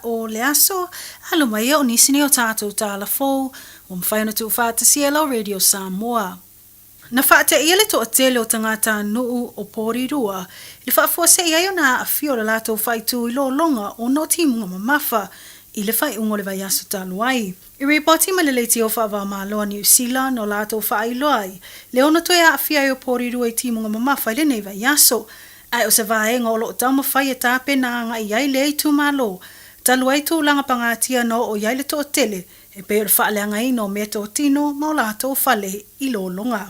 o le aso. Alo mai o nisi nei o tatou tala fou ua mafai ona tuufaatasia e lau Radio Samoa. Na faateia le toatele o tagatanuu o Porirua i le faafuasei ai ona aafia o le latou faaitu i lologa ona o timuga mamafa i le faaiuga o le vaiaso talu ai. I ripoti mai le Leitio Faava-o-Malo a Niu Sila na o latou faailoa ai le ono toe aafia ai o Porirua i timuga mamafa i lenei vaiaso. Ae o se vaega o lo o taumafai e tapena agai i ai lea itumalo talu ai tulaga pagatia na oo i ai le toatele e pei o le faaleagaina o meatotino ma o latou fale i lologa.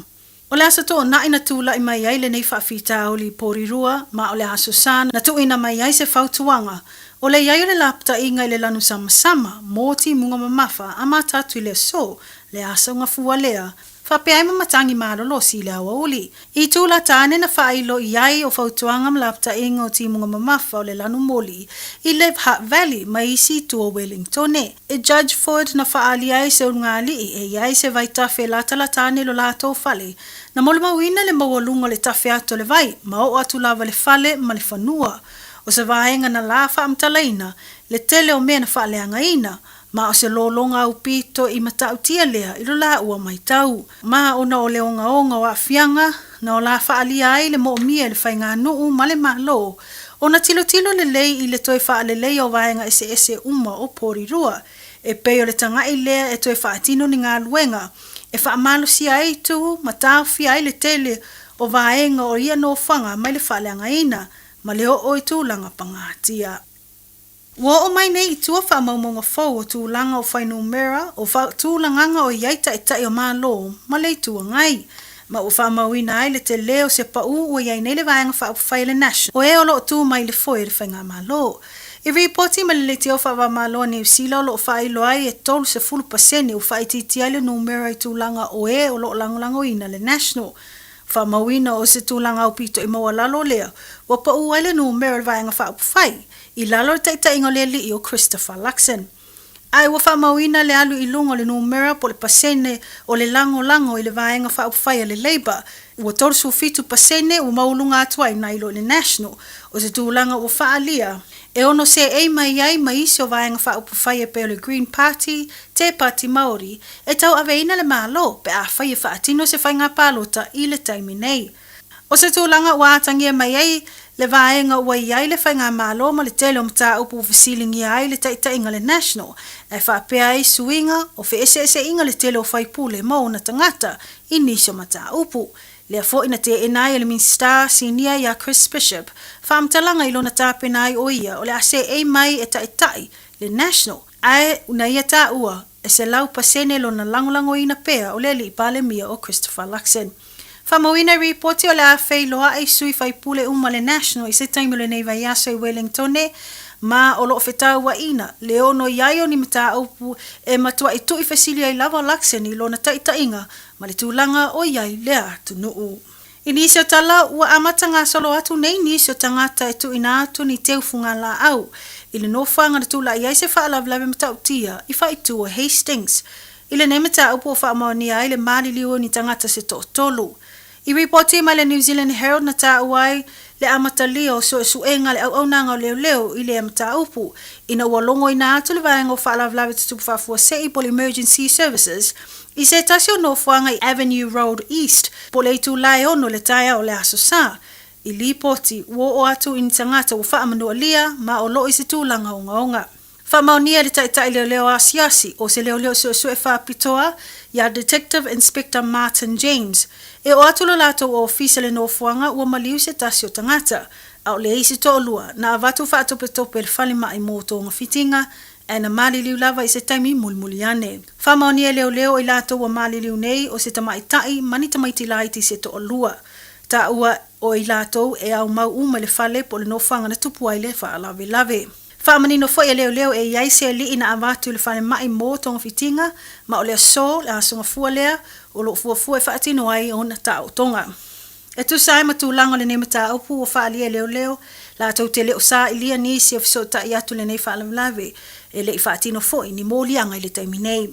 O le aso Toonai na tulai mai ai lenei faafitauli i Porirua ma o le Aso Sa na tuuina mai ai se fautuaga o le i ai o le lapataiga i le lanu samasama mō timuga mamafa a mata atu i le aso, le aso gafua lea, faapea ai ma matagi malolosi i le aoauli. I tula tāne na faailo i ai o fautuaga ma lapataiga o timuga mamafa o le lanu moli i le Hutt Valley ma isi itu o Wellingtone. I Judgeford na faaali ai se ulugalii e i ai se vaitafe e latalata ane i lo latou fale. Na molimauina le maualuga o le tafe atu o le vai ma oo atu lava i le fale ma le fanua. O se vaega na la faamatalaina le tele o mea na faaleagaina, ma o se lologa aupito i matautia lea i lo laua matau. Ma ona o le ogaoga o aafiaga na o la faaalia ai le moomia i le faiganuu ma le Malo ona tilotilo lelei i le toe faaleleia o vaega eseese uma o Porirua, e pei o le tagai lea e toe faatino ni galuega e faamalosia ai itu ma taofia ai le tele o vaega o ia nofoaga mai le faaleagaina ma le oo i tulaga pagatia. Ua oo mai nei i tua faamaumauga fou o tulaga o fuainumera o faatulagaga o i ai taitai o Malo ma le Itu Agai, ma ua faamauina ai le tele o se paū ua i ai nei le Vaega Faaupufai a le National o e o lo o tu mai i le foe o le Faigamalo. I ripoti mai le Leitio Faava-o-Malo a Niu Sila o lo o faailoa ai e 30% ua faaitiitia ai le numera i tulaga o e o lo o lagolagoina le National. Faamauina o se tulaga aupito i maualalo lea ua paū ai le numera o le Vaega Faaupufai i lalo o le taitaiga o le alii o Christopher Luxon. Ae ua faamauina le alu i luga o le numera po o le pasene o le lagolago i le Vaega Faaupufai a le Labour, ua 37% ua maualuga atu ai nai lo i le National, o se tulaga ua faaalia e ono seei mai ai ma isi o Vaega Faaupufai e pei o le Green Party, Te Pati Maori, e tauaveina le Malo pe afai e faatino se faiga palota i le taimi nei. O se tulaga ua atagia mai ai le vaega ua i ai le faigamalo ma le tele o mataupu ua fesiligia ai le taitaiga a le National, ae faapea ai suiga o feeseeseaiga le tele o faipule ma ona tagata i nisi o mataupu. Lea foi na teena ai e le Minisita Sinia ia Chris Bishop faamatalaga i lona tapena ai o ia o le a seei mai e taitai le National, ae na ia taua e 100% lona lagolagoina pea o le Alii Palemia o Christopher Luxon. Faamauina i ripoti o le a feiloai sui faipule uma le National i se taimi o lenei vaiaso i Wellingtone ma o lo o fetauaiina le ono i ai o ni mataupu e matuai tuuifesili ai lava Luxon i lona taitaiga ma le tulaga o i ai le atunuu. I nisi o tala, ua amata gasolo atu nei nisi o tagata e tuuina atu ni teu fugalaau i le nofoaga na tulai ai se faalavelave matautia i faaitu o Hastings. I lenei mataupu ua faamaonia ai le maliliu o ni tagata se toatolu. I ripoti mai le New Zealand Herald na taua ai le amatalia o suesuega a le auaunaga o leoleo i lea mataupu ina ua logoina atu le vaega o faalavelave tutupu faafuasei po o le Emergency Services i se tasi o nofoaga i Avenue Road East po o le itula e 6 i le taeao o le Aso Sa. I lipoti, ua oo atu i ni tagata ua faamanualia ma o lo o i se tulaga ogaoga. Faamaonia e le taitai leoleo asiasi o se leoleo suesue faapitoa ia Detective Inspector Martin James, e oo atu lo latou ofisa i le nofoaga ua maliu se tasi o tagata, a o le isi toalua na avatu faatopetope i le falemai mo togafitiga ae na maliliu lava i se taimi mulimuli ane. Faamaonia e leoleo o i latou ua maliliu nei o se tamaitai ma ni tamaiti laiti se toalua. Taua o i latou e aumau uma i le fale po o le nofoaga na tupu ai le faalavelave. Faamanino foi e leoleo e i ai se alii na avatu i le falemai mo togafitiga ma o le aso, le aso gafua lea, o lo o fuafua e faatino ai ona taootoga. E tusa ai ma tulaga o lenei mataupu ua faaalia e leoleo, latou te le o sailia nisi o fesootai atu i lenei faalavelave, e le i faatino foi ni moliaga i le taimi nei.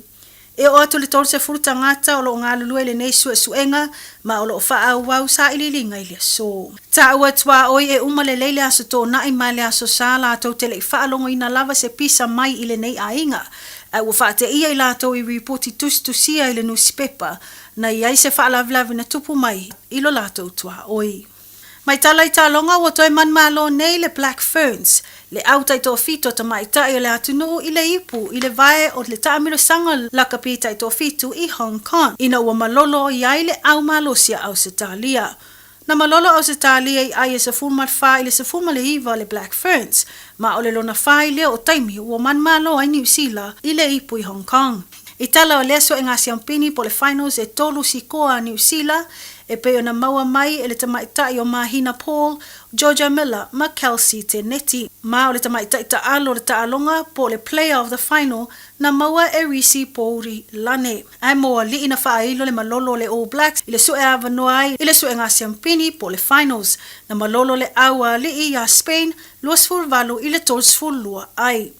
E oo atu i le 30 tagata o lo o galulue i lenei suesuega ma o lo o faaauau sailiiliga i le aso. Taua tuaoi e uma lelei le Aso Toonai ma le Aso Sa latou te le i faalogoina lava se pisa mai i lenei aiga, ae ua faateia i latou i ripoti tusitusia i le nusipepa na i ai se faalavelave na tupu mai i lo latou tuaoi. Mai tala i taaloga ua toe manumalo nei le Black Ferns, le au taitoafitu a tamaitai o le atunuu i le ipu i le vae o le taamilosaga lakapi taitoafitu i Hong Kong ina ua malolo i ai le au malosi a Ausetalia. Na malolo Ausetalia i ai e 14 i le 19 a le Black Ferns, ma o le lona fa i lea o taimi ua manumalo ai Niu Sila i le ipu i Hong Kong. I tala o lea sue'ega siampini po o le finals e tolu sikoa a Niu Sila e pei ona maua mai e le tamaitai o Mahina Paul, Georgia Miller ma Kelsey Teneti. Ma o le tamaitai taalo o le taaloga po o le player of the final na maua e Risi Pouri Lane. Ae mo alii na faailo le malolo o le All Blacks i le sue avanoa ai i le suega siampini po o le finals. Na malolo le au a alii iā Spain 28 i le 32 ai.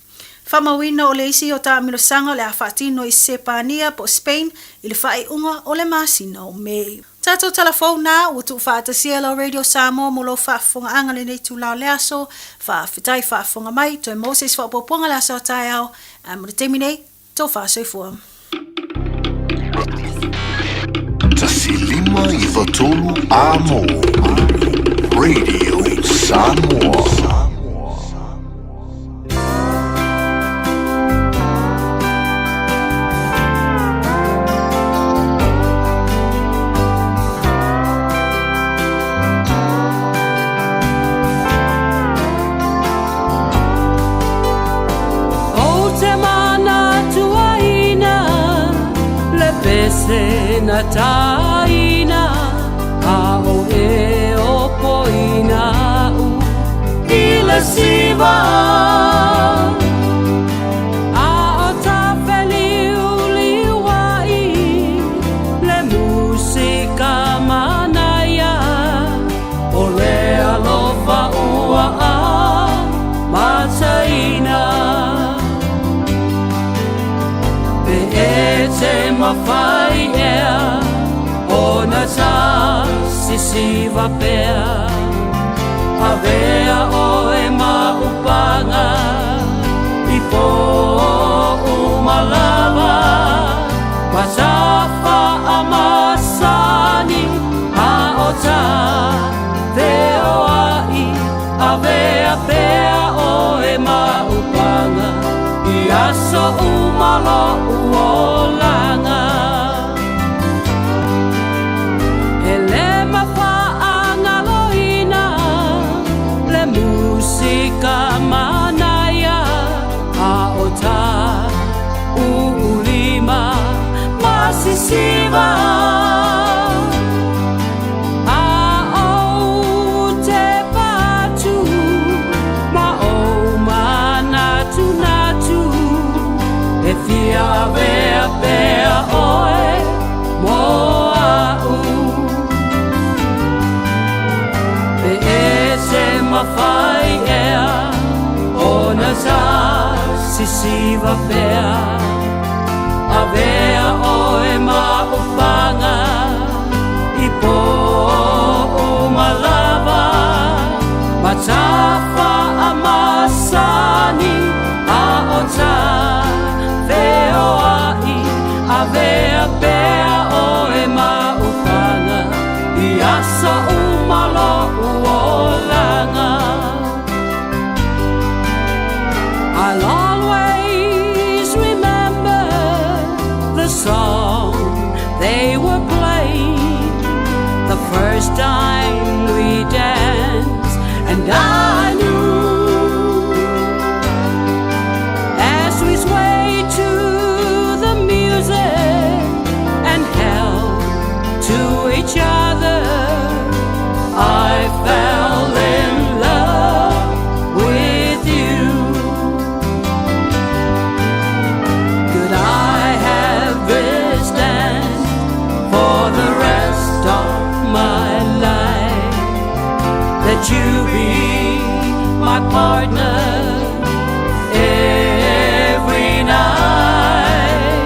Faamauina o le isi o taamilosaga o le a faatino i Sepania po o Spain i le faaiuga o le masina o Mei. Tatou tala fou na ua tuufaatasia e lau Radio Samoa mo lou faafofogaaga lenei itula o le aso. Faafetai faafofoga mai, toe maua se isi faaopoopoga le aso a taeao, ae mo le taimi nei, tofa soifua. 1 5 93 Amo Radio Samoa. Ou te manatuaina le pese na taina a o e o poina u i le siva. A o ta feliuliuai le musika manaia o le alofa ua amataina. Pe e te mafai ea ona ta sisiva pea avea oe ma upaga i pō uma lava ma ta faamasani a o ta feoai avea pea oe ma upaga i aso uma lo'u olaga. E le mafaagaloina le musika manaia a o ta uulima masisiva. A ou te patu ma ou manatunatu e fia avea pea oe mo a'u. Pe e se mafai ea ona ta sisiva pea avea oe ma upaga i pō uma lava ma ta faamasani a o ta feoai avea pea oe ma upaga i aso uma lo'u olaga. I'll always remember the song they were playing the first time we danced, and I knew as we swayed to the music and held to each other, I fell in love with you. Could I have this dance for the rest of my life? That you be my partner every night.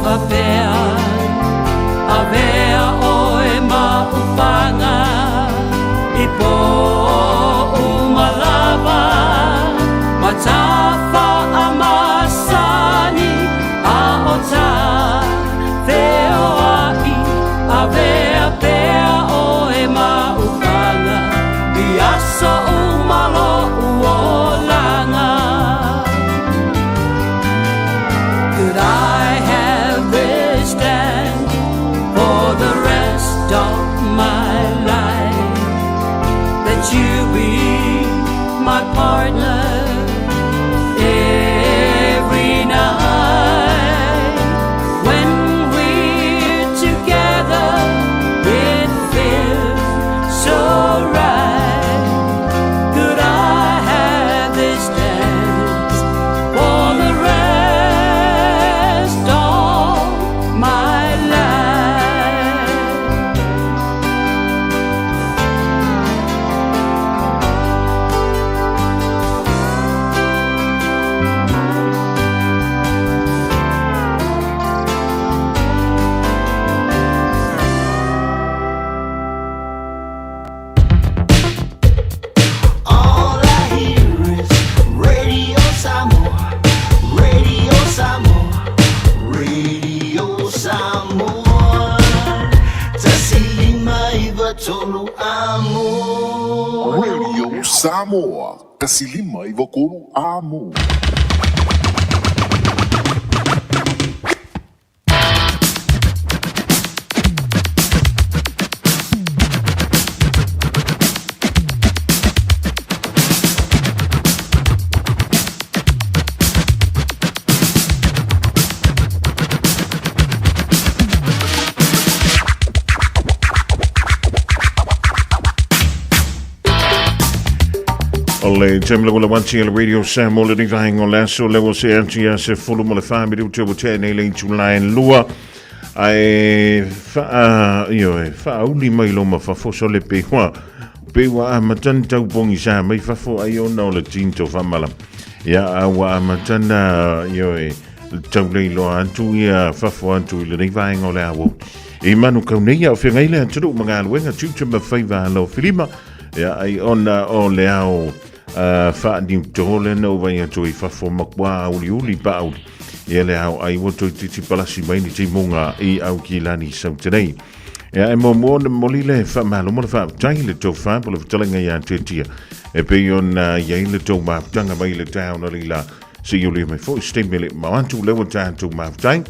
Fapea Avea oe ma ufaga I pō uma lava Ma tafa a masani A o ta feoai Avea pea oe ma ufaga I aso uma loʻu olaga Could I have this dance for the rest of my life? That you be my partner every night. When we're together, it feels so right. Could I have this dance for the rest of my life? All I hear is Radio Samoa, Radio Samoa, Radio Samoa. 1593 amo. Radio Samoa, 1593 Amo. O le taimi lava le wati le Radio Samoa le vaenga o le aso le ua se atu ia se fulu ma le wha minute ua tea nei le itula e lua ae wha ioe whaauli mai lo ma fafo so le pehua pe ua amatana tau pogisa mai fafo ai ona o le tinto whamala ia a ua amatana ioe tau leiloa atu ia fafo atu i lenei vaega o le aoauli i manu kau nei a o feagai le atunuu ma galuega tiute ma faiva alo filima ia ai ona o le ao faaniuto le na ua atu i fafo makua auliuli paauli ia le ao ai ua toeitiiti palasi mai ni timuga i Aukilani Sautenei. Ia e muamua ona momoli le faamalo ma le faafetai i le tofa po o le fetalaiga ia Tetia e pei ona i ai le tou mafutaga mai le taeao na leila seia ulia mai foi se taimi e le i mao atu lea ua tatou mafuta ai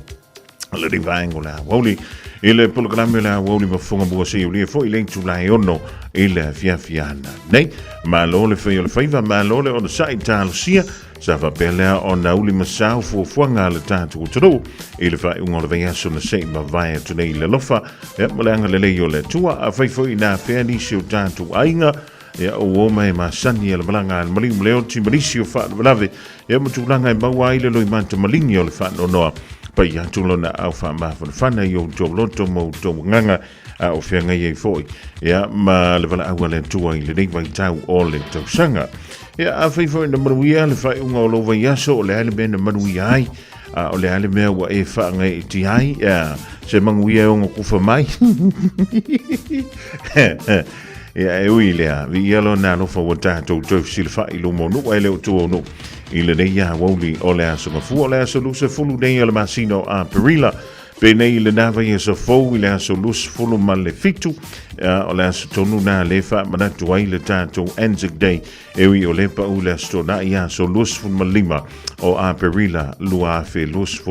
lenei vaega o le aoauli i le polokalame o le aoauli ma fofoga mua seia ulia foi le itula e ono i le afiafi ana nei. Malo le fai o le faiva, malo le onosai talosia Sa faapea lea ona uli ma sao fuafuaga a le tatou atunuu i le faaiuga o le vaiaso na se i mavae atu nei i le alofa ia ma le agalelei o le Atua. Afai foi ina afea nisi o tatou aiga, ia ua oma e masani a le malaga a le maliu ma le oti ma nisi o faalavelave ia ma tulaga e maua ai le loimata maligi o le faanoanoa paia atu lona au faamafanafana i outou loto ma outou agaga a o feagai ai foi ia ma le valaau a le Atua i lenei vaitau o le tausaga. Ia, afai foi na manuia le faaiuga o lou vaiaso, o le a le mea na manuia ai, a o le a le mea ua e faagaeetia ai, ia, se manuia e ono kufa mai. Ia, e ui lea, viia lona alofa ua tatou toe fesilafai i luma o nuu ae le o tua o nuu i lenei aoauli o le aso Gafua, o le aso 20 nei o le masina o Aperila. Penei i lena vaiaso fou i le aso 27, o le aso tonu na le faamanatu ai le tatou Anzac Day, e ui o le pau le aso Toonai aso 25 o Aperila 2026.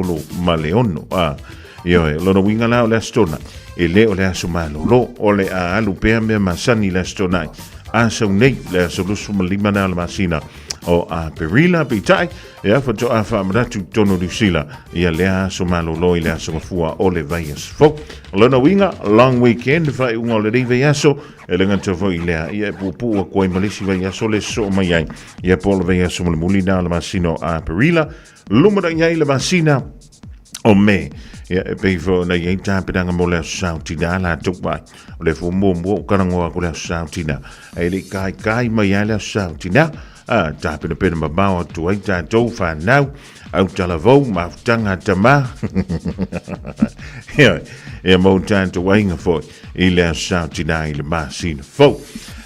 A, ioe, lona uiga la o le aso Toonai, e le o le aso malolo, o le a alu pea mea masani le aso Toonai, a sau nei le aso 25 na o le masina o Aperila, peitai, Ia faatoa faamanatu i totonu o Niu Sila ia lea aso malolo i le aso Gafua o le vaiaso fou. O lona uiga, long weekend, faaiuga o lenei vaiaso, e le gata foi i lea, ia e puupuu atu ai ma le isi vaiaso le sosoo mai ai, ia po o le vaiaso mulimuli na o le masina o Aperila, lumanai ai le masina o Me. Ia e pei foi ona i ai tapenaga mo le aso Sao Tinā latou ai. O le fua muamua o talanoa atu le aso Sao Tinā, ae le i kaikai mai ai le aso Sao Tinā. A, tapenapena mamao atu ai tatou whanau, au talavou, mafutaga a tamā. Ioe, ia mau tatou aiga foi i le aso sa o tinā i le masina fou.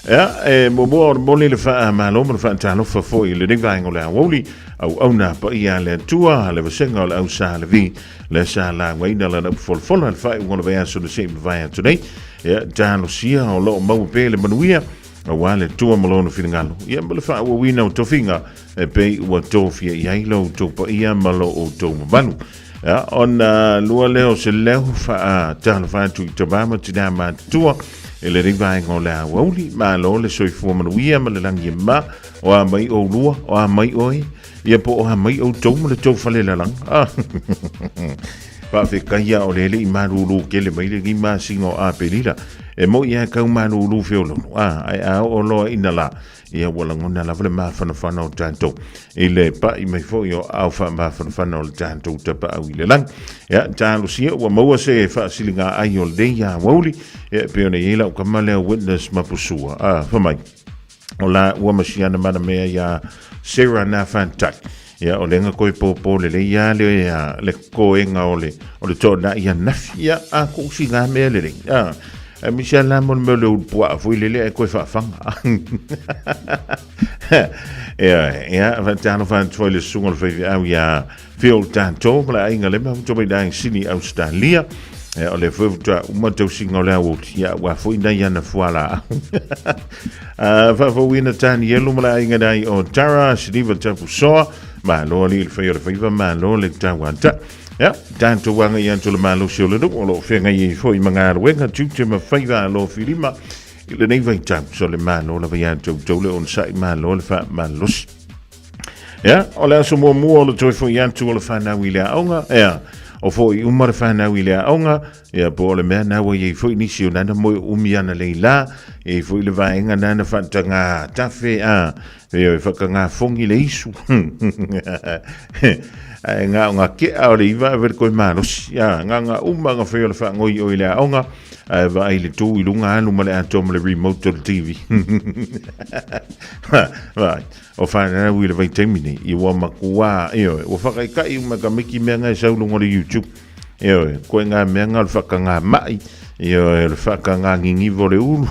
Ia, e muamua ona momoli le faamalo ma le faatalofa foi i lenei vaega o le aoauli, auauna paia a le Atua, le vasega o le au Sa Levi, lea sa laugaina lana upu folafola i le faaiuga o le vaiaso na se i mavae atu nei. Ia, talosia o lo o maua pea le manuia, aua le Atua ma lona finagalo, ia ma le faaauauina o tofiga e pei ua tofia i ai lo outou paia ma lo outou mamalu. Ia, ona lua lea o se leo faatalofa atu i tama ma tinā matutua i lenei vaega o le aoauli. Malo le soifua manuia ma le lagi e mama, o a mai oulua, o a mai oe, ia po o a mai outou ma le tou falelalaga. Ah. Faafetai a o le le i malūlū tele mai lenei masina o Aperila. E moi lava e tau malūlū feoloolo, a, ae a oo loa ina la, ia ua lagona lava le mafanafana o tatou i le pai mai foi o aao faamafanafana o le tatou tapaau i le lagi. Ia, talosia ua maua se faasiliga ai o lenei aoauli, ia, e pei ona i ai lau tama lea Witness Mapusua, a, fai mai, o la ua masiana mana mea iā Sarah na whantai. Ia, o lenga koe pōpō le lei ia le, ia, le koenga o le, o le tōna ia nafi, ia, a ko usi ngā mea le lei. A, a misi a la mo le mea le ulu pua foi le lea e koe whaafanga. Ia, ia, wha te alo wha le sunga le whaiwhi au ia Phil Tanto, ma le aiga le ma futa mai dai Sydney, Australia. Ia, o le foi futa uma tausiga o le aoauli, ia, ua foi nei ana fuala. Uh, faafouina Tanielu ma le aiga dai o Tara, Siniva Tapusoa, malo ali le whai o le whaiva, malo le tauata. Ia, tatou aga i atu le malosi o le nuu, o lo o feagai ai foi ma galuega, tiute ma faiva alofilima, i lenei vaitau, so le malo lava ia outou le onosai, malo le faamalosi. Ia, o le aso muamua o le toe foi atu o le whanau i le aoga, ia, o foi uma le whanau i le aoga, ia, po o le mea na ua iai foi nisi o nana moe umi ana lei la, iai foi le vaega nana whaatanga tafe, a, ia, e whakangā fongi le isu. Ae ngā o ngā kea o le iwa e wele koe malosi, ia, ngā ngā uma ngā whai o le whaangoi o i le aoga, ae vaai le tū i lunga alu ma le atoa ma le remote o le TV. Vai. O whanau i le vaitaimi nei, i ua makuā, ioe, ua whakaikai uma ka miki mea ngai sau lunga o le YouTube. Ioe, koe ngā mea ngā o le whakangā mai, ioe, o le whakangā ngingiwa o le ulu.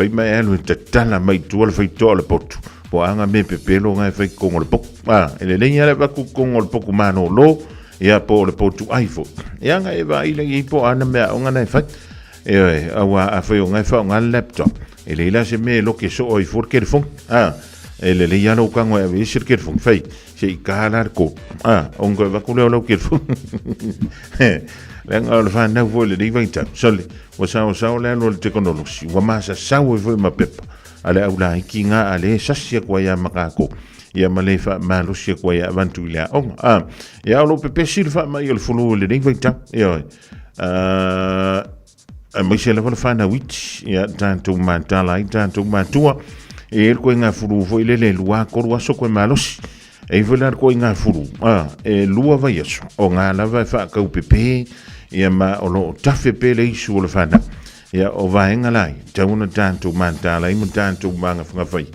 Whai mai alu e tatala mai tua le whaitoa o le potu. Po anga me pepelo ngai whai kongo le poku. Ah, e le lei ale waku kongo le poku mano lo, ia po o le potu ai fo. Ia nga e wa ila i po ana mea o ngana e whai. Ioe, auā afai o ngai whaonga le laptop, e lei la se mea e loke soo ai fua le telefoni, a, e lelei lava lou kago e ave ese le telefoni, fai, se i ka la le kolu, a, ona toe avatu lea o lau telefoni. Leaga o le whanau foi lenei vaitau, sole, ua saosao le alu a le tekonolosi, ua masasau ai foi ma pepa a le au laiti ngā a le sasi atu ai a ma kākou, ia ma le faamalosi atu ai a avantu i le aoga. A, ia o lo pepesi le faamai o le fulu i lenei vaitau, ioe. Uh, aemaise lava le whanau iti, ia, tātou mātala ai, tātou mātua, e e koe ngā furu foi lele, lua koru aso koe malosi, e foi la koe ngā furu, a, e lua vai aso, o ngā lava e whaakau pepe, ia ma o lo tafe pe le isu o le whanau, ia o vaenga lai, tau ona tātou mātala ai ma tātou māngawhangawhai,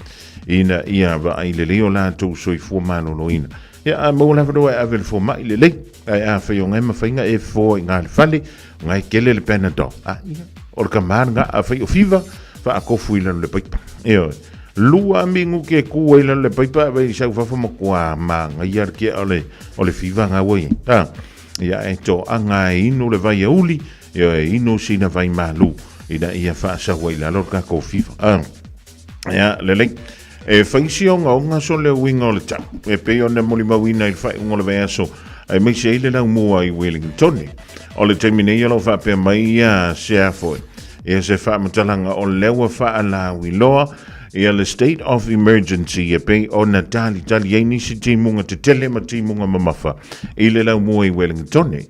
ina ia vaai lelei o lātou soifua maloloina. Ia, a maua lava noa e ave le fomai lelei, ae afai o ngai mawhainga e foa i ngā le fale, o ngai kele le Panadol. A, ia, o le kamā ngā a whai o fiva, wha a kofu i lalo le paipa. Ioe, lua mingu ke ku ai lalo le paipa, a wei sau whawha ma kua mā ngai ar kia o le, o le fiva ngā wai. A, ia e tō anga e inu le vai a uli, ioe, inu sina vai mālu, ina ia wha saua i lalo le kako fiva. A, Ia, lelei. E whai si ongaonga so le uiga o le tau. E pei ona molimauina i le faaiuga o le vaiaso, aemaise ai le laumua i Wellingtone. O le taimi nei o lo o faapea mai ia se a foi. Ia se faamatalaga o lea ua faalauiloa ia le state of emergency e pei ona talitali ai nisi timuga tetele ma timuga mamafa i le laumua i Wellingtone.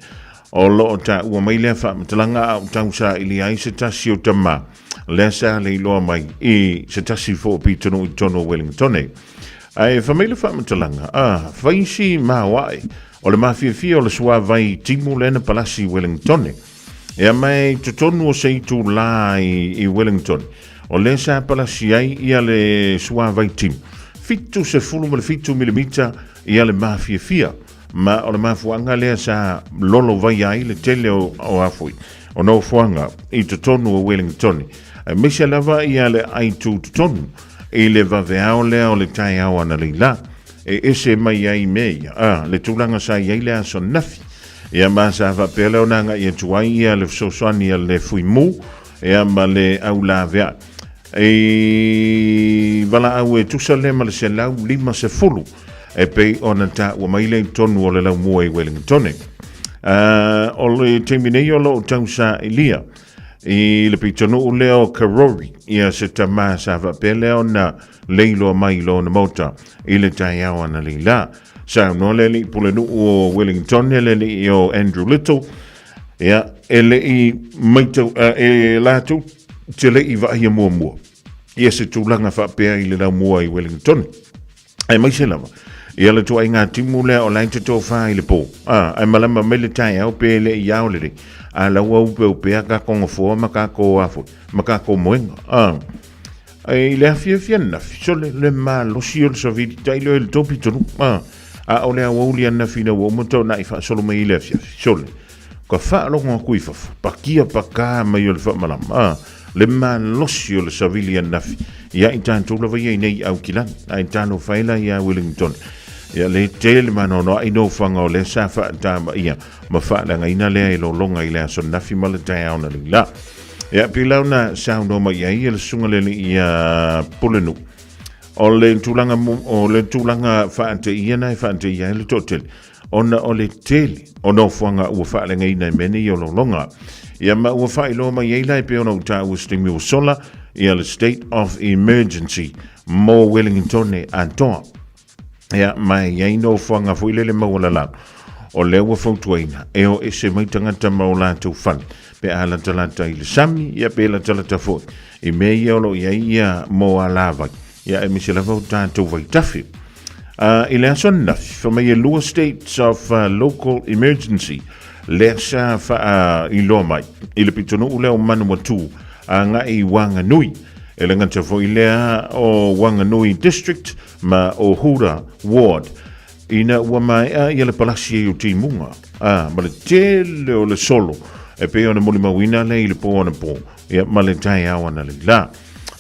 O lo o taua mai lea faamatalaga a o tausaili ai se tasi o tama lea sa leiloa mai i se tasi foopitonu i totonu o Wellingtone. Ae fai mai le faamatalaga, a, fai si maoae o le mafiafia o le suavai timu lea na palasi i Wellingtone. Ea mai totonu o se itulā i Wellington. O lea sa palasi ai ia le suavai timu, 77 milimita ia le mafiafia, ma o le mafuaaga lea sa lolovaia ai le tele o, o afoi o nofoaga i totonu o Wellingtone, aemaise lava ia le aitu totonu i le vaveao lea o le taeao analeila e ese mai ai mea ia, a, le tulaga sa i ai le aso nafi. Ia ma sa faapea lea ona agai atu ai ia le fesoasoani a le Fuimu ia ma le aulavea i valaau e tusa lea ma le 150 e pei ona taua mai lea i totonu o le laumua i Wellingtone. O le taimi nei o lo o tausailia i le pitonuu lea o Karori ia se tama sa faapea lea ona leiloa mai i lona maota i le taeao analeila. Saunoa le alii pulenuu o Wellington, le alii o Andrew Little, ia, e le i maitau, e latou te le i vaaia muamua ia se tulaga faapea i le laumua i Wellington. Aemaise lava, ia le tuaiga timu lea o la e te tofa i le pō. A, ae malama mai le taeao pe le i ao lelei. A la ua upeupea ka kongofoa ma ka kō afo, ma ka kō moenga. A, I le afiafi ananafi, sole le malosi o le savili tailo i le topi tonu. A, a o le aoauli ananafi ina ua uma taunai faasolo mai i le afiafi, sole, ka faalogo atu i fafo, pakia pakā mai o le faamalama. A, le malosi o le savili ananafi, ia i tatou lava ia i nei i Aukilani, ae talofa ai la iā Wellington. Ia le tele maanoanoa'i nofoaga o lea sa faatamaia ma faaleagaina lea e lologa i le aso ananafi ma le taeao na leila. Ia, pei la ona saunoa mai i ai le susuga le alii ia Pulenuu. O le tulaga, o le tulaga faateia na e faateia ai le toatele, ona o le tele o nofoaga ua faaleagaina e mea nei o lologa. Ia, ma ua faailoa mai ai la e pei ona ou taua se taimi ua sola, ia le state of emergency mo Wellingtone atoa. Ia, ma e i ai nofoaga foi lele maualalalo, o lea ua fautuaina e o ese mai tagata ma o latou fale, pe a latalata i le sami, ia pe latalata foi i mea ia o lo o i ai ia mo alavai, ia aemaise lava o tatou vaitafe. I le aso ananafi, fai mai e lua states of local emergency lea sa faailoa mai i le pitonuu lea o Manawatu agai i Wanganui, e le gata foi lea o Wanganui District ma o Hura Ward, ina ua maea ia le palasi ai o timuga, a, ma le tele o le solo e pei ona molimauina lea i le pō anapo, ia, ma le taeao analeila.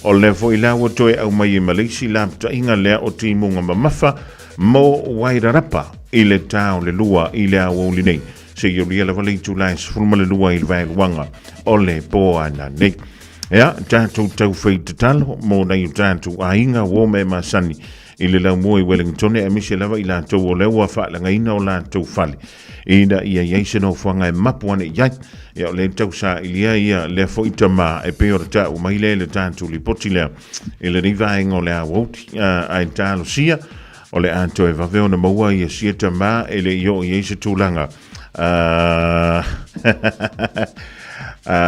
O lea foi la ua toe aumai e ma le isi lapataiga lea o timuga mamafa mo Wairarapa i le ta o le 2 i le aoauli nei, seia ulia lava le itula e 12 i le vaeluaga o le pō ananei. Ea, tatou taufai tatalo mo nai o tatou aiga uo me masani i le laumua i Wellingtone aemaise lava i latou o lea ua faaleagaina o latou fale ina ia i ai se nofoaga e mapu ane i ai. Ia o lea e tausailia ia lea foi tamā e pei ona taua mai lea i le tatou lipoti lea i lenei vaega o le aoauli ae talosia o le a toe vave ona maua ia sia tamā e le i oo i ai se tulaga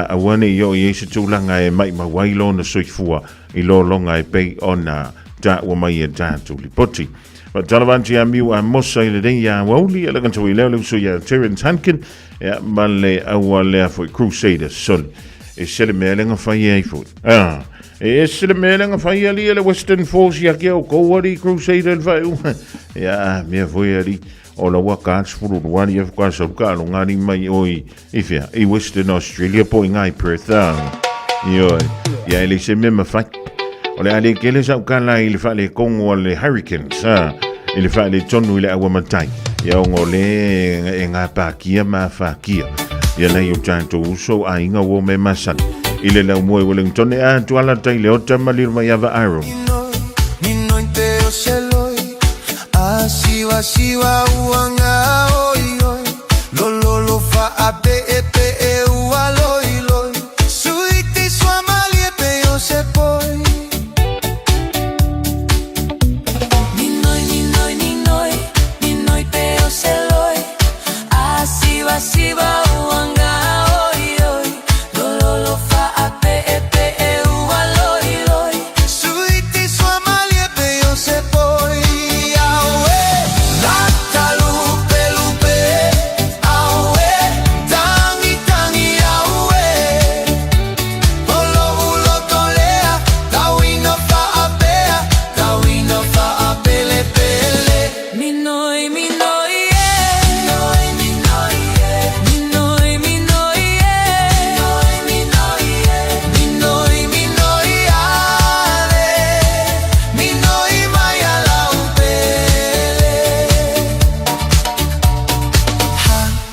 aua ne i oo i ai se tulaga e maimau ai lona soifua i lologa e pei ona taua mai e tatou lipoti. Faatalofa atu ia Miu Amosa i lenei aoauli, e lagata foi lea o le uso ia Terence Hunkin, ia, ma le aua lea foi Crusaders soli. E se le mea lenga fai ai foi. Ah, e se le mea lenga fai ali le Western Force ia kia o kou ali Crusader le whai. Ia, mea foi ali. O la ua ka 12 ali e whaka sau ka alonga ali mai oi i whea, i Western Australia po i ngai Perth. Ioe, ia e le se mea mawhai. O le ale kele sau ka la i le whaale kongo a le Hurricanes, ha, i le whaale tonu i le aua matai. Ia ongo le e ngā pākia ma whākia. Ia nei o tātou uso a inga o me masani. I le lau moe Wellington e a tuala tai le ota maliro mai ava Aaron.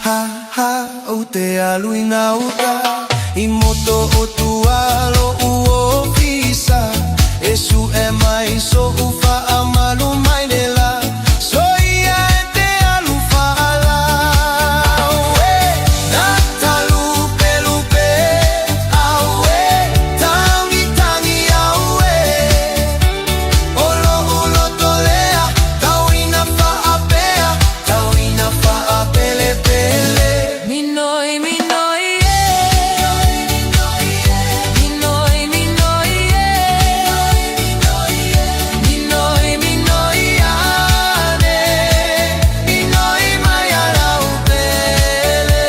Ha ha ou te alu i gauta I moto o tua lo'u ofisa E su'e mai so'u fa'amalu mai le la Soia e te alu fa'ala Auē Natalupelupe Auē Tagitagi Auē O lo'u loto lea Tau ina fa'apea Tau ina fa'apelepele Minoi, minoi, e. Minoi, minoi, e. Minoi, minoi ane. Minoi mai a lau pele.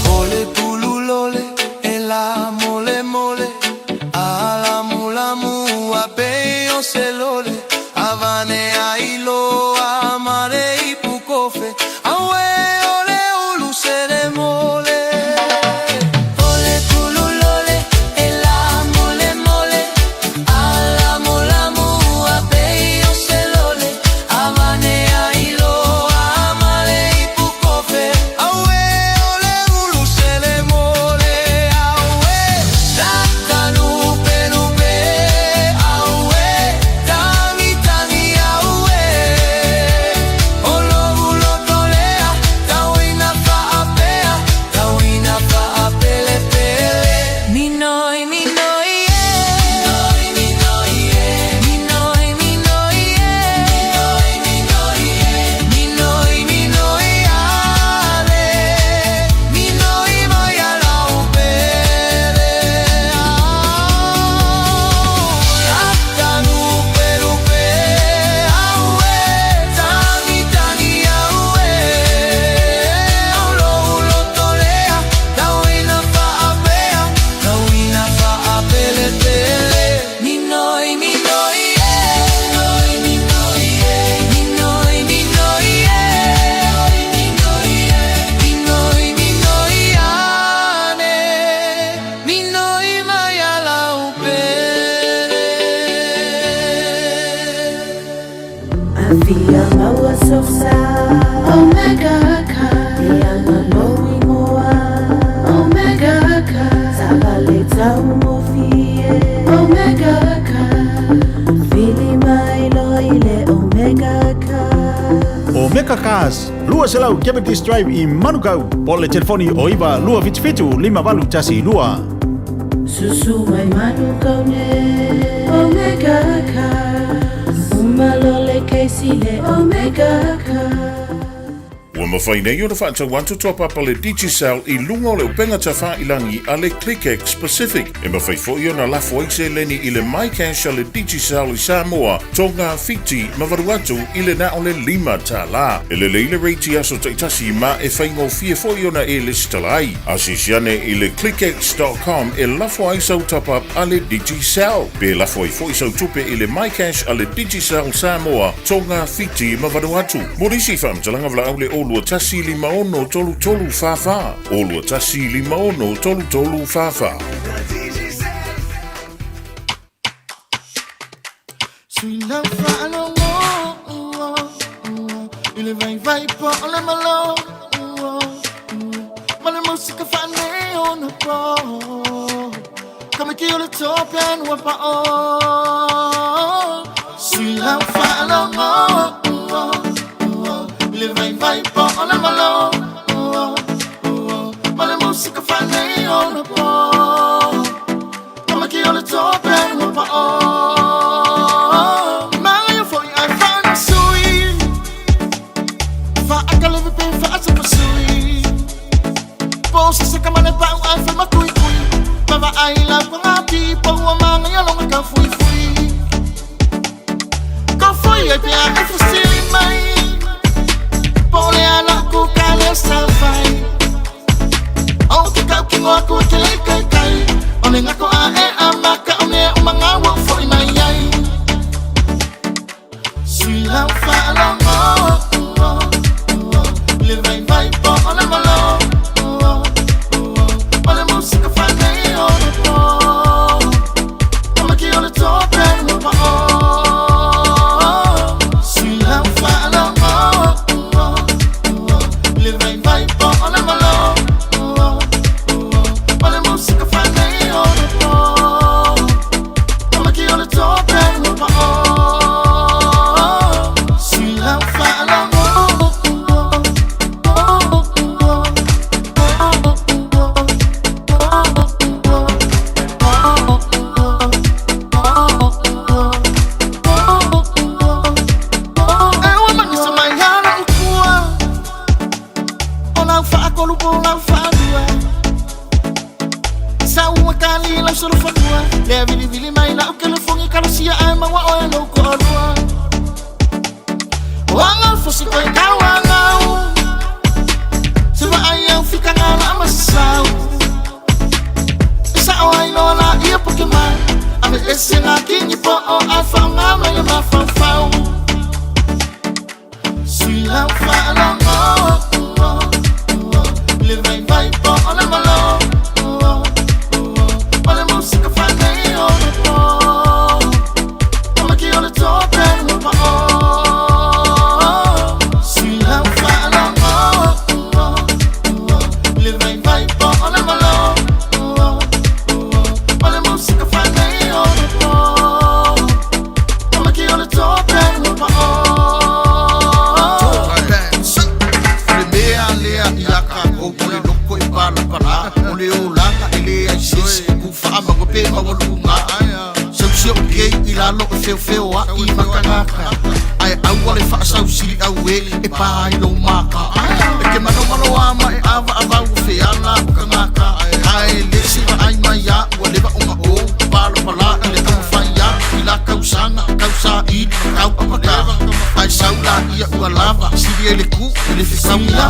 O le pululole e la mole mole A lamu lamu a pei o se lole Avane ai loa mare i pukofe Auē o le ulu sele mole. O le kululole e la mole mole A lamu lamu a pei o se lole Avane ai loa male i pukofe Auē o le ulu sele mole Auē Natalupelupe Auē Tagitagi Auē O lo'u loto lea Tau ina fa'apea Tau ina fa'apelepele. Minoi, minoi, e. Minoi, minoi, e. Minoi, minoi, ane. Minoi mai a lau pele Natalupelupe Auē Tagitagi Auē O lo'u loto lea Tau ina fa'apea Tau ina fa'apelepele. Minoi, minoi, e. Minoi, minoi, e. Minoi, minoi, ane. Minoi mai a lau pele. Afia maua sosa. Omega Cars. Ia malo imoa. Omega Cars. Savale taugofie. Omega Cars. Vili mai loa i le Omega Cars. Omega Cars, 200 Cavendish Drive i Manukau. Po o le telefoni o 9 277 5812. Susu mai Manukau nei. Omega Cars. Uma loa le kesi le Omega Cars. Ua mafai nei ona fa'atau atu top-up a le Digicel i luga o le upega tafa'ilagi a le ClickX Pacific. E mafai fo'i ona lafo ai seleni i le MyCash a le Digicel i Samoa, Tonga, Fiti ma Vanuatu i le na o le $5. E lelei le rate i aso ta'itasi ma e faigofie fo'i ona e lesitala ai. Asiasi ane i le clickx.com e lafo ai sau top-up a le Digicel. Pe lafo ai fo'i sau tupe i le MyCash a le Digicel Samoa, Tonga, Fiti ma Vanuatu. Mo nisi faamatalaga valaau le o 2156 33 44 o 2156 33 44. Sui lau faalogo I le vaivai po o le malo Ma le musika faaneionapo Kamiki o le tope ua pa'o Sui lau faalogo I le vaivai po o le malo Ma le musika faaneionapo Kamiki o le tope ua pa'o Magaia foi ai fa'anasui Fa'akaleve pe fa'asapasui Po se se kamane pa'u ai fa'amakuikui Mavaai lauagati po ua magaia loga kaufuifui Kofoi ai pea e fesili mai Po le a la'u kuka lea sa fai Ou te taukino aku e te lei kaikai O le gako a e a maka o mea umaga ua ou fo'i mai ai Sui lau faalogo. se koe kauangau Se vaai au whikanga la masau E sao ai loa la ia poke mai Ave ese ngā kingi po o ai whaonga mai le mafaufau Sui lau whaalongo Le vaivai po o le malo O le musika whanei o le po O maki o le tōpe o pa o Sui lau whaalongo Le vaivai po o le malo O le musika whanei o le po O maki o le tōpe o pa o Le mea lea ia kākou o le loko e palapala O le olaga e leai se isi e ku faamaua pe maualuga Sausia o kei i lalo e feofeoaʻi ma tagata Ae aua le faasausili auē e pā ai lou maka E ke manomano a ma e avaavau o feala o tagata Ae le se vaai mai a ua leva ona ou palapala i le taumafai atu i la tausaga tausaili ma tau apata Ae sau laia ua lava sili ai le ku i le fetauga.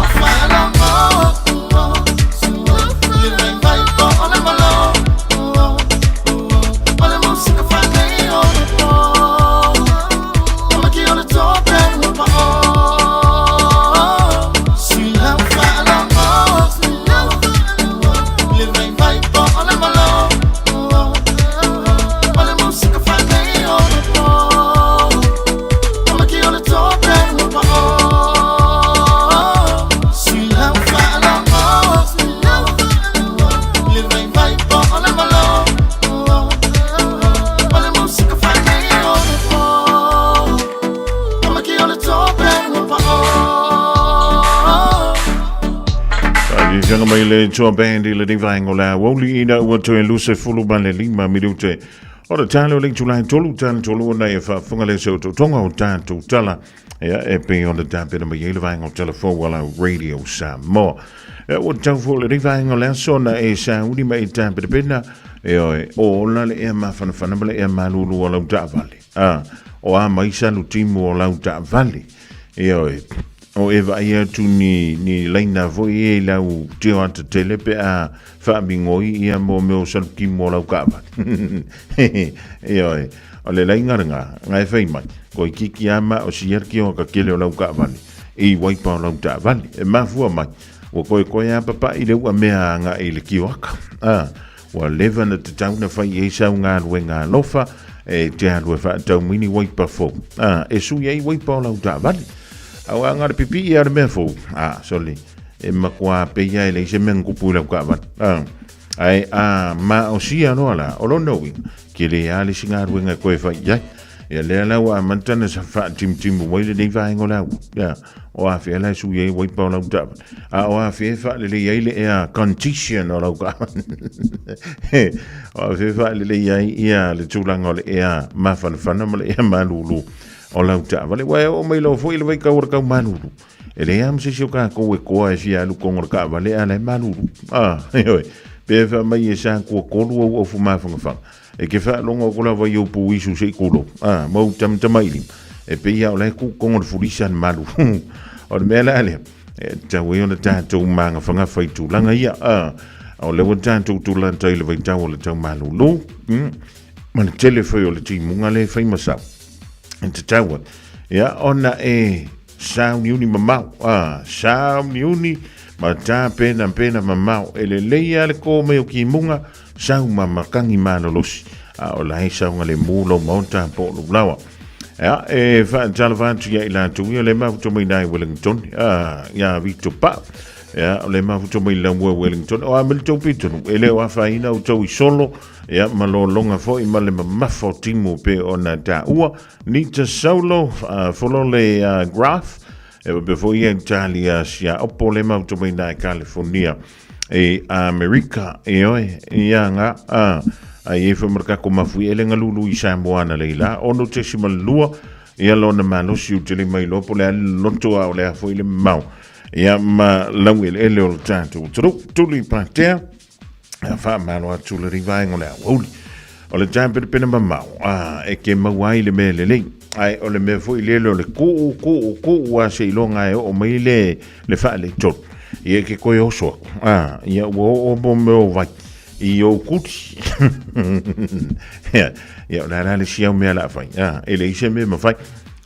Faafiafiaga mai le Toa Band i lenei vaega o le aoauli ina ua toe 25 minute o le tala o le itula e tolu tala tolu ona e faafofoga le se otootoga o tatou tala ia e pei ona tapena mai ai le vaega o tala fou a lau Radio Samoa. Ia ua tau foi lenei vaega o le aso na e sauni ma e tapenapena e oe o ola le ea mafanafana ma le ea malulu o lau taavale. A, o a mai salu timu o lau taavale. E oe, o e vaai atu ni, ni laina foi e i lau tio ata tele pe a faamigoi ia mo mea o salu timu o lau kaavale. E oe, o le laina lenga, nga e fai mai, ko i kiki ama o si ki o ka kele o lau kaavale, i waipa o lau taavale. E mafua mai, ua koe koe a papa i le ua mea anga i le kioaka. A, ua leva na te tau na fai e sau ngā luenga alofa, e te alu e whaatau mini waipa fou. A, e sui ai waipa o lau taavale. Au a ngā pipi i a le mea fou. A, sorry. E makua peia e le se mea ngupu i lau kaavale. A, ai a ma o sia noa la, o lona uiga, ke le a le isi galuega e koe fai i ai. Ia lea la ua amata ona sa faatimutimu ai lenei vaega o le aua. Ia, o afea la e sui ai waipa o lau taavale. A o afea e faalelei ai le ea condition o lau taavale. O afea e faalelei ai ia le tulaga o le ea mafanafana ma le ea malulu o lau taavale. Ua e oo mai loa foi le vaitau o le tau malulu. E leai lava ma se isi o tatou e koa e fia alu tonu o le taavale a la e malulu. Ah, ioe. Pe fai mai e sa kua tolu au ofu mafanafana. E ke faalogo atu lava i ou puisu se i tulou. Ah, ma ou tamatamailima. E pei lava o la e tu tonu le fulisa le malulu. O le mea la lea, e tatau ai ona tatou magafagafa i tulaga ia. Ah, o lea ua tatou tulata i le vaitau o le tau malulu. Ma le tele foi o le timuga lea e fai ma sau. E tatau ai. Ia, ona e sauniuni mamao. Ah, sauniuni ma tapenapena mamao. E lelei lava le kō mai o kimuga, sau ma matangi malolosi. A o la e saogalemu lou maota po o lou laoa. Ia, e faatalofa atu ia i latou ia, o le mafuta mai na i Wellington, ah, ia Vito Pa. Ia, o le mafuta mai lau Wellington. O a me le tou pitonu, e le o afaina outou i solo, ia, ma lologa foi ma le mamafa o timu pe ona taua. Nita Solo, Folole Graf, e faapea foi ia Italia Siaopo, le mafuta mai na i California e Amerika, e oe, ia nga, a, ai e foi ma le kako mafui ele ngalulu i Samoa na leila, 6.2, ia lona malosi u tele mai loa po le a le loto a o le a foi le mau. Ia ma lau eleele o le tatou atunuu, tuli patea, a faamalo atu le rivaenga o le aoauli. O le tapenapena mamao, a, e ke maua ai le mea lelei. Ae o le mea foi lele o le kuu, kuu, kuu a seiloga e oo mai le, le faaletonu. Ia e te toe oso aku. A, ia ua oo mo mea o vai i ou kuti. Ia, ia o le a la le isi au mea o le a fai. A, e leai se mea e mafai.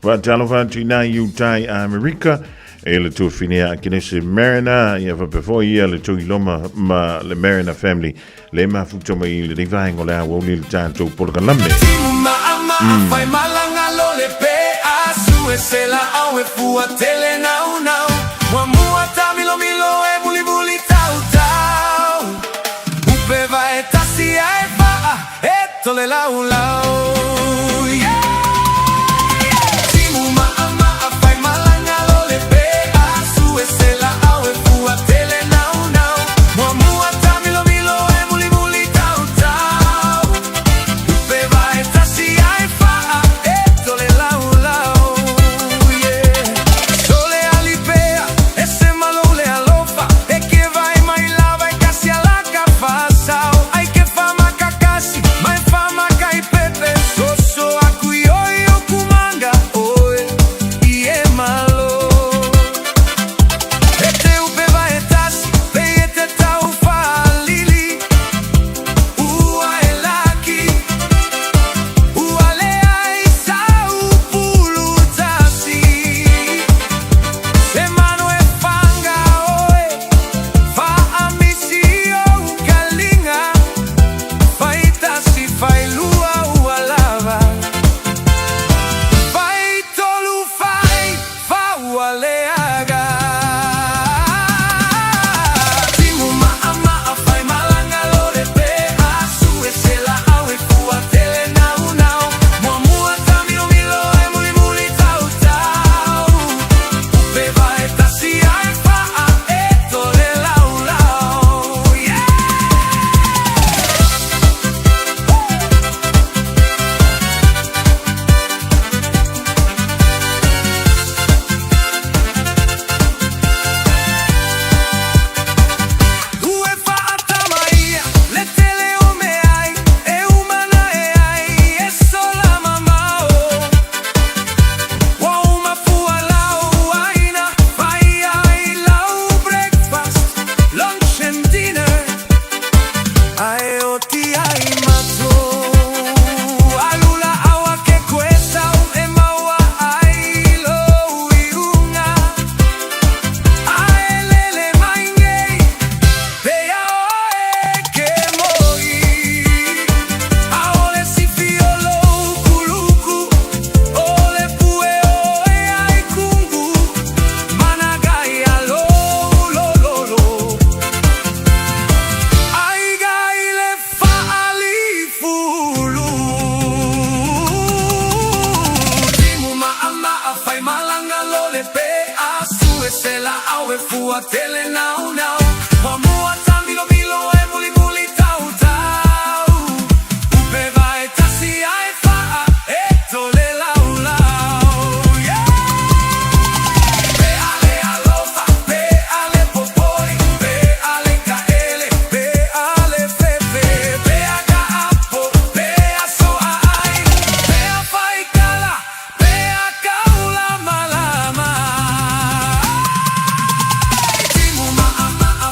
Faatalofa atu i nā i uta i Amerika, e le tuafine a Akenese Mariner, ia faapea foi ia le Tuiloma ma le Mariner family, le mafuta mai i lenei vaega o le aoauli le tatou polokalame. Timu maʻamaʻa fai malaga lole pe asu e se laau e fua tele naunau Muamua tamilomilo e mulimuli tautau Upe vae tasi ae faa e tole laulau Yeah! Timu maʻamaʻa fai malaga lole pe asu e se laau e fua tele naunau Muamua tamilomilo e mulimuli tautau Upe vae tasi ae faa e tole laulau Yeah! Sole alipea e se malo le alofa E ke vai mai lava e kasi alaka fasao Ai ke fama kakasi mai fama kai pepe Soso aku i oi o kumanga oe i e malo E te upe vai e tasi pe e te tau whaalili Ua e laki Ua le ai sa upulu tasi Se manu e whanga oe Faamisi o ukalinga Faitasi failua ua lava Faitolu fai fa ua leaga Timu maʻamaʻa fai malaga lole pe asu e se laau e fua tele naunau Muamua tamilomilo e mulimuli tautau Upe vae tasi ae faa e tole laulau Yeah! Ua faatama ia le tele o meai e umana e ai e sola mamao. Ua uma fua lau aina fai ai lau breakfast, lunch and dinner. Ae oti ai matou alu laau a ke koesau e maua ai lou iuga. Ae lele mai nei pe ia oe ke moi. Aole sifi o lou kuluku, o le pue oe ai kungu. Managai a lou lololo. Aiga i le faalifulu. Timu maʻamaʻa fai malaga lole pe asu e se laau e fua tele naunau. Muamua tamilomilo e mulimuli tautau. Upe vae tasi ae faa e tole laulau. Yeah! Pe ale alofa, pe ale popoi, pe ale kaele, pe ale fefe, pe a ka apo, pe a soa ai, pe a faikala, pe a kaula malama. Timu maʻamaʻa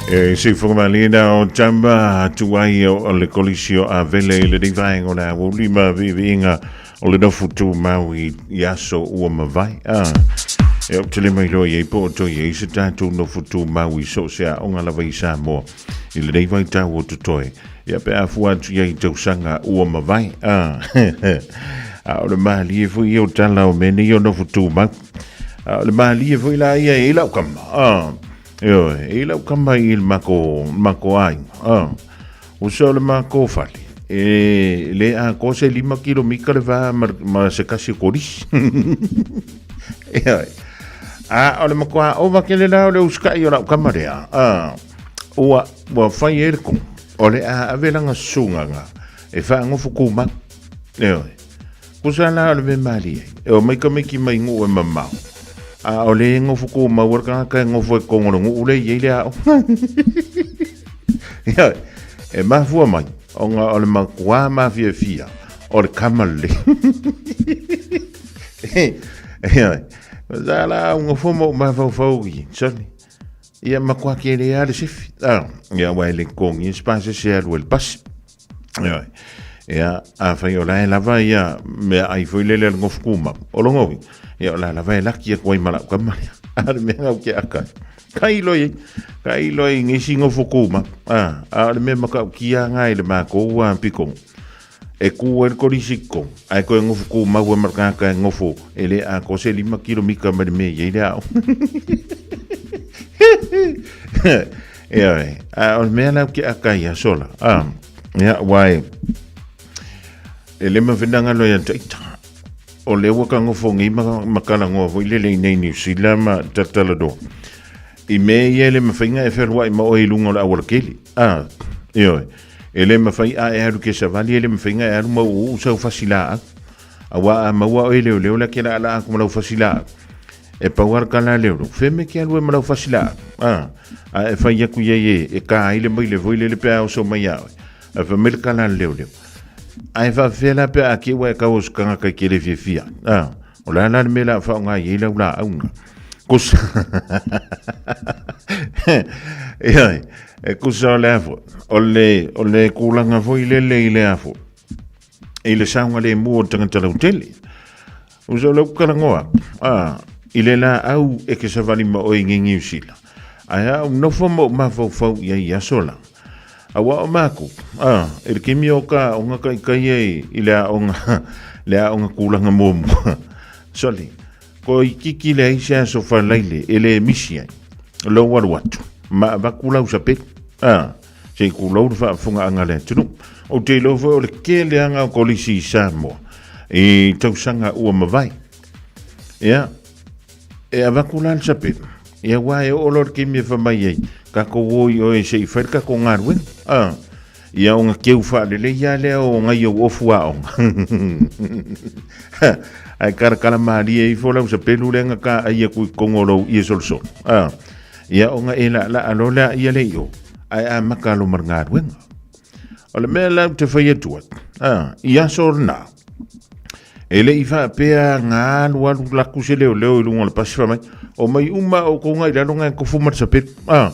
E se whakamaliina o tamba tuai o le kolisi o Avele i le vaenga o le au lima viviinga o le nofu tu maui i aso ua mavai. Ah, e o tele mai loa i po o toi e se tātou nofu tu maui so se a onga lava i Samoa i le vai tau o totoe. Ia pe afu atu ia i tausanga ua mavai. Ah, a o le malie foi i o tala o mene i o nofu tu mau. A o le malie foi la ia e lau kama. Ah, Ioe, e lau kama i le mako, mako aiga. Ah, o se o le mako fale. E le a ko se 5 kilomita le va ma, ma se kasi kolisi. Ioe. A o le makoa o va ke le la o le uskai o lau kama lea. Ah, ua, ua fai e le ko. O le a avelanga sunganga e whaangofu kumau. Ioe. Kusa la o le me mali ai. E o mai ka miki mai ngu e mamao. A o le ngofu ko mau ka ka ngofu e kongo ngu ule i le ao. Ia, e mafua mai. O nga o le makua mafia fia. O le kamale. Ia, sa la o ngofu mo mafau i. Soni. Ia makua ke le ale sifi. Ah, ia wa le kongi spasi se alu el pasi. Ia, ia, a whai o lae lava ia, mea ai foi lele al ngofu kuma. O longowi, ia o la lava e laki e kua i malau ka mai. A le mea ngau ke akai. Ka iloi, ka iloi ngisi ngofu kuma. A, a le mea makau kia ngai le mā ua piko. E ku e le kolisi ko. Ai koe ngofu kuma ua maraka e ngofu. E le a ko se 5 kilomika ma le mea i le ao. Ia, a o le mea lau ke akai a sola. A, ia, wai, e le mawhenanga loa ia taita. O lea ua kagofo nei ma, ma kalagoa foi lele i nei Niu Sila ma tatalanoa. I mea ia e le mafai e fealuai ma oe i luga o le aualakele. A, ioe. E le mafai a e alu ke savali e le mafai e alu ma uu sau fasi laau. Auā a maua oe leoleo la ke laalaa aku ma lau fasi laau. E pau lava le kala a leoleo, fe me ke alu ai ma lau fasi laau. A, a e fai aku iai e, e ka ai le maile foi lele pe a oso mai ia oe. Ae fai mai le kala a le leoleo. Ae faafefea la pe a ke ua e kau o se tagata i ke le fiafia. A, o le a la le mea o le a faaaoga i ai lau laau na. Kusa. Ioe, e kusa o le a foi. O le, o le kulaga foi lele i le a foi. I le saogalemu o le tagata lautele. Uso lau kalagoa, a, i le laau e ke savali ma oe i Niu Sila. Ae a ou nofo ma ou mafaufau i ai i aso la. Auā o mākou, a, i le kemi o ka aoga kaikai ai i le aoga, le aoga kulaga muamua. Sole, ko ikiki leai se aso falaile e le misi ai, lou alu atu, ma avatu lau sapelu, a, se i kulou le faafofogaaga a le atunuu. Ou te iloa foi o le keleaga o kolisi i Samoa i tausaga ua mavae. Ia, e avatu la le sapelu, ia aua e oo loa le taimi e fai mai ai, tatou o i oe se i fai le tatou galuega. A, ia ona keu faalelei lava lea o nai ou ofu aoga. Ae kalakala malie ifo lau sapelu lea na taai atu i totonu o lou ie solosolo. A, ia ona e laalaa loa lea ia le i o, ae amata loa ma le galuega. O le mea la ou te fai atu ai, a, i aso lena, e le i faapea na alualu laku se leoleo i luga o le pasi fai mai, o mai uma outou nai lalo nai tofu ma le sapelu. A,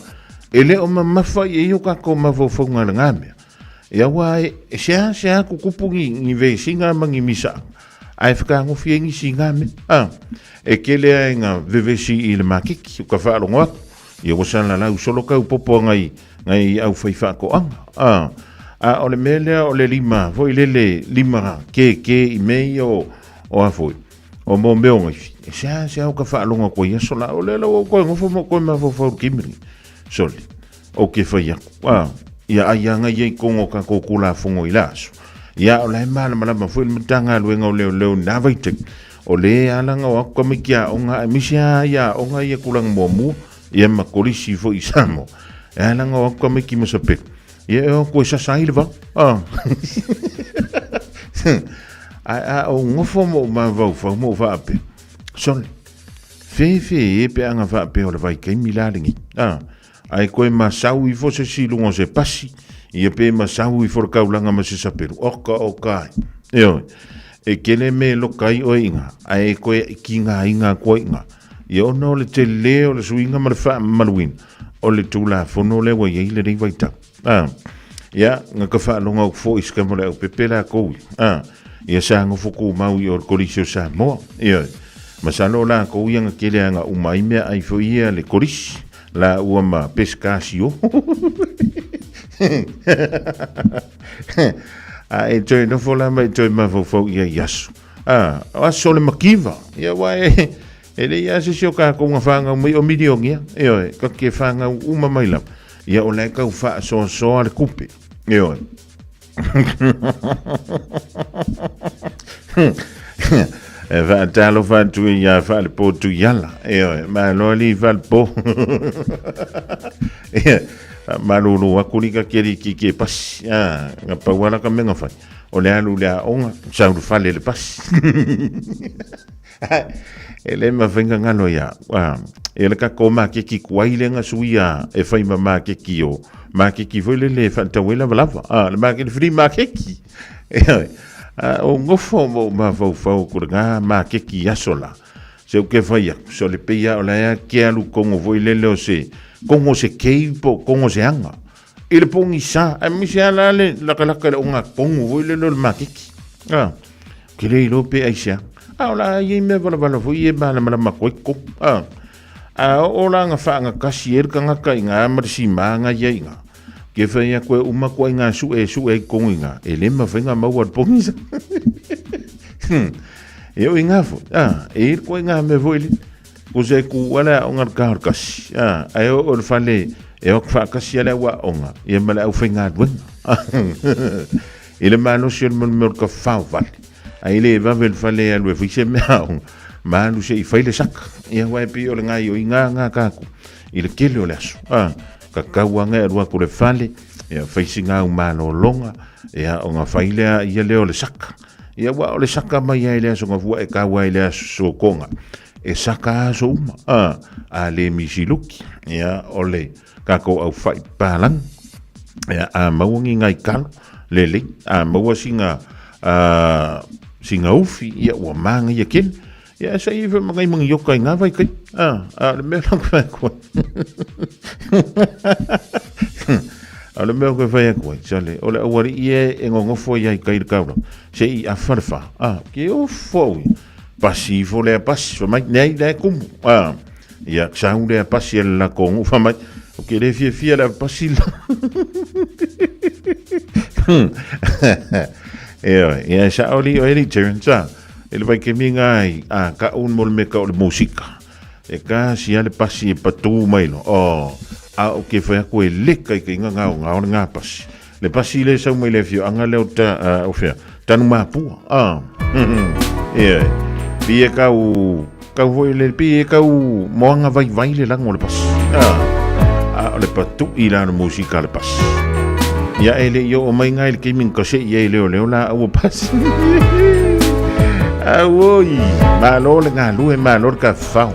e le o mamafa i ai o tatou mafaufauga i lena mea. Ia aua e seasea tutupu ni, ni vesiga ma ni misaaga, ae fetagofi ai nisi i na mea. A, e tele lava ina vevesi i le maketi, o ka faalogo atu, ia ua salalau solo tau popo a nai, nai aufaifaatoaga. A, a o le mea lea o le lima foi lele, lima kēkē i mea ia o, o a foi, o mō mea o gaifi, e seasea o ka faalogo atu ai aso la, o lea la ua ou toe nofo ma ou toe mafaufau i le taimi lenei. Sole, ou ke fai aku, a, ia ai anga ia i tonu o tatou Tulafono i la aso. Ia, o la e malamalama foi le Matagaluega o Leoleo i na vaitaimi, o le ala na o atu tamaiti aoga aemaise lava ia aoga ia tulaga muamua, ia ma kolisi foi i Samoa. E ala na o atu tamaiti ma sapelu, ia e o atu e sasa ai le vao. A. Ae a ou nofo ma ou mafaufau ma ou faapea, sole, fefe e pe a na faapea o le vaitaimi la lenei. A. Ae koe masau ifo se isi i luga o se pasi, ia pe masau ifo le kaulaga ma se sapelu, oka oka ai. Ioe, e kele me loka ai oe i ina, ae koe kigaina atu ai i ina. Ia ona o le tele o le suiga ma le faamamaluina o le Tulafono lea ua i ai lenei vaitau. A, ia, na ka faalogo atu foi i se taimi o le aupepe latou ia. A, ia sa nofo tumau i o le Kolisi o Samoa. Ioe, masalo o latou ia na tele lava na uma ai meaai foi ia a le Kolisi. Lāua ma Pescasio. A e toe nofo la ma e toe mafaufau i ai aso. A, o aso o le makiva. Ia aua e, e leai lava se isi o tatou na fanau mai o milionia. Ioe, ka te fanau uma mai lava. Ia o la e tau faasoasoa le tupe. Ioe. E faatalofa atu i ia Faalepo Tuiala. Ioe, malo alii Faalepo. Ia, malulu aku li ka keri ki ke pasi. Ah, nga pau ala ka mea fai. O le alu le aoga, sau le fale le pasi. E le mafai ona galo ia au. E le kako makeki kuai le nga suia e fai ma makeki o makeki foi lele e faatau ai lavalava. Ah, le makeki free makeki. O ngofo mo mafaufau ko le ngā makeki aso la. Se u ke fai aku, so le peia o la ea ke alu kongo foi lele o se kongo se cave po kongo se anga. I le pogisa, aemaise lava la le lakalaka i le ogakogo foi lele o le makeki. A, ou te le iloa pe aisea. A o le a i ai mea valavala foi ia e malamalama atu ai totonu. A, a oo la ina faagatasi ai le tagata i ina ma le sima na i ai i ina, ke fai atu e uma atu ai ina sue e sue ai i totonu i ina, e le mafai ona maua e le pogisa. E oo i ina foi, a, e i ai le ituaiga mea foi lele. Ko se ku ala aoga le ka kasi. A, ae oo i le fale e o atu faatasi ai le au aoga ia ma le aufaigaluega. I le malosi o le mea o le tafao vale. Ae le vave le fale e alu e fai se mea aoga, ma alu se i fai le saka. Ia aua e pei o le gaioiga nga kaku i le kele o le aso. A, ka kau anga e alu aku le fale, ia fai singa au malologa, ia ona fai lea ia lea o le saka. Ia aua o le saka mai ai le aso gafua e kau ai le aso sokonga. E saka aso uma, a, a le misiluki, ia o le kakou au fai palangi. Ia, a maua ni ngai kalo, lelei, a maua singa, a, singa ufi, ia ua manga ia kele. Ia, sa i fa mangai mangi yoka i ngā vai kai. A, a le mea lang whai koe. A le mea koe whai koe, sale, o le awari i e e ngongofo i ai kai le kaula. Se i a whare wha. A, ke o fo ui. Pasi ifo lea pasi, fa mai, nei lea kumu. A, Ia, sau lea pasi e le lako fa mai. O ke le fiafia le pasi la. E oi, ia sa oli o eri Terence a. E le vai ke mi ngai a ka un mo le me ka o le musika. E ka si ale pasi e patu mai lo. O, a o ke whai ako e leka i ke inga ngā o ngā o le ngā pasi. Le pasi le sau mai le fio anga leo ta o fea tanu mapua. Ah. E pi e kau kau foi le pi e kau moanga vai vai le lango le pasi. Ah. A o le patu i la le musika le pasi. Ia e le i o mai ngai le kimin ka se i e leo leo la au pasi. Auoi, malo le ngalue, malo le ka fao.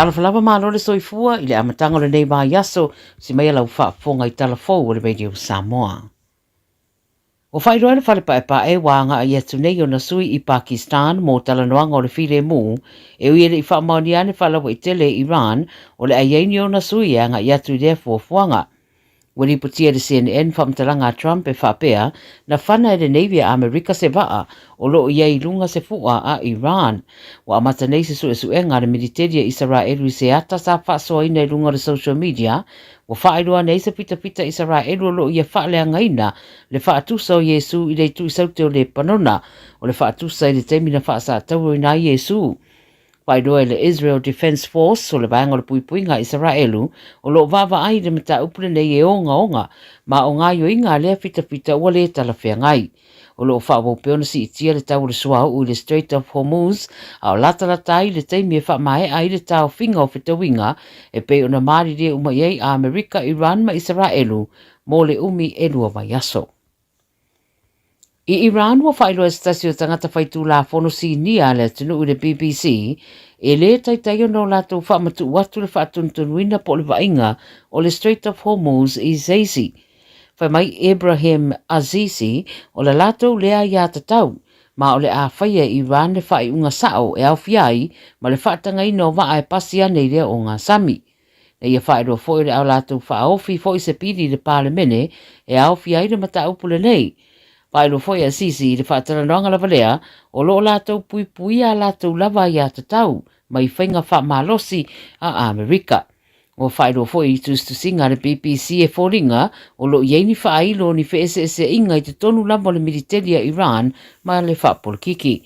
Talofa lava malo le soifua i le amataga o lenei vaiaso, si mai lau faafofoga i tala fou o le Radio Samoa. Ua faailoa e le Fale Paepae ua agai atu nei ona sui i Pakistan mo talanoaga o le filemu, e ui e le i faamaonia ane faalauaitele e Iran o le a i ai ni ona sui e agai atu i lea fuafuaga. Ua lipotia e le CNN faamatalaga a Trump e faapea, na fana e le Navy a Amerika se vaa o lo o i ai i luga se fu'a a Iran. Ua amata nei se suesuega a le militeli a Isaraelu i se ata sa faasoaina i luga o le social media ua faailoa nei se fitafita Isaraelu o lo o ia faaleagaina le faatusa o Iesu i le itu i saute o Lepanona o le faatusa i le taimi na faasatauroina ai Iesu. Faailoa e le Israel Defense Force o le Vaega o le Puipuiga a Isaraelu o lo o vaavaai i le mataupu lenei e ogaoga ma o gaoioiga a lea fitafita ua le talafeagai. O lo o faaauau pea ona siitia le tau o le suauu i le Strait of Hormuz a o latalata ai le taimi e faamaea ai le taofiga o fetauiga e pei ona malilie uma i ai Amerika, Iran ma Isaraelu mo le umi e lua vaiaso. I Iran, ua faailoa e se tasi o tagata faitulafono sinia a le atunuu i le BBC, e lē taitai ona o latou faamatuu atu le faatonutonuina po o le vaaiga o le Strait of Hormuz i se isi. Fai mai Ebrahim Azizi, o le latou lea aiatatau, ma o le a faia e Iran le faaiuga sa'o e aofia ai ma le faatagaina o vaa e pasi ane i lea ogasami. Na ia faailoa foi o le a latou faaofi foi se pili i le Palemene e aofia ai le mataupu lenei. Faailoa foi a Sisi i le faatalanoaga lava lea, o lo o latou puipuia a latou lava aiatatau mai faiga faamalosi a Amerika. Ua faailoa foi i tusitusiga a le BBC e foliga o lo o i ai ni faailo o ni feeseeseaiga i totonu lava o le militeli a Iran ma le faapolokiki.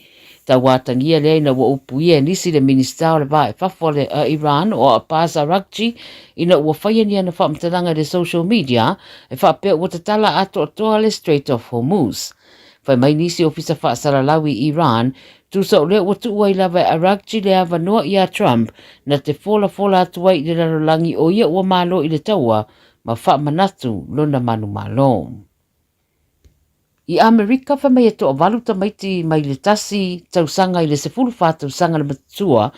Tauatagia lea ina ua upuia e nisi le Minisita o le Va i Fafo a Iran o Abbas Araghchi ina ua faia ni ana faamatalaga i le social media e faapea ua tatala atoatoa le Strait of Hormuz. Fai mai nisi ofisa faasalalau i Iran, tusa o lea ua tuu ai lava e Araghchi le avanoa iā Trump na te folafola atu ai i le lalolagi o ia ua malo i le taua ma faamanatu lona manumalo. I Amerika, fai mai e toavalu tamaiti mai le tasi tausaga i le 14 tausaga le matua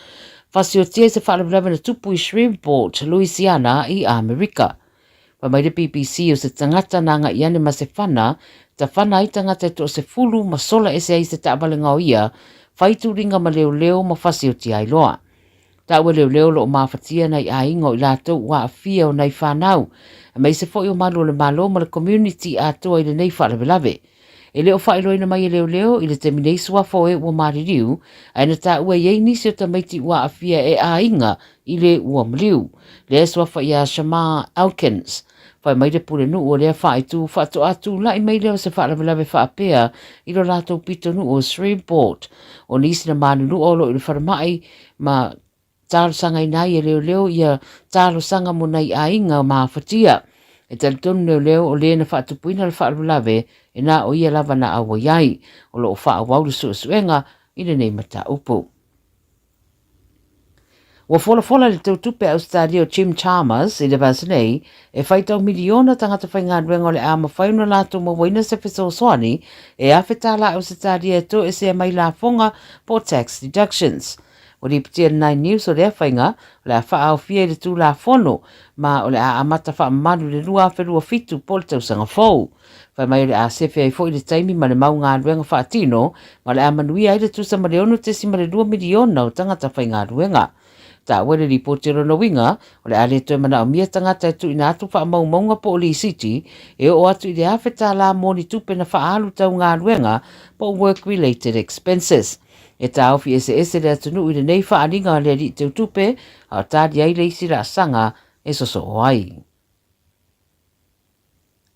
fasiotia i se faalavelave na tupu i Shreveport, Louisiana i Amerika. Fai mai le BBC o se tagata na agai ane ma se fana, tafana ai tagata e toasefulu ma sola ese ai se taavale gaoia, fai tuliga ma leoleo ma fasiotia ai loa. Taua leoleo o lo o mafatia nai aiga o i latou ua aafia o nai fanau, aemaise foi o malu o le Malo ma le community atoa i lenei faalavelave. E le o faailoaina mai e leoleo i le taimi nei suafa o e ua maliliu, ae na taua e i ai nisi o tamaiti ua aafia e aiga i le ua maliu. Lea e suafa ia Shamar Elkins. Fai mai le pulenuu o lea faaitu faatoa tulai mai lea o se faalavelave faapea i lo latou pitonuu o Shreveport. O nisi na manunua o lo o i le falemai ma talosagaina ai e leoleo ia talosaga mo nai aiga mafatia. E talitonu leoleo o le na faatupuina le faalavelave e na o ia lava na auai ai. O lo o faaauau le suesuega i lenei mataupu. Ua folafola le teutupe a Ausetalia o Jim Chalmers i le vaiaso nei e faitau miliona tagata faigaluega o le a mafai ona latou mauaina se fesoasoani e $1,000 Ausetalia e toesea mai lafoga po o tax deductions. Ua lipotia e le Nine News o lea faiga o le a faaaofia i le Tulafono ma o le a amata faamamalu i le 2027 po o le tausaga fou. Fai mai o le a sefe ai foi le taimi ma le mau galuega faatino ma o le a manuia ai le tusa ma le 6.2 miliona o tagata faigaluega. Taua i le lipoti o lona uiga, o le a le toe manaomia tagata e tuuina atu faamaumauga po o lisiti e oo atu i le $1,000 mo ni tupe na faaalu tau galuega po o work related expenses. E taofi eseese le atunuu i lenei faaaliga a le alii teutupe, a o tali ai le isi laasaga e sosoo ai.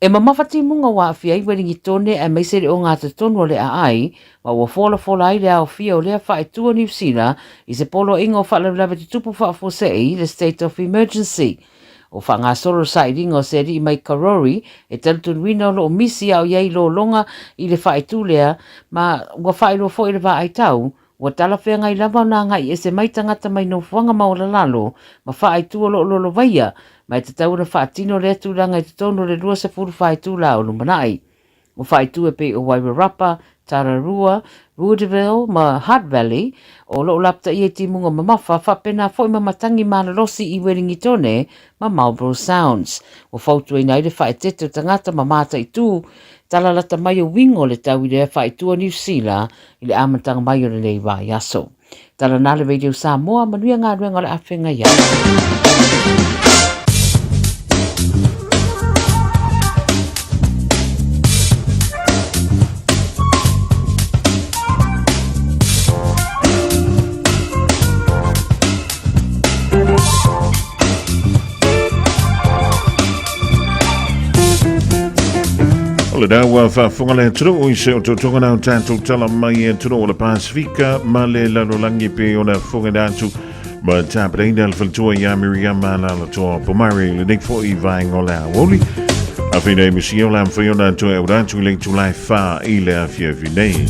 E mamafa timuga ua aafia ai Welingitone aemaise le ogatotonu o le aai, ma ua folafola ai le aofia o lea faaitu o Niu Sila i se poloaiga o faalavelave tutupu faafuasei, le State of Emergency. O faagasolo le sailiga o se alii mai Karori e talitonuina o lo o misi a o i ai lologa i le faaitu lea, ma ua faailoa foi e le vaai tau Ua talafeagai lava ona agai ese mai tagata mai nofoaga maualalalo ma faaaitu o lo o lolovaia, ma e tatau ona faatino lea tulaga i totonu o le 24 itula o lumanai. O faaitu e pei o Wairarapa, Tararua, Roodeval ma Hutt Valley, o lo o lapataia i timuga mamafa, faapena foi ma matagi malolosi i Welingitone ma Marlborough Sounds. Ua fautuaina ai le faaeteete o tagata ma mataitu tala lata mai o uiga o le tau i lea faaitua Niu Sila i le amataga mai o lenei vaiaso. Tala na le Radio Samoa, manuia galuega o le afeagai ai. O le nā ua faafofoga le atunuu i se otootoga na o tatou tala mai e atunuu o le Pasifika ma le lalolagi pe ona fofoga atu ma tapenaina le faletua ia Miriama Lalatoa Pomare i lenei foi vaega o le aoauli. Awhina i misi o la mwhai ona toe aura atu i le itulai wha i le afiafi nei.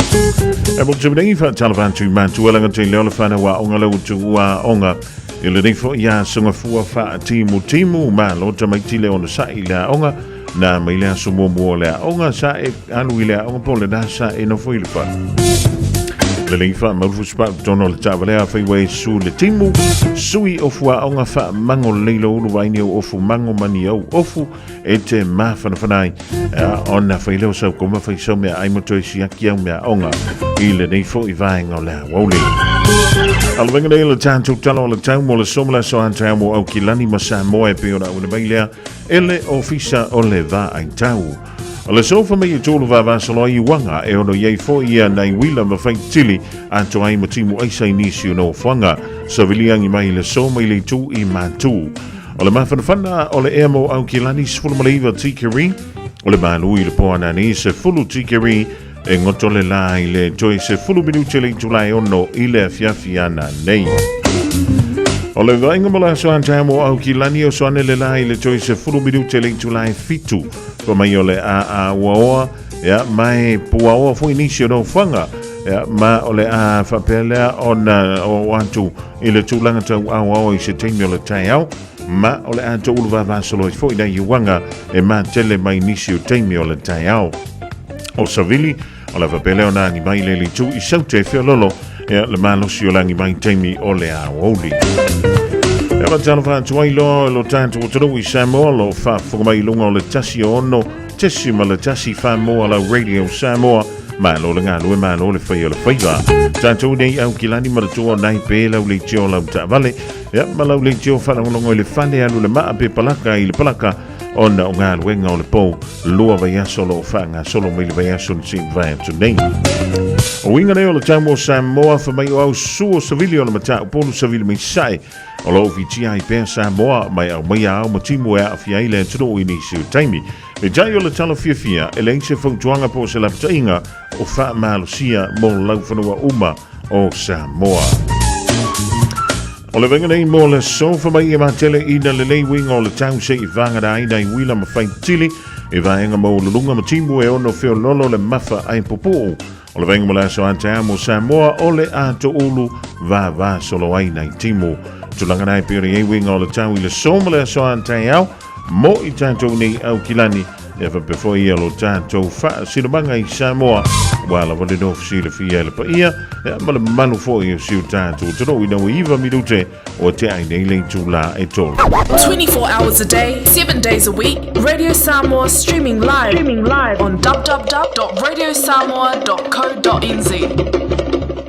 E mo te nei wha talava atu i mātua langa te leo le whanau a onga lau tu ua onga i lenei foi ia songa fua wha timu timu ma lo tamaiti le ona sa i le aoga na mai le aso muamua o le aoga sa e alu i le aoga po o lena sa e nofo i le fale. Lelei faamaulu fusi totonu o le taavale afai ua e su le timu, sui ofu aoga faamango lelei lou ulu vaai ni au ofu mango ma ni au ofu e te mafanafana ai ona fai lea o sau koma fai sau meaai ma toe siaki au meaaoga i lenei foi vaega o le aoauli. Alovenga nei le tatou tala o le tau mo le so ma le aso a mo Aukilani ma Samoa e pei ona auina mai lea e le Ofisa o le Vaaitau. O le sofa mai e tolu vavasolo ai uaga e ono i ai foi ia nai uila ma faitili atoa ai ma timu aisa i nisi o nofoaga. Saviliagi mai le so mai le itu i Matu. O le mafanafana o le ea mo Aukilani 19 tikeri, o le malu i le po anani 10 tikeri, e goto le la i le toe 10 minute le itula e ono i le afiafi ana nei. O le vaaiga mo le aso a taeao mo Aukilani o soane le la i le toe 10 minute le itula e 7. Fa mai o le a a uaoa, ia, mai puaoa foi nisi o nofoaga, ia, ma o le a faapea lea ona o atu i le tulaga tau aoao i se taimi o le taeao, ma o le a toulu vavasolo ai foi nai uaga e matele mai nisi o taimi o le taeao. O Savili, o le faapea lea ona agi mai le litu i saute e feololo, ia, le malosi o le agi mai taimi o le aoauli. E faatalofa atu ai loa lo tatou atunuu i Samoa lo faafofoga mai i luga o le 106.1 Samoa lau Radio Samoa. Malo le galue, malo le fai o le faiva. Tatou nei Aukilani ma le tua o nai pe lau leitio lau taavale. Ia, ma lau leitio faalogologo i le fale alu le maa pe palaka i le palaka ona o galuega o le pou lua vaiaso o lo o faagasolo mai le vaiaso na sei mavae atu nei. O uiga nei o le tau mo Samoa fa mai o au su o savili o le mataupolu savili mai sae o lo o fitia ai pea Samoa mai aumaia ao ma timu e aafia ai le atunuu i nisi o taimi. Peitai o le tala fiafia, e leai se fautuaga po o se lapataiga o faamalosia mo laufanua uma o Samoa. O le vaega nei mo le sofa mai e matele ina lelei uiga o le tau se i vagana ai nai uila ma faitili e vaega maualuluga ma timu e ono feololo le mafa ai pupuu. O le vaega mo le aso a taeao mo Samoa o le atoulu vavasolo ai nai timu. Tulaga na e pei ona i ai uiga o le tau i le so ma le aso a taeao mo i tatou nei Aukilani e faapea foi ia lo tatou faasinomaga i Samoa ua lava le nofo silafia e le paia ia ma le mamalu foi o si o tatou atunuu ina ua 9 minute o te ai nei le itula e tolu. 24 hours a day, 7 days a week, Radio Samoa streaming live, streaming live on www.radiosamoa.co.nz.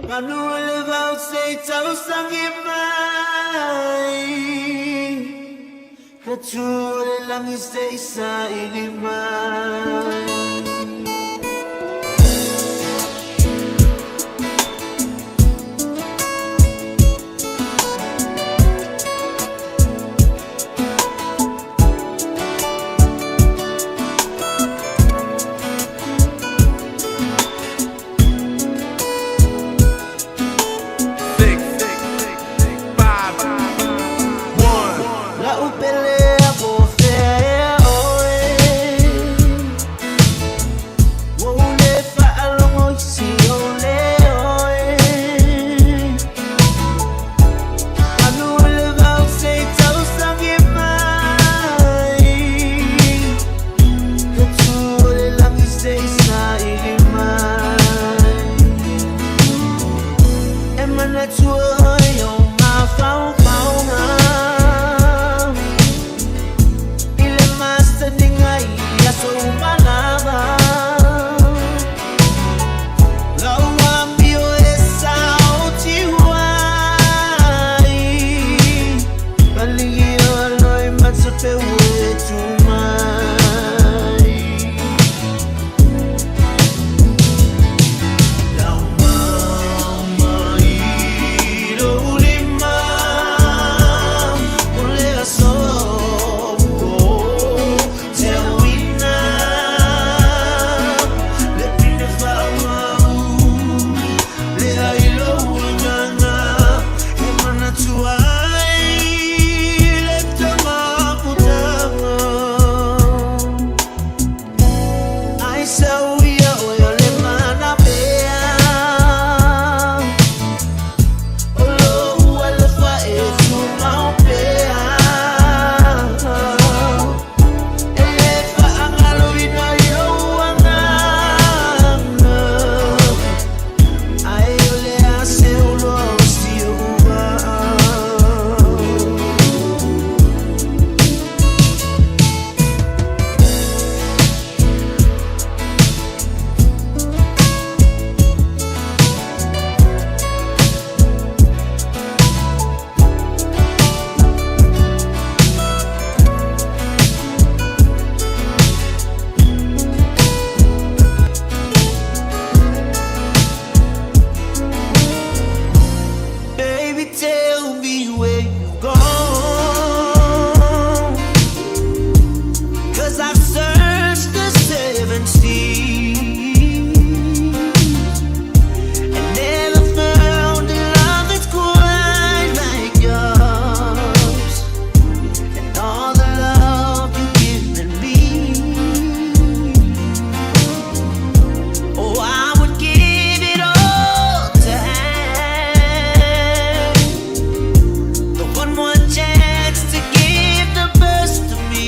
Manu o le vao se i tausangi mai Ka tū o le langi se i saili mai. La'u pele a po fea ea oe. peu e tu mai. Lau mama i lou lima, o le aso ua teuina, le pine faamau, lea i lou agaga, e manatu ai le tamaputanga. Ai sau ia oe o le mana pea, o lou alofa e tumau pea. E le faagaloina i lou agaga, ai o le a se uloa o si ou vaa. Baby, tell me where you gone. 'Cause I've searched the seven seas and never found a love that's quite like yours. And all the love you've given me, oh, I would give it all to have the one more chance to give the best of me.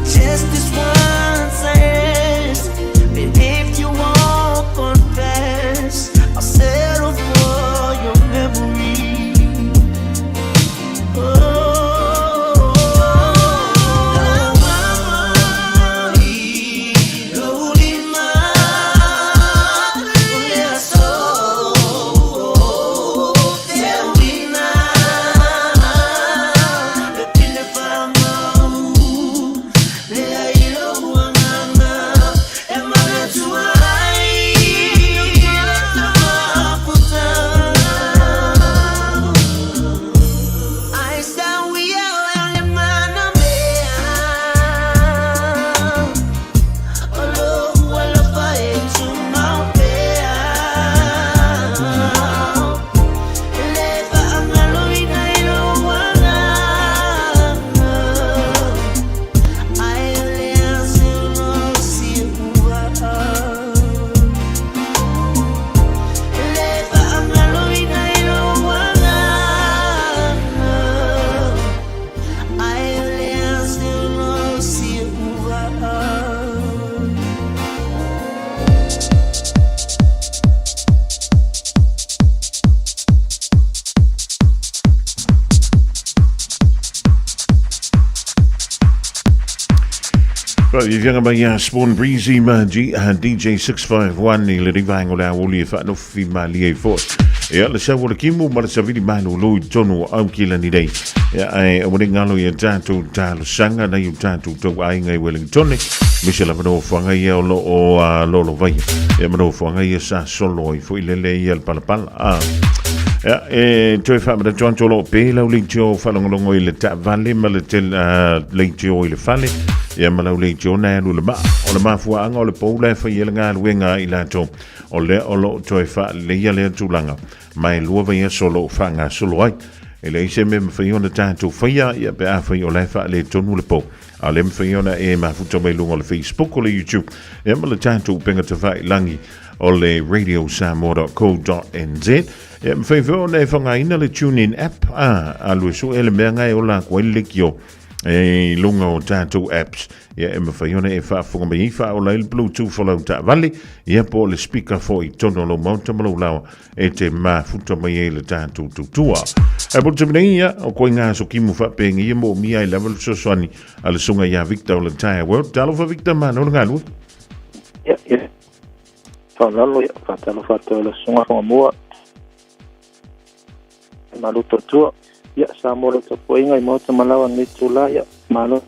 Just this once I ask, but if you won't confess, I'll settle for your memory. Oh, mama, lou lima, o le aso teuina, le pine faamau, lea i lou agaga, e manatu ai le tamaputanga. Ai sau ia oe o le mana mea, o lou alofa e tumau pea. E le faagaloina i lou agaga, ai o le a se uloa o si ou vaa. E le faagaloina i lou agaga, ai o le a se uloa o si ou vaa. Faaviaviaga mai ia Spawn Breezy ma G, DJ 651 i lenei vaega o le aoauli e faanofi malie ai foi. Ia, le sau o le kimu ma le savili malūlū i totonu o Aukilani nei. Ia, ae aua ne i galo i a tatou talosaga nai o tatou tauaiga i Wellingtone, aemaise lava nofoaga ia o lo o lolovaia. Ia ma nofoaga ia sa solo ai foi lele ia le palapala. Ia, e toe faamanatu atu o lo o pe lau leitio faalogologo i le taavale ma le leitio i le fale, ia ma lau leitio na e alu i le maa. O le mafuaaga o le pou la e fai ai le galuega a i latou, o lea o lo o toe faaleleia lea tulaga, ma e 2 vaiaso o lo o faagasolo ai. E leai se mea e mafai ona tatou faia, ia pe afai o la e faaletonu le pou. A o lea e mafai ona e mafuta mai luga o le Facebook o le YouTube, ia ma le tatou upega tafailagi o le radiosamoa.co.nz. Ia mafai foi ona e faaaogaina le TuneIn app, a alu e sue le mea nga e ola atu ai le leitio e i luga o tatou apps. Ia e mafai ona e faafofoga mai ai, faaola ai le Bluetooth o lau taavale, ia po o le speaker foi i totonu o lou maota ma lou laoa e te mafuta mai ai le tatou tautua. Ae mo le taimi nei, ia, o koe ngā aso kimu faapenei e moomia ai lava le fesoasoani a le susuga ia Victor o le Entire World. Talofa Victor, malo le galue. Ia, ia. Faaaloalo, ia, faatalofa atu ai i le Susuga Fagamua, malu tautua. Ia, Samoa lau tapuaiga i maota ma laoa i lenei itula, ia, malo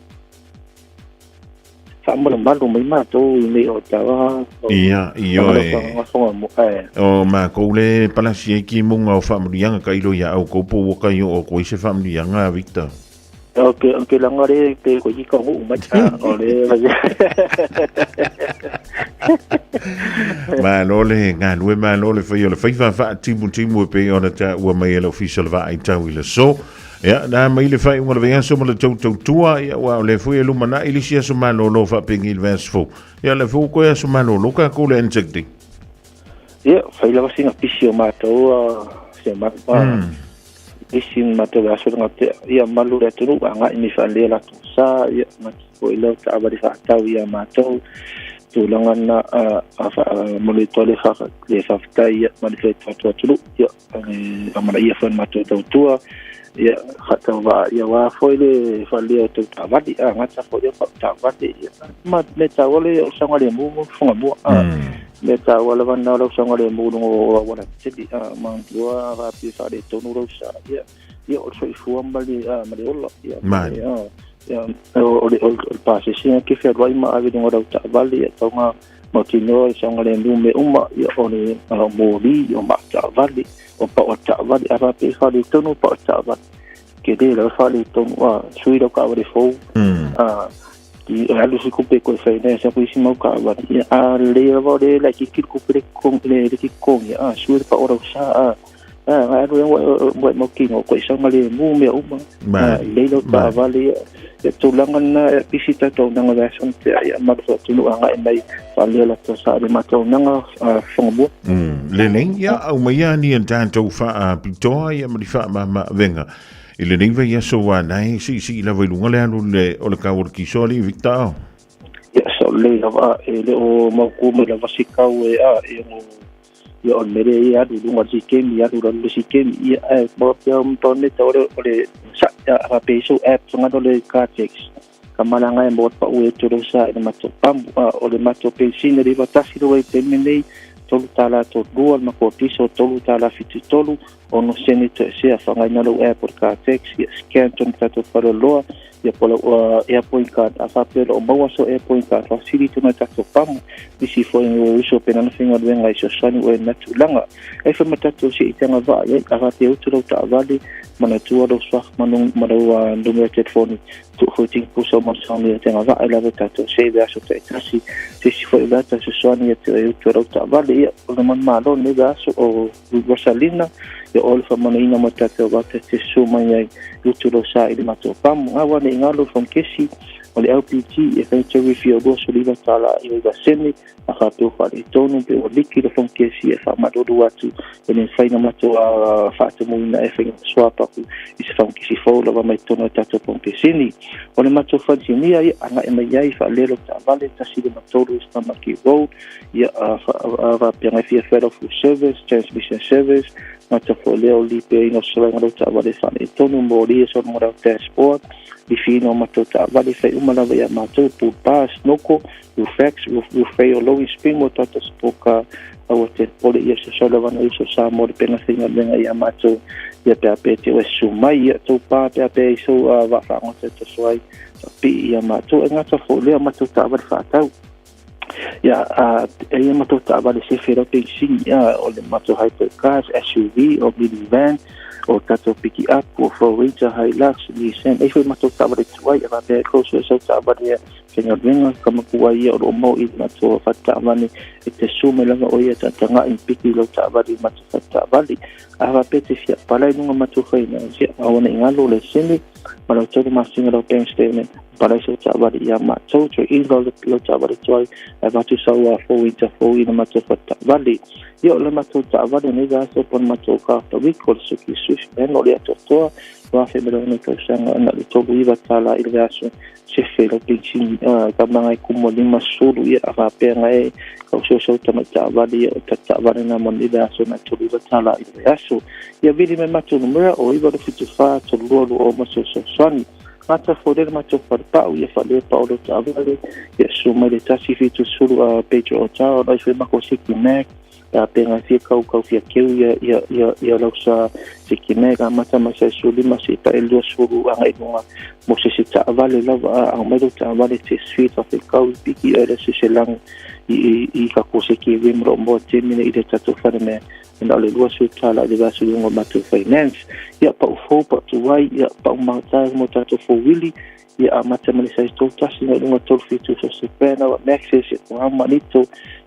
faamalumalu mai matou i nei o taua. Ia, ioe. O makou le palasi ai ki munga o faamanuiaga tailo ia au kou po ua kai oo atu ai se faamanuiaga a Victor. Ok, ok, langa le pe ko ki ka ngu mai o le. Malo le galue, malo le fai o le faiva faatimutimu e pei ona taua mai e le Ofisa o le Vaai Tau i le aso. Ia, na mai le faaiuga o le vaiaso ma le tautautua, ia, ua o lea foi e lumanai le isi aso malolo faapengi i le vaiaso fou. Ia, o lea foi ua toe aso malolo tatou le Anzac Day. Ia, fai lava sina pisi o matou se malu. Pisi matou aso nga te ia malu le atunuu agai mai faalelei latou sa ia matu foi lau taavale faatau ia matou tulaga na a faamalo atu le le faafetai ia ma le tatou atunuu ia amanaia foi le matou tautua ia faatauvaa ia aua foi le faalelei o tou taavale a gata foi ia taavale ia ma me taua le o saogalemu Fugamua a me taua lava na lau saogalemu luga o auala tetele a manatua faapea faaletonu lau sa ia ia o le soifua ma le ma le ola ia ma ia o le o le pasese e te fealuai ma ave luga o lau taavale ia tauga mautinoa le saogalemu mea uma ia o le moli o maa taavale o pao taavale a faapea e faaletonu pao taavale tele lava faaletonu a sui lau taavale fou a i alu se tupe koe finance aku isi mau taavale ia a lelei lava o le laitiiti le tupe le le totogi a sui le pao lau sa a a alu ua e mautinoa koe saogalemu mea uma a lelei lau taavale ia ia tulaga lena e pisi tatou auaunaga vaiaso na tea ia malu foi atunuu agai mai faalelei latou sa i le matou auaunaga Fugamua. Lelei, ia aumaia ni a tatou faapitoa ia ma ni faamamaavega i lenei vaiaso ua nae siisii lava i luga le alu le o le kau o le kiso alii Victor. Ia sao lelei lava e le o mautu mai lava se kau e a e ono ia o le mea lea ia alu i luga o le isi taimi alu i lalo le isi taimi ia ae mo pea o tau me tau o le sa a faapea i sou app fagalo le Cartex ka malaga e mo pau e tolo sa i le matou pamu a o le matou penisini le 91 le taimi nei $3.32 le matou piso $3.73 ono sene toesea faaaogaina lou app o le Cartex ia scan tonu tatou faleoloa ia po lau airpoint card a faapea o lo o maua so airpoint card faasili tonu e tatou pamu nisi foi o uso pe nana faigaluega i fesoasoani oe na tulaga ai foi ma tatou siitaga vaa i ai a faapea utu lau taavale manatua lou suafa ma lau numera telefoni tuu foi tini pusa o masauni o tega vaa i lava tatou save aso taitasi se isi foi o le ata fesoasoani ia te oe utu lau taavale ia o le manumalo nei vaiaso o Rosalina, ia oe le faamanoina mo tatou vata te susu mai ai i utu lou sa i le matou pamu. A ua nei galo fongkesi o le LPG e fai tariff ia $29 i 9 sene a faapea ua faaletonu pe ua liki le fongkesi e faamalulu atu e le mafai ona matou faatumuina e fai swap aku i se fongkesi fou lava mai totonu o tatou pompesini. O le matou falesinia ia agai mai ai faalelo taavale 153 East Tamaki Road ia faapea ngai fia fai lau full service transmission service gata foi lea o lipeaina o sosolaina lau taavale faaletonu moli e sologa lau dashboard lifiina o matou taavale fai uma lava ia matou pool bar snorkel roof roof roof rail lowing spring mo tatou sport car aua te pole ia sosola lava na uso sa mo le pena faigaluega ia matou ia pe a pe te oe susu mai ia tou pa pe a pe i sou vaa fagota e toso ai pii ia matou e gata foi lea matou taavale faatau Ia, a, e ia matou taavale sefe lau penisini, ia, o le matou hybrid cars, SUV, o minivan, o tatou pick up, o Ford Ranger, Hilux, Nissan, e foi matou taavale tuai, a faapea e close sau taavale ia faigaluega, ka matua ia o lo o mau i matou fale taavale, e te susu mai lava o ia tagatagai piki lau taavale i matou fale taavale. A faapea te fia palai luga matou finance, ia, aua ne i galo le sene, ma lau tolu masina lau bank statement, palai sau taavale ia matou, toe i lau lau taavale tuai, ae avatu sau a fou i ta fou i le matou fale taavale. Ia o le matou taavale nei vaiaso po o le matou car of the week o le Suzuki Swift Van o le atoatoa 2006 tausaga na o le $39 i le vaiaso sefe lau penisini ka manga e kumu 50 ia a faapea ngai kau soso tamai taavale ia o ta taavale na mo nei vaiaso na $39 i le vaiaso. Ia vili mai matou numera o 974 3220 ma fesoasoani. Gata foi lea le matou falepau ia faalea pao lau taavale ia susu mai le 170 a Pedro Otao lai foi makou Siki Mac. A pe gafie kaukau fia keu ia ia ia ia lau sa se kime ka mata ma se suli ma se pa el 20 anga i luga mo se se taavale lava a aumai lou taavale te sui faafekau i piki ai le seselagi i i i ka koseki rim lo mo te mine i le tatou fale mea na o le 20 tala i le vaiaso i luga o matou finance. Ia pau fou pau tuai ia pau matai mo tatou fouili ia amata mai le size 31 agai i luga 37 so se brand ava Maxxis ia Kuama Nito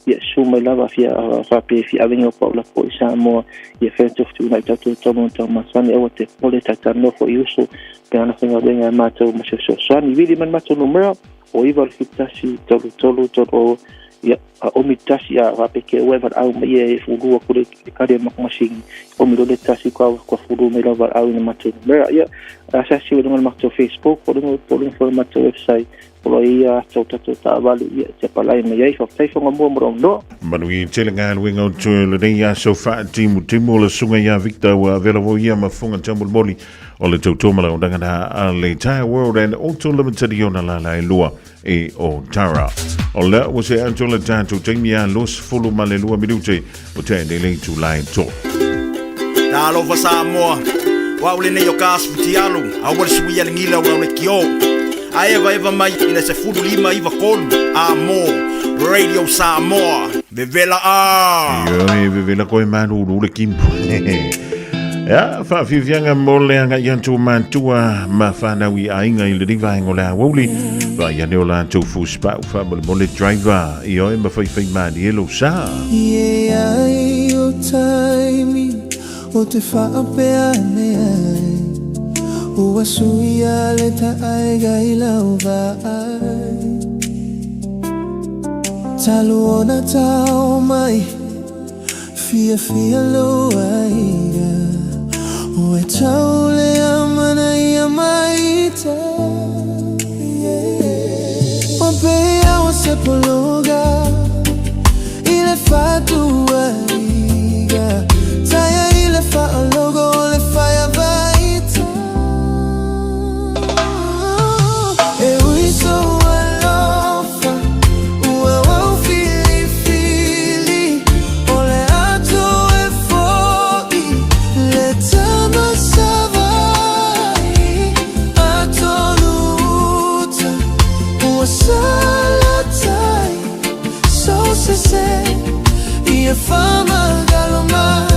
ia susu mai lava fia faapea fia avega o pau lapoa i Samoa ia fea tufatuina i tatou talu na taumasani aua te pole tatanoa foi i uso pe ana faigaluega e matou ma se fesoasoani vili mai le matou numera o 9 8 71 33 30 ia a omi tasi a faapea ke ua e valaau mai ia e fulu aku le kali a makumasini omi lo le tasi kua kua fulu mai lau valaau ina matou numera ia asiasi i luga o le matou Facebook po o luga po o luga foi o le matou website o lo ia ata o tatou taavale ia te apalai mai ai faafetai Fagamua mo lou avanoa. Manuia tele galuega o toe lenei aso faatimutimu o le susuga ia Victor ua avela foi ia ma fofoga taumolimoli o le tautua ma le auaunaga a le Tire World and Auto Limited i ona lala e lua e o Tara. O lea ua se atu le tatou taimi a 22 minute o te nei le itula e tolu. Talofa Samoa, o au lenei o ka Asfutialu, aua le suia le gila o lau lekiō. A evaeva mai i le 15 93 a mo Radio Samoa. Vevela a! Ioe, vevela koe malulu le kimpu. Ia, faafiafiaga mo le agai atu o matua ma whanau i aiga i lenei vaega o le aoauli. Vaai ane o latou fusipau faamolemole driver. Ioe, ma faifai malie lou sa. Ie ai o taimi o te faapea ane ai Ua suia le taaiga i lau vaai Talu ona tau mai Fiafia lou aiga Ua tau le amanaia mai ita O pei o se pologa I le fatuaiga Taia i le faalogo o le faia vaita E ui sou alofa Ua ou filifili O le ato e fo'i Le tama Savai'i Atonu uta Ua salatai So sese Ia famagalo mai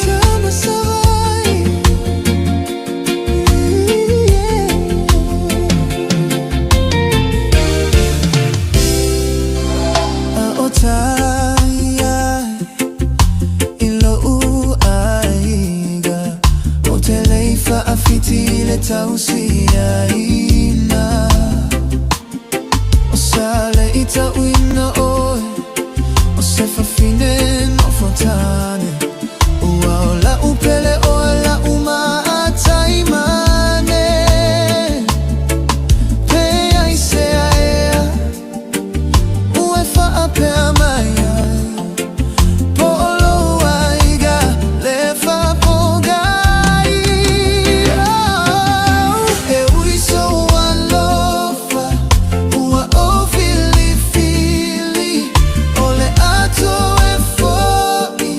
Tama Savai'i yeah. A o tai ai I lou aiga O te lei faafiti i le tausiaina O sa le i tauina oe O se fafine nofo tane Ua o la'u pele oe la'u maataimane Pe ai se aea Ua e faapea mai ai Po o lou aiga le faapogai oh, E ui sou alofa Ua ou filifili O le ato e fo'i.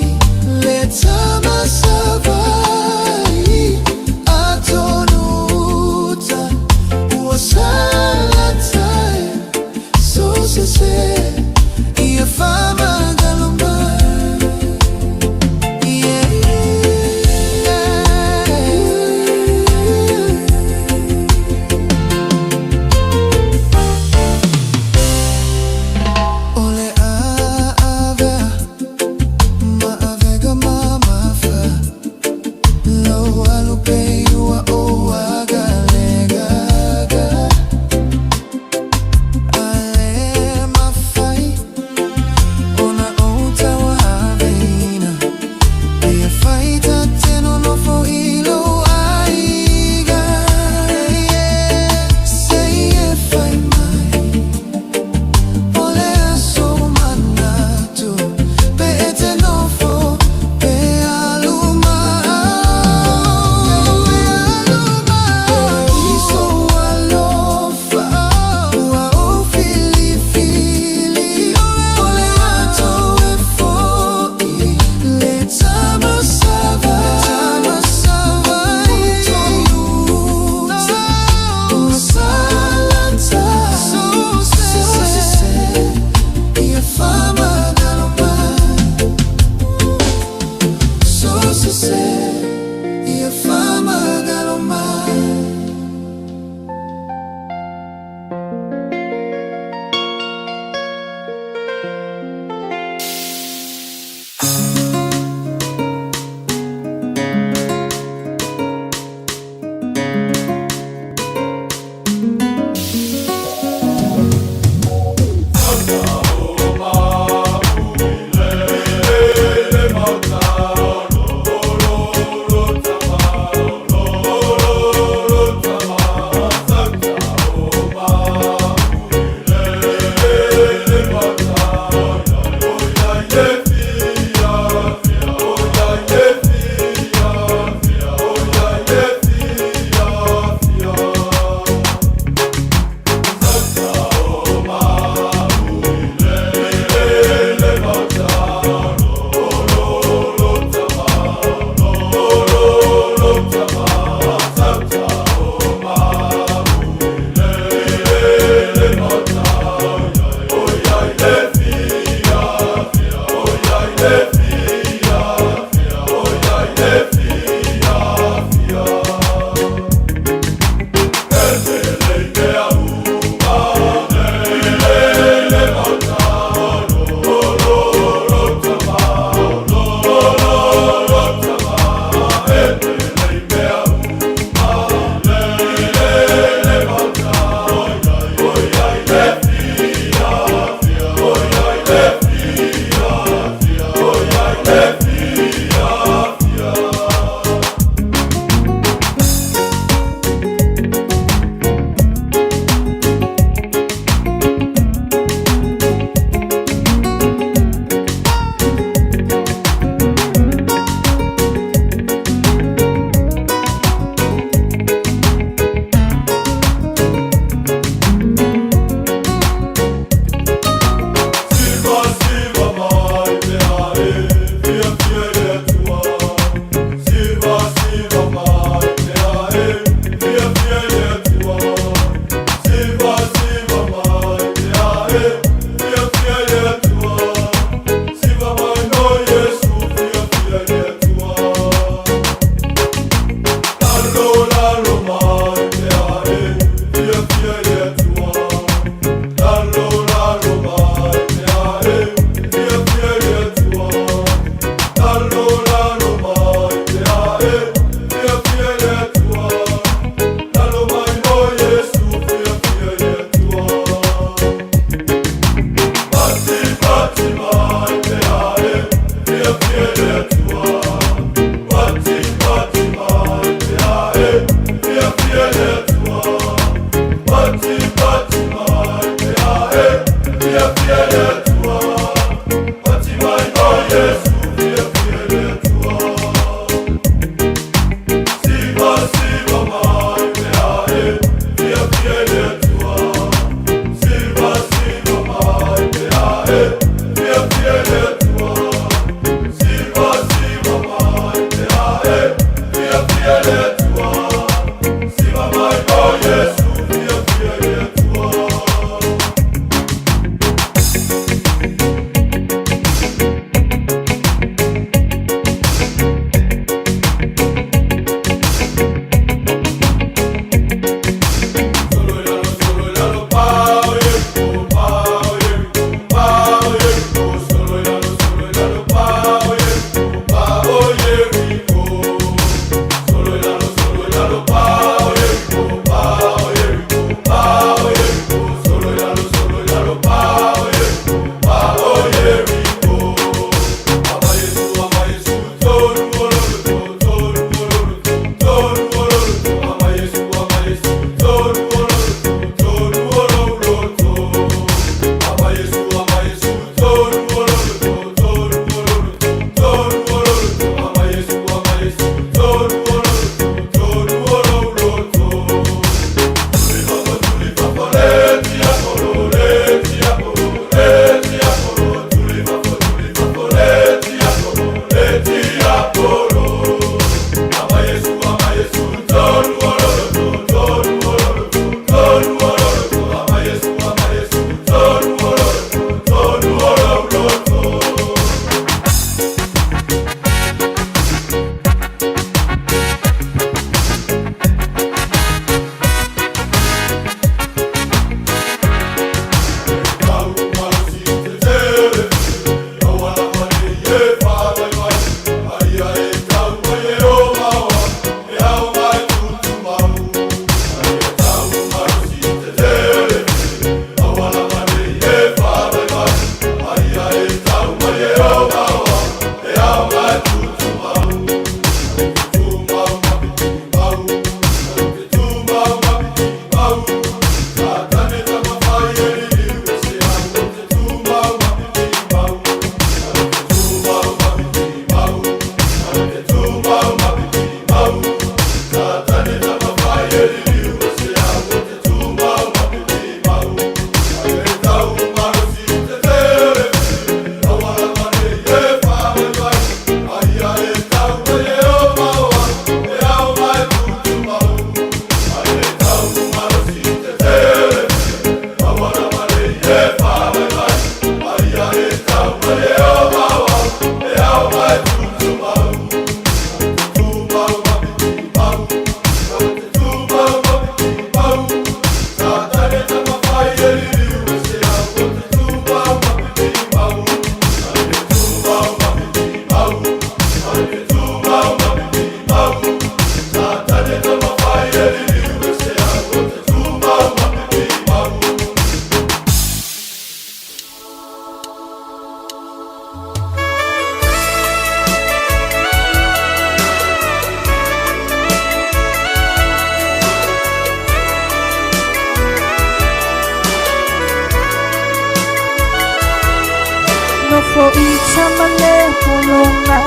Nofo i tama le polonga,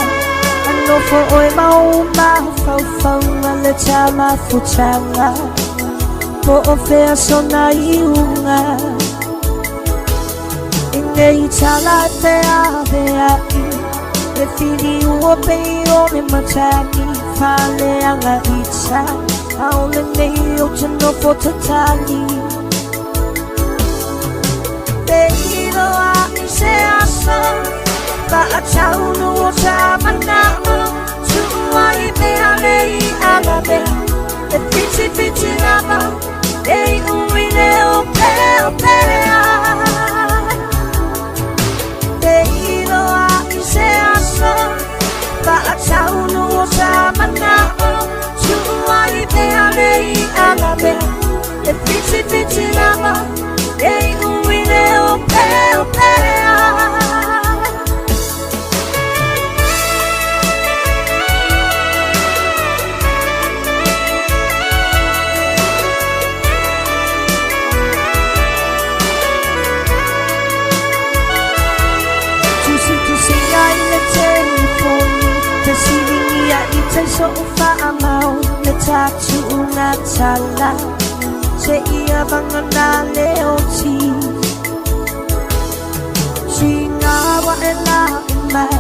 a nofo oe mau mafaufauga le tamafutaga po o fea sona iuga. I nei tala e feaveaʻi le filiu o pei o le matagi faleaga ita ao lenei o te nofo tatali. Te iloa i se aso faataunu o sa manao tuua i mea nei ala mea e whitiwhiti lava e iu i le opeopea. Te iloa i se aso faataunu o sa manao tuua i mea nei ala mea e whitiwhiti lava e iu i le opeopea. Tusitusiga i le telefoni, fesiligia i tai so'u fa'amau le tatu'uga tala se'ia vagana le oti. Siga ua'e la'u mai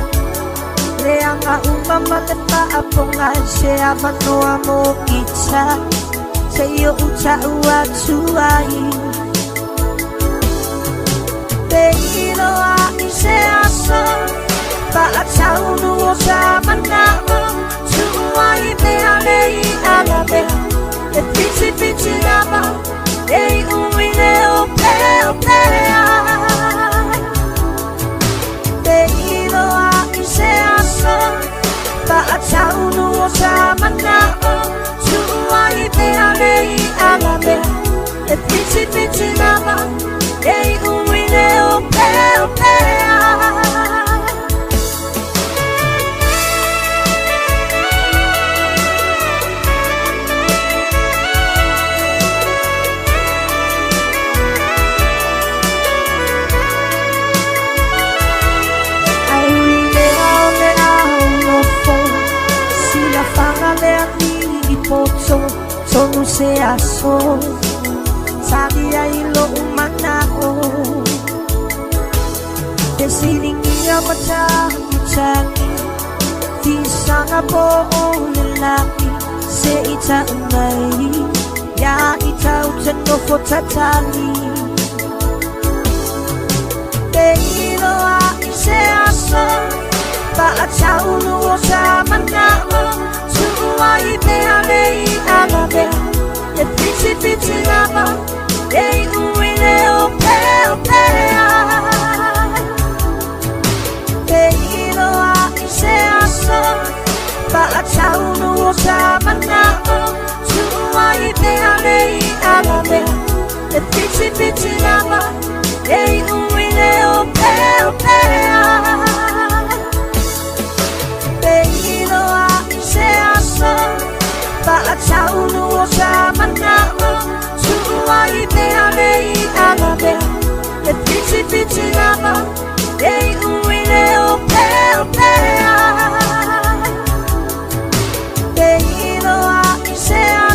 le aga uma ma le fa'apoga se avanoa mo ita se o'u ta'u atu ai. Te iloa i se aso faataunu o sa manao tuua i mea nei ala mea e whitiwhiti lava e iu i le opeopea. Te iloa i se aso faataunu o sa manao tuua i mea nei ala mea e whitiwhiti lava e iu i le opeopea. Ai ui le ao le ao nofo silafaga le alii poto tonu se aso tali ai lo'u mana'o fesiligia matagitagi fisaga po o le la'i se'i ta'u mai ia i tau te nofo tatali. Te iloa i se aso faataunu o sa manao tuua i mea nei ala mea e whitiwhiti lava e iu i le opeopea. Te iloa i se aso faataunu o sa manao tuua i mea nei ala mea e whitiwhiti lava e iu i le opeopea. Te iloa i se aso faataunu o sa manao tuua i mea nei ala mea e whitiwhiti lava e iu i le opeopea. Te iloa i se aso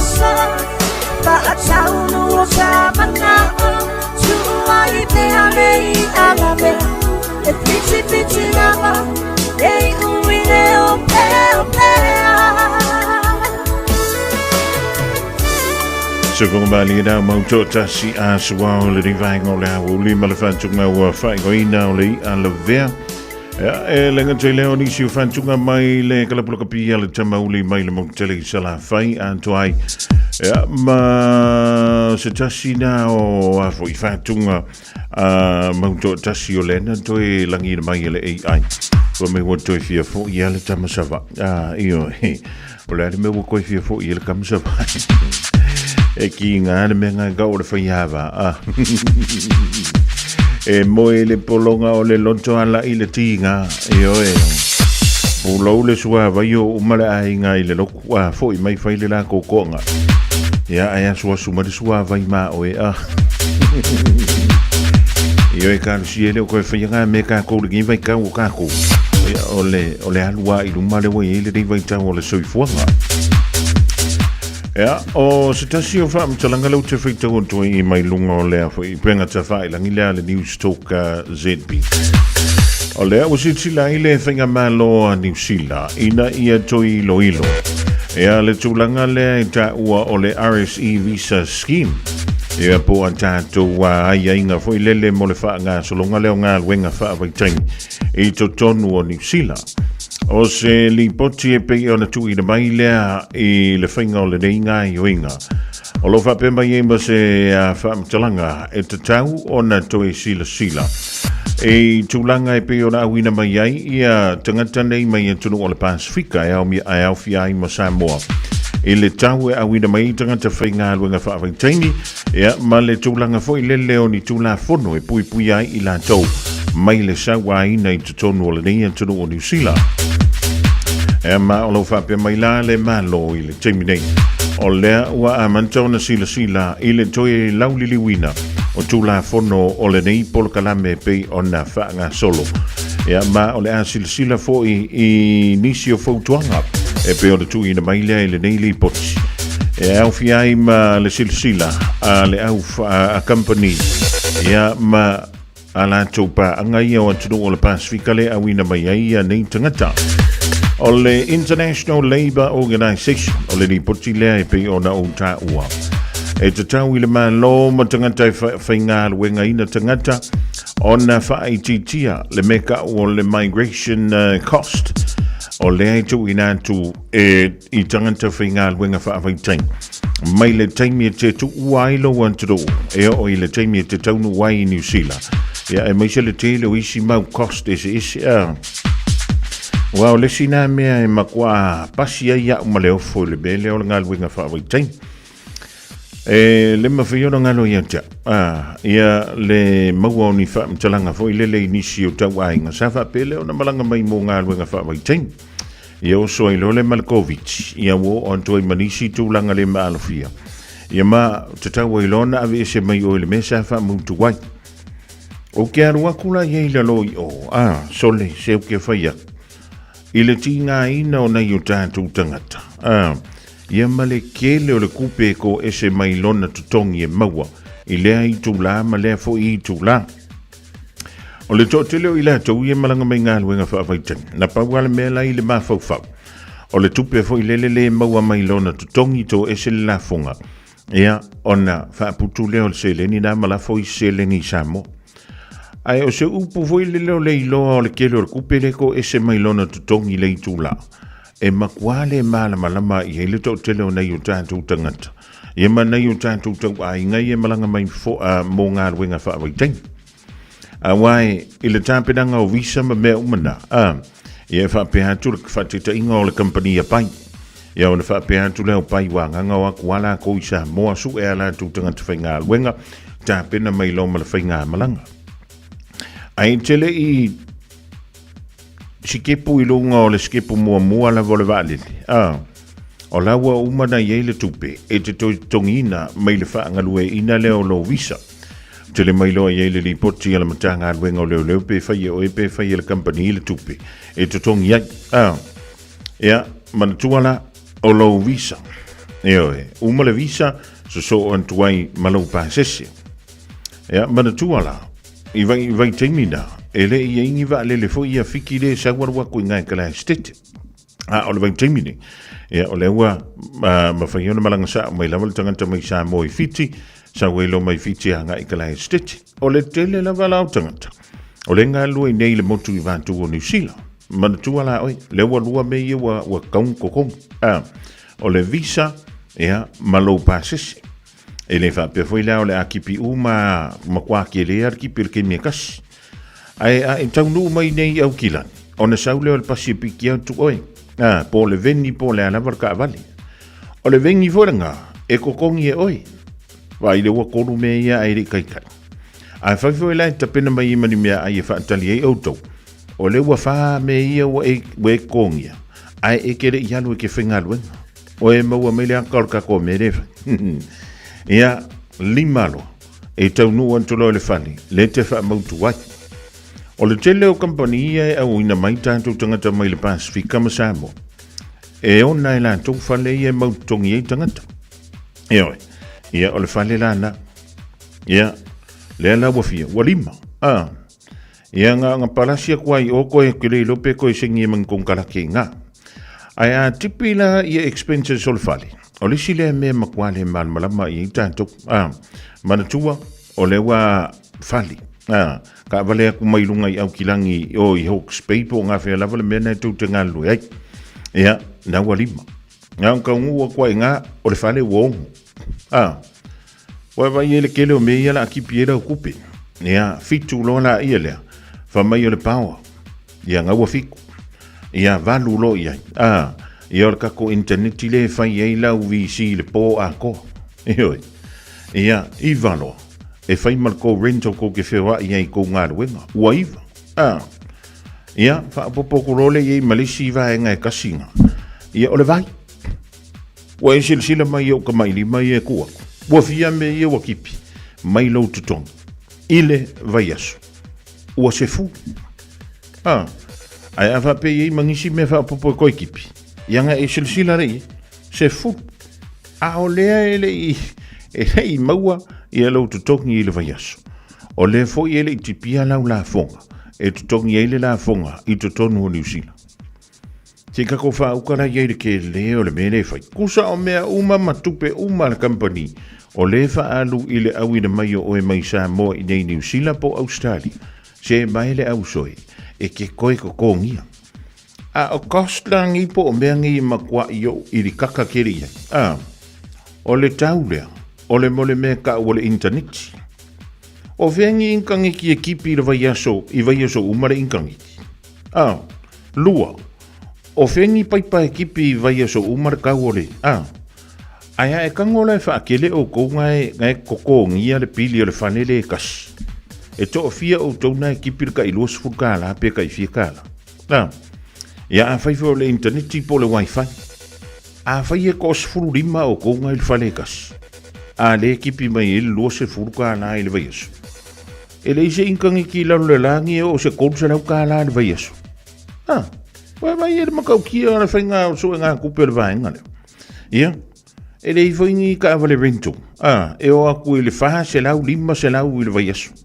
Se fonga malie nā mau toʻatasi a suao le rivaenga o le aoauli ma le faatuga ua faaigoaina o le iʻa lavea. Ia, e le gata i lea o nisi o faatuga mai le kalapulakapia le tamauli mai le mokutele i Salafai atoa ai. Ia, ma se tasi nā o a foi faatuga a mau toʻatasi o lena toe lagina mai e le AI. Ua me ua toe fia foʻi ia le tama Savaii. A, ioe. O le a le mea ua koe fia foʻi e le tama Savaii. E ki ngā le mea ngai kau o le whaiava. Ah. E moe le polonga o le loto ala i le tinga. Ioe. Pulou le sua vai o uma le aiga i le loku. A foʻi mai fai le la kokoanga. Ia ai asu asu ma le sua vai ma oe. Ah. Ioe ka lusi e le o koe whaia ngā me ka kou le ngi vai kau o ka kou. Ia o le o le alu a i luma le ua i ai lenei vaitau o le soifuaga. Ia, o se tasi o faamatalaga lea ou te faitau atu ai i mai luga o lea foi upega tafailangi lea a le News Talk ZB. O lea ua silasila ai le faigamalo a Niu Sila ina ia toe iloilo ea le tulaga lea e taua o le RSE Visa Scheme. Ia po a tātou aiaiga foi lele mo le faagasologa lea o galuega faavaitaimi i totonu o Niu Sila. O se lipoti e pei ona tuuina mai lea i le faiga o lenei gaoioiga. O lo o faapea mai ai ma se faamatalaga e tatau ona toe silasila i tulaga e pei ona auina mai ai ia tagata nei mai atunuu o le Pasifika e aofia ai ma Samoa i le tau e auina mai ai tagata faigaluega faavaitaimi Ia, ma le tulaga foi lele o ni Tulafono e puipuia ai i latou mai le sauaina i totonu o lenei atunuu o Niu Sila. Ia, ma o lo o faapea mai la le Malo i le taimi nei, o lea ua amata ona silasila i le toe lauliliuina o Tulafono o lenei polokalame pei ona faagasolo. Ia, ma o le a silasila foi i nisi o fautuaga e pei ona tuuina mai lea i lenei lipoti. E aofia ai ma le silasila a le au a company ia ma a latou paaga ia o atunuu o le Pasifika le auina mai ai ia nei tagata. O le International Labour Organization o le lipoti lea e pei ona ou taua. E tatau i le Malo ma tagata e faigaluegaina tagata ona faaitiitia le mea kau o le migration cost o lea e tuuina atu e i tagata faigaluega faavaitaimi mai le taimi e te tuua ai lou atunuu e oo i le taimi e te taunuu ai i Niu Sila. Ia, aemaise le tele o isi mau cost eseese. A, aua o le isi nā mea e matua pasi ai au ma le ofo i le mea lea o le galuega faavaitaimi. E le mawhai ona ngalo ia te au. A, ia le maua o ni faamatalaga foi lele i nisi o tau aiga. Sa faapea lea ona malaga mai mo galuega faavaitaimi. Ia oso ai loa le ma le Koviti, ia ua oo atu ai ma nisi tulaga le maalofia. Ia ma tatau ai loa ona aveese mai oe i le mea sa faamautu ai. Ou te alu atu la ia i lalo i o, a, sole, se ou te fai atu. I le tigaina o nai o tatou tagata, a, ia ma le tele o le kupe e toese mai lona totogi e maua i lea itulā ma lea foi itulā. O le toatele o i latou ia e malaga mai galuega faavaitaimi, na pau lava le mea la i le mafaufau, o le tupe foi lele le maua mai lona totogi toese le lafoga, ia ona faaputu lea o le seleni na ma lafo isi seleni i Samoa. Ae o se upu foi lele o le iloa o le tele o le tupe le toese mai lona totogi i le itulā, e matua le malamalama i ai le toatele o nai o tatou tagata, ia ma nai o tatou tauaiga ia e malaga mai fo, mo galuega faavaitaimi. Aua e, i le tapenaga o visa ma mea uma na, a, ia e faapea atu le faataitaiga o le kamupani a Pai. Ia ona faapea atu lea o Pai ua agaga o atu a latou i Samoa sue a latou tagata faigaluega, tapena mai loa ma le faigamalaga. Ae te le i sikepu i luga o le sikepu muamua lava o le vaalele, a, o la ua uma ona i ai le tupe e te toe totogiina mai le faagalueaiina lea o lou visa. Tele mai loa i ai le lipoti a le Matagaluega o Leoleo pe fai e oe pe fai e le kamupani le tupe e totogi ai. A, ia, manatua la, o lou visa. Ioe, uma le visa, sosoo atu ai ma lou pasese. Ia, manatua la, i vai, vaitaimi na, e le i ai ni vaalele foi ia Fiti le sau alu atu i Gaekalaestete. A o le vaitaimi nei, ia, o lea ua mafai ona malaga sa'o mai lava le tagata mai Samoa i Fiti, sau ai loa mai Fiti agai i Kalae State. O le tele lava la o tagata, o lea e galulue i nei i le motu i Vatu o Niu Sila. Manatua la oe, lea ua lua mea ia ua kaungu kokogi. A, o le visa, ia, ma lou pasese. E le faapea foi la o le a kipi uma matua kele a le kipi o le kemi e kasi. Ae a e taunuu mai nei i Aukilani, ona sau lea o le pasi e piki atu oe. A, po o le veni po o le a lava le kaavale. O le veni foi lena, e kokogi e oe. Vaai le ua kolu mea ia ae le i kaikai. Ae fai foi la e tapena mai ai ma ni meaai e faatali ai outou, o lea ua fa mea ia ua e, ua e kogia, ae e ke le i alu e ke faigaluega. Oe maua mai le aka o le kako mea le fai. Ia, lima loa, e taunuu atu loa i le fale, le te faamautu ai. O le tele o kampani ia e auina mai tatou tagata mai le Pasifika ma Samoa, e ona e latou fale ia e mautotogi ai tagata. Ioe, ia o le fale lana. Ia, lea la ua fia, ua lima. Ah. Ia nga nga palasi aku ai o koe ke le iloa pe koe sengi e mangi kongkalake i nga. Ae a tipi la ia expenses o le fale, o le isi lea mea matua le malamalama i ai tatou. A, manatua, o lea ua fale. A, kaavale aku mai luga i Aukilagi o i Hawke's Bay po o ngafea lava le mea na e tou te galulue ai. Ia, na ua lima. Nga o kaungu aku ai nga, o le fale ua ono. A, Ua vaai ai le kele o mea ia la kipi ai lau kupe. Ia, fitu loa la ia lea. Fa mai o le paoa. Ia, ngaua fiku. Ia, valu loa i ai. A, ia o le kako interneti le fai ai lau VC le po atoa. Ioe. Ia, iva loa. E fai ma le kou rental kou ke feoai ai i kou galuega. Ua iva. A, ia, faaopoopo atu loa lea i ai ma le isi vaega e kasi nga. Ia, o le vai. Ua e silasila mai i ou kamaʻilima ia e kū aku. Ua fia mea ia ua kipi mai lou totogi i le vaiaso. Ua sefulu. A, ae a faapea i ai ma nisi mea faaopoopo e koe kipi, ia nga e silasila le i ai, sefulu. A o lea e le i, e le i maua ia lou totogi i le vaiaso. O lea foi e le i tipia lau lafoga e totogi ai le lafoga i totonu o Niu Sila. Se i tatou faauka la i ai le kele o le mea lea e fai. Kusa o mea uma ma tupe uma a le company o lea e faaalu i le auina mai o oe mai Samoa i nei Niu Sila po o Australia. Se mae le ausoe e ke koe kokogia. A o cost la nei po o mea nei e makuaʻi oʻu i le kaka kele i ai. A, o le tau lea, o le mo le mea kau o le intaneti. O fea ni intaneti e kipi i le vaiaso, i vaiaso uma le intaneti. A, lua, o fea ni paipa e kipi i vaiaso uma le kau o le, a, ae a e kago la e faakele oukou nga e, nga e kokogia le pili o le fale le e kasi. E toafia outou na e kipi le kai 20 kālā pe kai fia kālā. A, ia afai foi o le intaneti po o le wifi. Afai e toa-15 oukou nga i le fale e kasi, a le kipi mai ai le 20 kālā i le vaiaso. E leai se intaneti i lalo le lagi e oo se 300 kālā le vaiaso. Ha, ua vai e le matautia o le faiga o suega tupe o le vaega lea. Ia, e leai foi ni taavale rental. A, e oo atu i le 400, 500 i le vaiaso.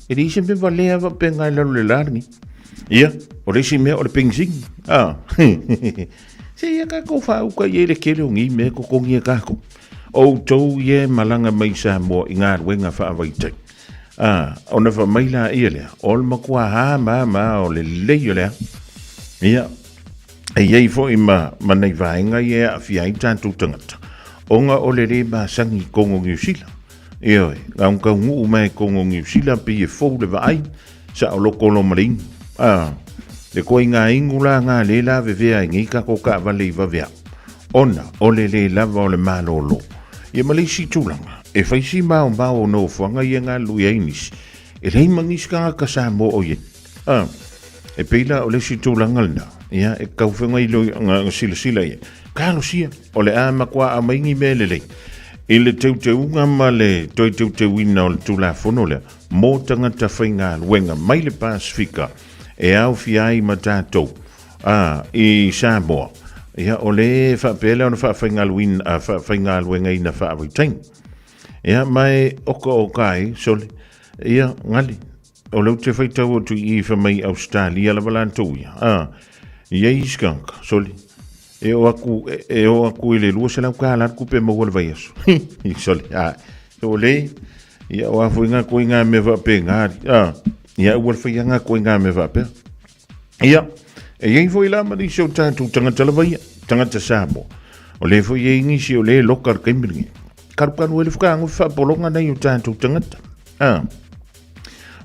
E leai se mea valea faapena i lalo le lagi. Ia, o le isi mea o le penisini. A, se ia tatou faauka i ai le tele o nei mea e totogi e tatou. Outou ia e malaga mai i Samoa i galuega faavaitaimi. A, ona fai mai laia lea, o le matua hāmāmā o le lelei o le a. Ia, e i ai foi ma, ma nai vaega ia e aafia ai tatou tagata, ona o le lē masani i tonu o Niu Sila. Ioe, gaogaunuu mai tonu o Niu Sila pei e fou le vaai, saoloto loa ma le inu. A, le koiga inu la nga lē lavevea ai nei tatou taavale i vaveao, ona o le lē lava o le malōlō. Ia ma le isi tulaga, e fai si maomao o nofoaga ia galulue ai nisi, e leai ma nisi tagata Samoa o i ai. A, e pei la o le isi tulaga lena, ia, e tatau foi ona ilo, ona silasila i ai. Talosia, o le a matua aumai ni mea lelei i le teuteuga ma le toe teuteuina o le Tulafono lea mō tagata faigaluega mai le Pasifika e aofia ai ma tatou a, i Samoa. Ia, o le faapea lea ona faafaigaluina, faafaigaluegaina faavaitaimi. Ia, ma e oka oka ai, sole, ia, gali, o lea ou te faitau atu i i fai mai Australia lava latou ia. A, i ai isi tagata, sole. E o aku, e o aku i le 200 kāla le tupe maua le vaiaso. Sole, a, sole, ia o a foi ngā koe ngā mea whaapea ngā, a, ia ua le whai ngā koe ngā mea whaapea. Ia, e iai foi la ma nisi o tātou tangata lava ia, tangata Samoa. O le foi e ingisi o le loka le kaimi lenei. Karukaru e le whakaango whaapolonga nei o tātou tangata. A,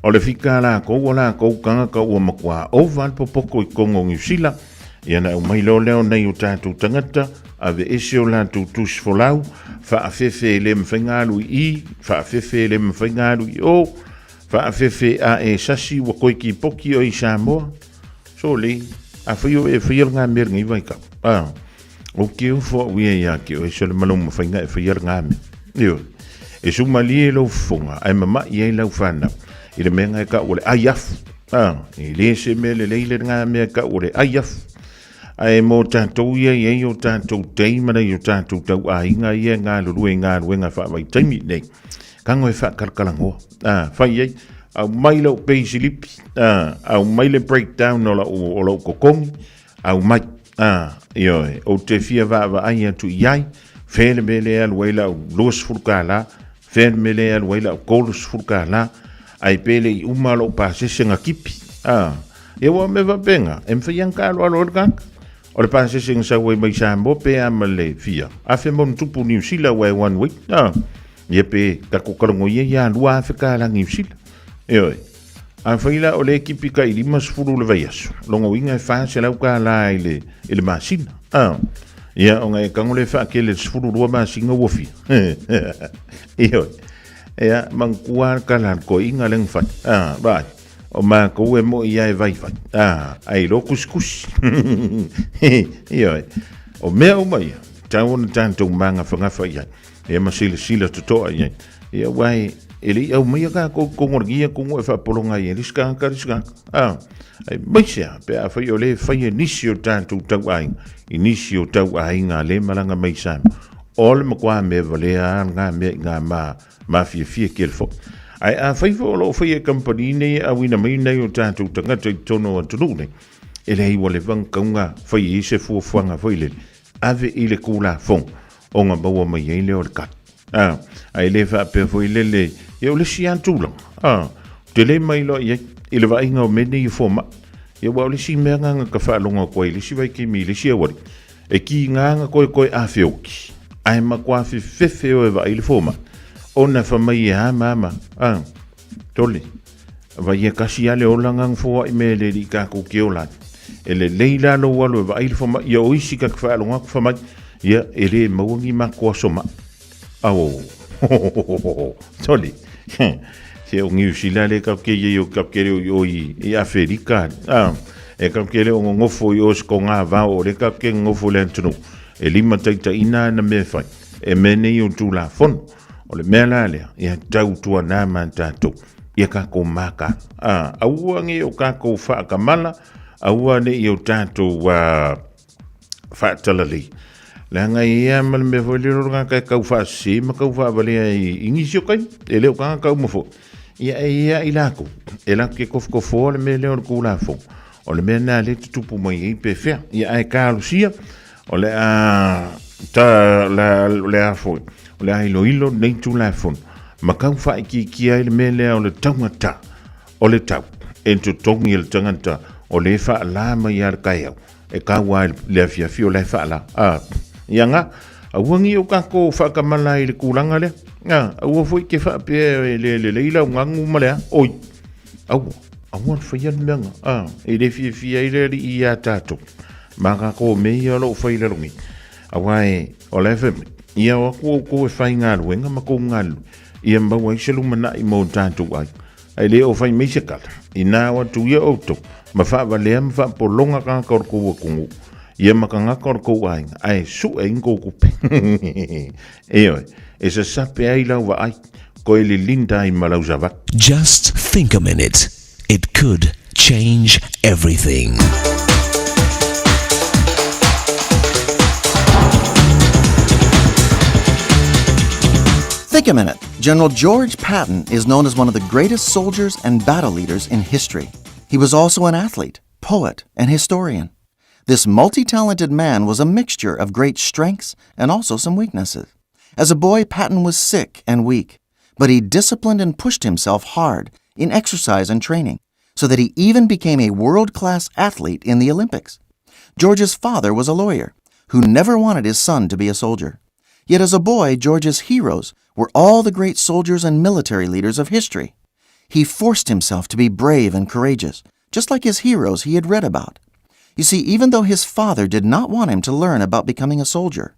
O le fika a lākou, o lākou kangaka ua makuā ova le popoko i Kongo Niu Sila, ia na aumai loa lea o nei o tātou tangata, ave ese o lātou tusi folau, whaafefe e le mawhai ngā alu i i, whaafefe e le mawhai ngā alu i o, whaafefe a e sasi ua koe ki poki o i Samoa. So le, a whai o e whai al ngā mea ngai vai kau. A, o ke ufo au ia ia ke o e sole malo mawhai ngā e whai al ngā mea. Io, e sumalie lau fofoga, ae mama'i ai lau fanau, i le mea nga e kau o le ai afu. A, e le se mea lelei le ngā mea e kau o le ai afu. Ae mō tātou ia i ai o tātou teima nei o tātou tau āinga ia e ngālulue i ngā ruenga whaavaitaimi nei. Kango e whaakalakalangoa. A, whai ai, au mai lau peisilipi, a, au mai le breakdown o lau, o lau kokongi, au mai, a, ioe, o te fia vaavaai atu i ai, whea le mea le alu ai lau 20 kālā, whea le mea le alu ai lau 30 kālā, ai pele i uma lou pasese nga kipi. A, ia ua me whapenga, e mwhai ang ka alo alo kaka. O le pasese nga sau ai mai Samoa pe a ma le fia. A fe mon tupu Niu Sila wa e one week. A, ia pe kako karongo ia ia lua afe ka la Niu Sila. Ioe. A whai la o le kipi ka i 50 le vaiaso. Longo inga e 400 ka la i le, i le masina. A, ia o ngai kango le whaakele 12 masina ua fia. Ioe. Ia, mangkua ka la ko inga leng whai. A, vai. O mākou e mo ia e vai vai. A, ai lo kusikusi. Ioe. O mea uma ia, tau ona tātou manga whangafa i ai. Ia ma sila sila totoa i ai. Ia wai, e le i au mai a kākou kongorangi ia kongo e whaapolonga i e riska ka riska. A, ai mai se a, pe a whai o le whai e nisi o tātou tau ainga. I nisi o tau ainga le malanga mai Sam. O le makuā mea valea a ngā mea i ngā mā, mā fiafia ke le fo. Ai a whai fo o lo whai e kampani nei a wina mai nei o tātou tangata i tono atunuu nei. E le hei wale vang kaunga whai i se fuafuaga foi lele. Ave i le kūlafono o ngā maua mai ai lea o le kata. A, a e le faapea foi lele, ia o le isi lava tulaga. A, te le mai loa i ai, i le vaaiga o mea nei e fomaʻi. Ia ua o le isi mea nganga ka faalogo atu ai i le isi vaitaimi i le isi auali, e kī nganga koe koe āwheoki, ae makuā fefefe oe vaai i le fomaʻi, ona fa mai e a mama, a, tole, Vai e kasi ale ola ngang foaʻi me le li kākou ke ola. E le lei la lou alo e vaai le famaʻi ia o isi ka ke faalogo atu famaʻi, ia e lē maua ni makou aso maʻi. Ao, sole, se o Niu Sila le kau ke ia o kau ke leo i o i, i Aferika, a, e kau ke leo ngofo i o se ko ngā vao o le kau ke ngofo le antunu. E lima taitaina na me whai, e me nei o tūlafono. O le mea la lea, ia tau tua nā mā tātou, ia kākou māka. A, aua nge o kākou whaakamala, aua ne i o tātou whaatalalei. Leaga e ia ma le mea foi le roro ngā kai kau whaasese ma kau whaavalea i, i nisi o kai, e leo kanga kau mafo. Ia e ia i lākou, e lākou ke kofokofoa le mea lea o le kūlāfo. O le mea nā le tutupu mai ei pe whea. Ia ai kālusia, o le a ta la le a foi, o le a ilo ilo nei tūlāfono. Ma kau whaikiki ai le mea lea o le taungata, o le tau, e totogi e le tangata o le whaalā mai a le kaiau, e kaua ai le afiafi o le whaalā. A, ia ngā, aua ngi o kākou whakamala i le kūlanga lea. A, aua foi ke whaapea e le le leila o ngangu ma lea, oi, aua. Aua le whai anu meanga, a, e le fiafia ai le alii iā tātou. Mā kākou me ia o lou whai larongi. Aua e, o le fai mai, ia o aku oukou e whai ngā luenga ma kou ngā lu, ia mau ai se lumanaʻi mo tātou ai. Ai le o whai mai se kala, i nā o atu ia outou, ma whaavalea ma whaapolonga kāka o le kou akungu, ia ma kangaka o le kou aiga, ae suʻe i kou kupe. E oe, e sasape ai lau vaai, koe le Linda ai ma lau savak. Just think a minute, it could change everything. Think a minute. General George Patton is known as one of the greatest soldiers and battle leaders in history. He was also an athlete, poet, and historian. This multi talented man was a mixture of great strengths and also some weaknesses. As a boy, Patton was sick and weak, but he disciplined and pushed himself hard in exercise and training so that he even became a world class athlete in the Olympics. George's father was a lawyer who never wanted his son to be a soldier. Yet as a boy, George's heroes were all the great soldiers and military leaders of history. He forced himself to be brave and courageous, just like his heroes he had read about. You see, even though his father did not want him to learn about becoming a soldier,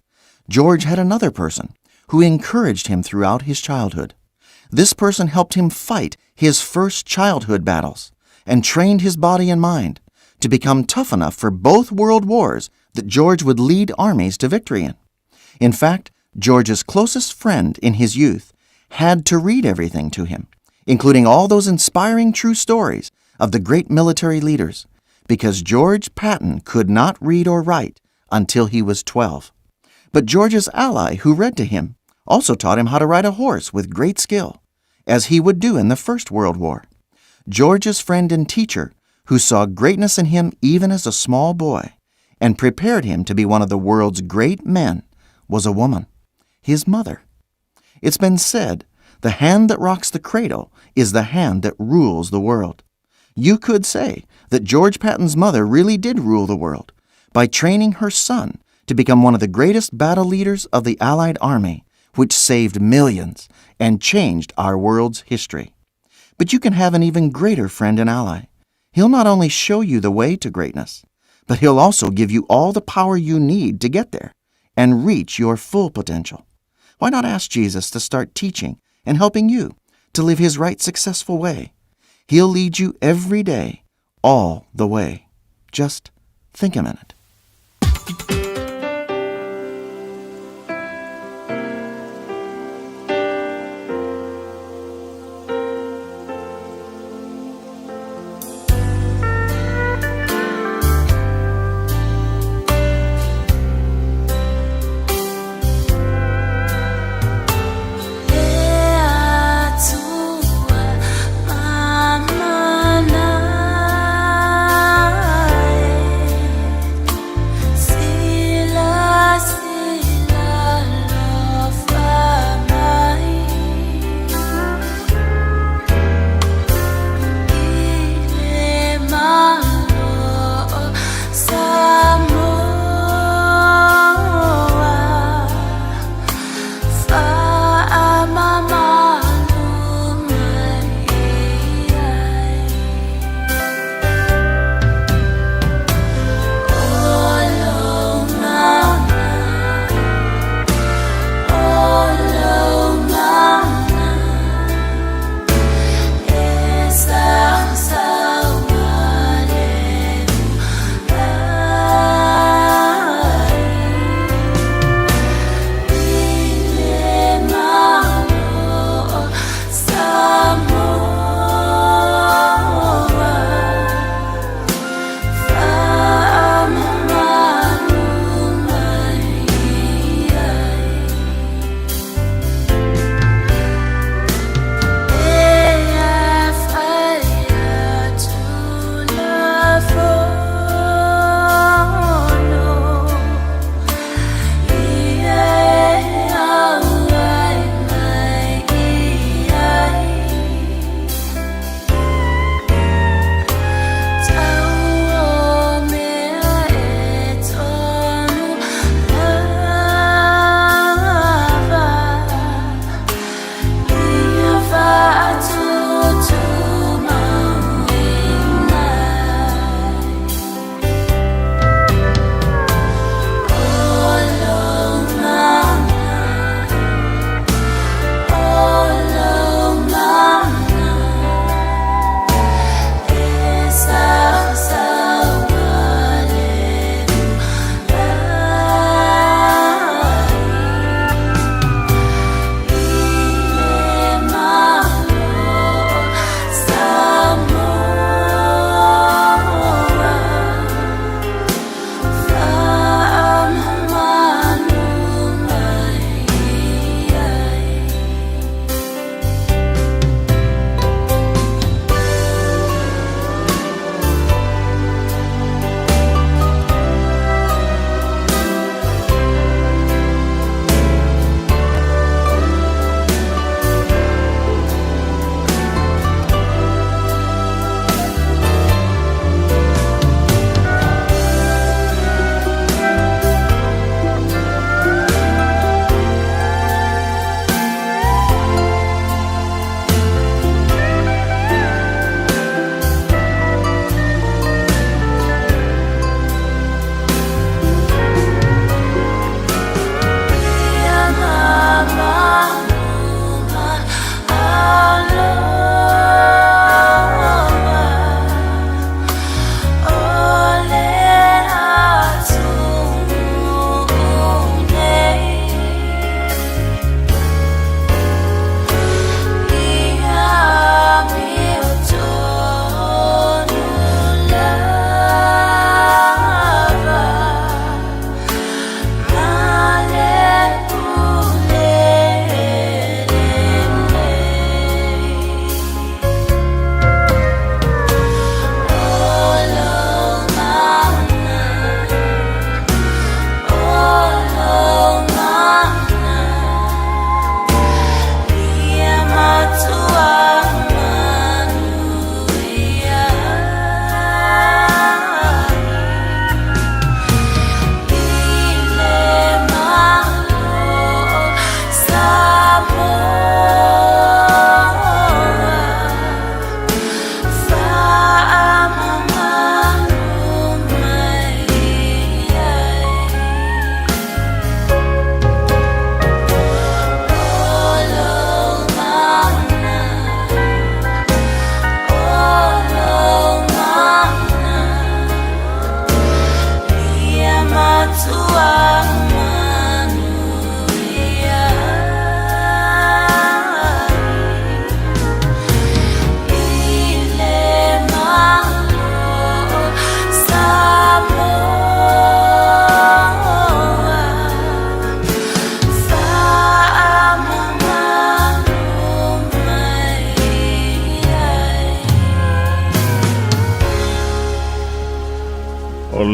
George had another person who encouraged him throughout his childhood. This person helped him fight his first childhood battles and trained his body and mind to become tough enough for both world wars that George would lead armies to victory in. In fact, George's closest friend in his youth had to read everything to him, including all those inspiring true stories of the great military leaders, because George Patton could not read or write until he was 12. But George's ally, who read to him, also taught him how to ride a horse with great skill, as he would do in the First World War. George's friend and teacher, who saw greatness in him even as a small boy and prepared him to be one of the world's great men, was a woman, his mother. It's been said the hand that rocks the cradle is the hand that rules the world. You could say that George Patton's mother really did rule the world by training her son to become one of the greatest battle leaders of the Allied army, which saved millions and changed our world's history. But you can have an even greater friend and ally. He'll not only show you the way to greatness, but he'll also give you all the power you need to get there and reach your full potential. Why not ask Jesus to start teaching and helping you to live his right, successful way? He'll lead you every day, all the way. Just think a minute. See.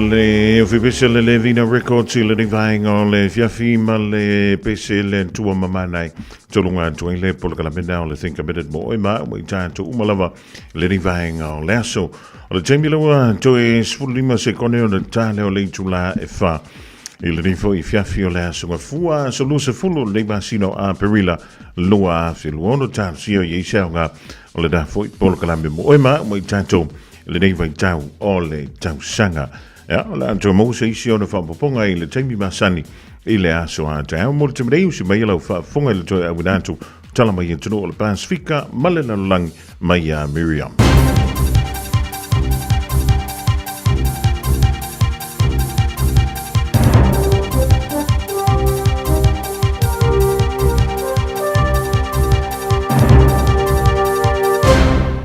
le ofipese le Levina Records i lenei vaega o le fiafi ma le pese le tua mamanai. Tolunga atu ai le polokalame o le Think a Minute mo oe ma au i tātou uma lava lenei vaega o le aso. O le taimi laua toe 15 sekone o le tale o le itula e wha. I lenei foi fiafi o le aso gafua, aso 20 lenei masina o Aperila, 2026 talosia i se aoga o lena foi polokalame mo oe ma au i tātou lenei vaitau o le tausaga. Ia, o le a toe maua se isi ona faaopoopoga i le taimi masani i le aso a taeao. Mo le taimi nei, usi mai lau faafofoga i le toe auina atu tala mai atunuu o le Pasifika ma le lalolagi mai iā Miriam.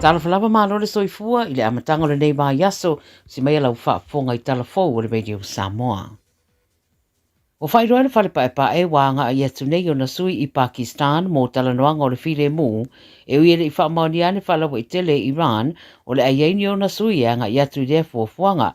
Talofa lava malo le soifua i le amataga o lenei vaiaso, si mai lau faafofoga i tala fou o le Radio Samoa. Ua faailoa e le Fale Paepae ua agai atu nei ona sui i Pakistan mo talanoaga o le filemu, e ui e le i faamaonia ane faalauaitele e Iran o le a i ai ni ona sui e agai atu i lea fuafuaga.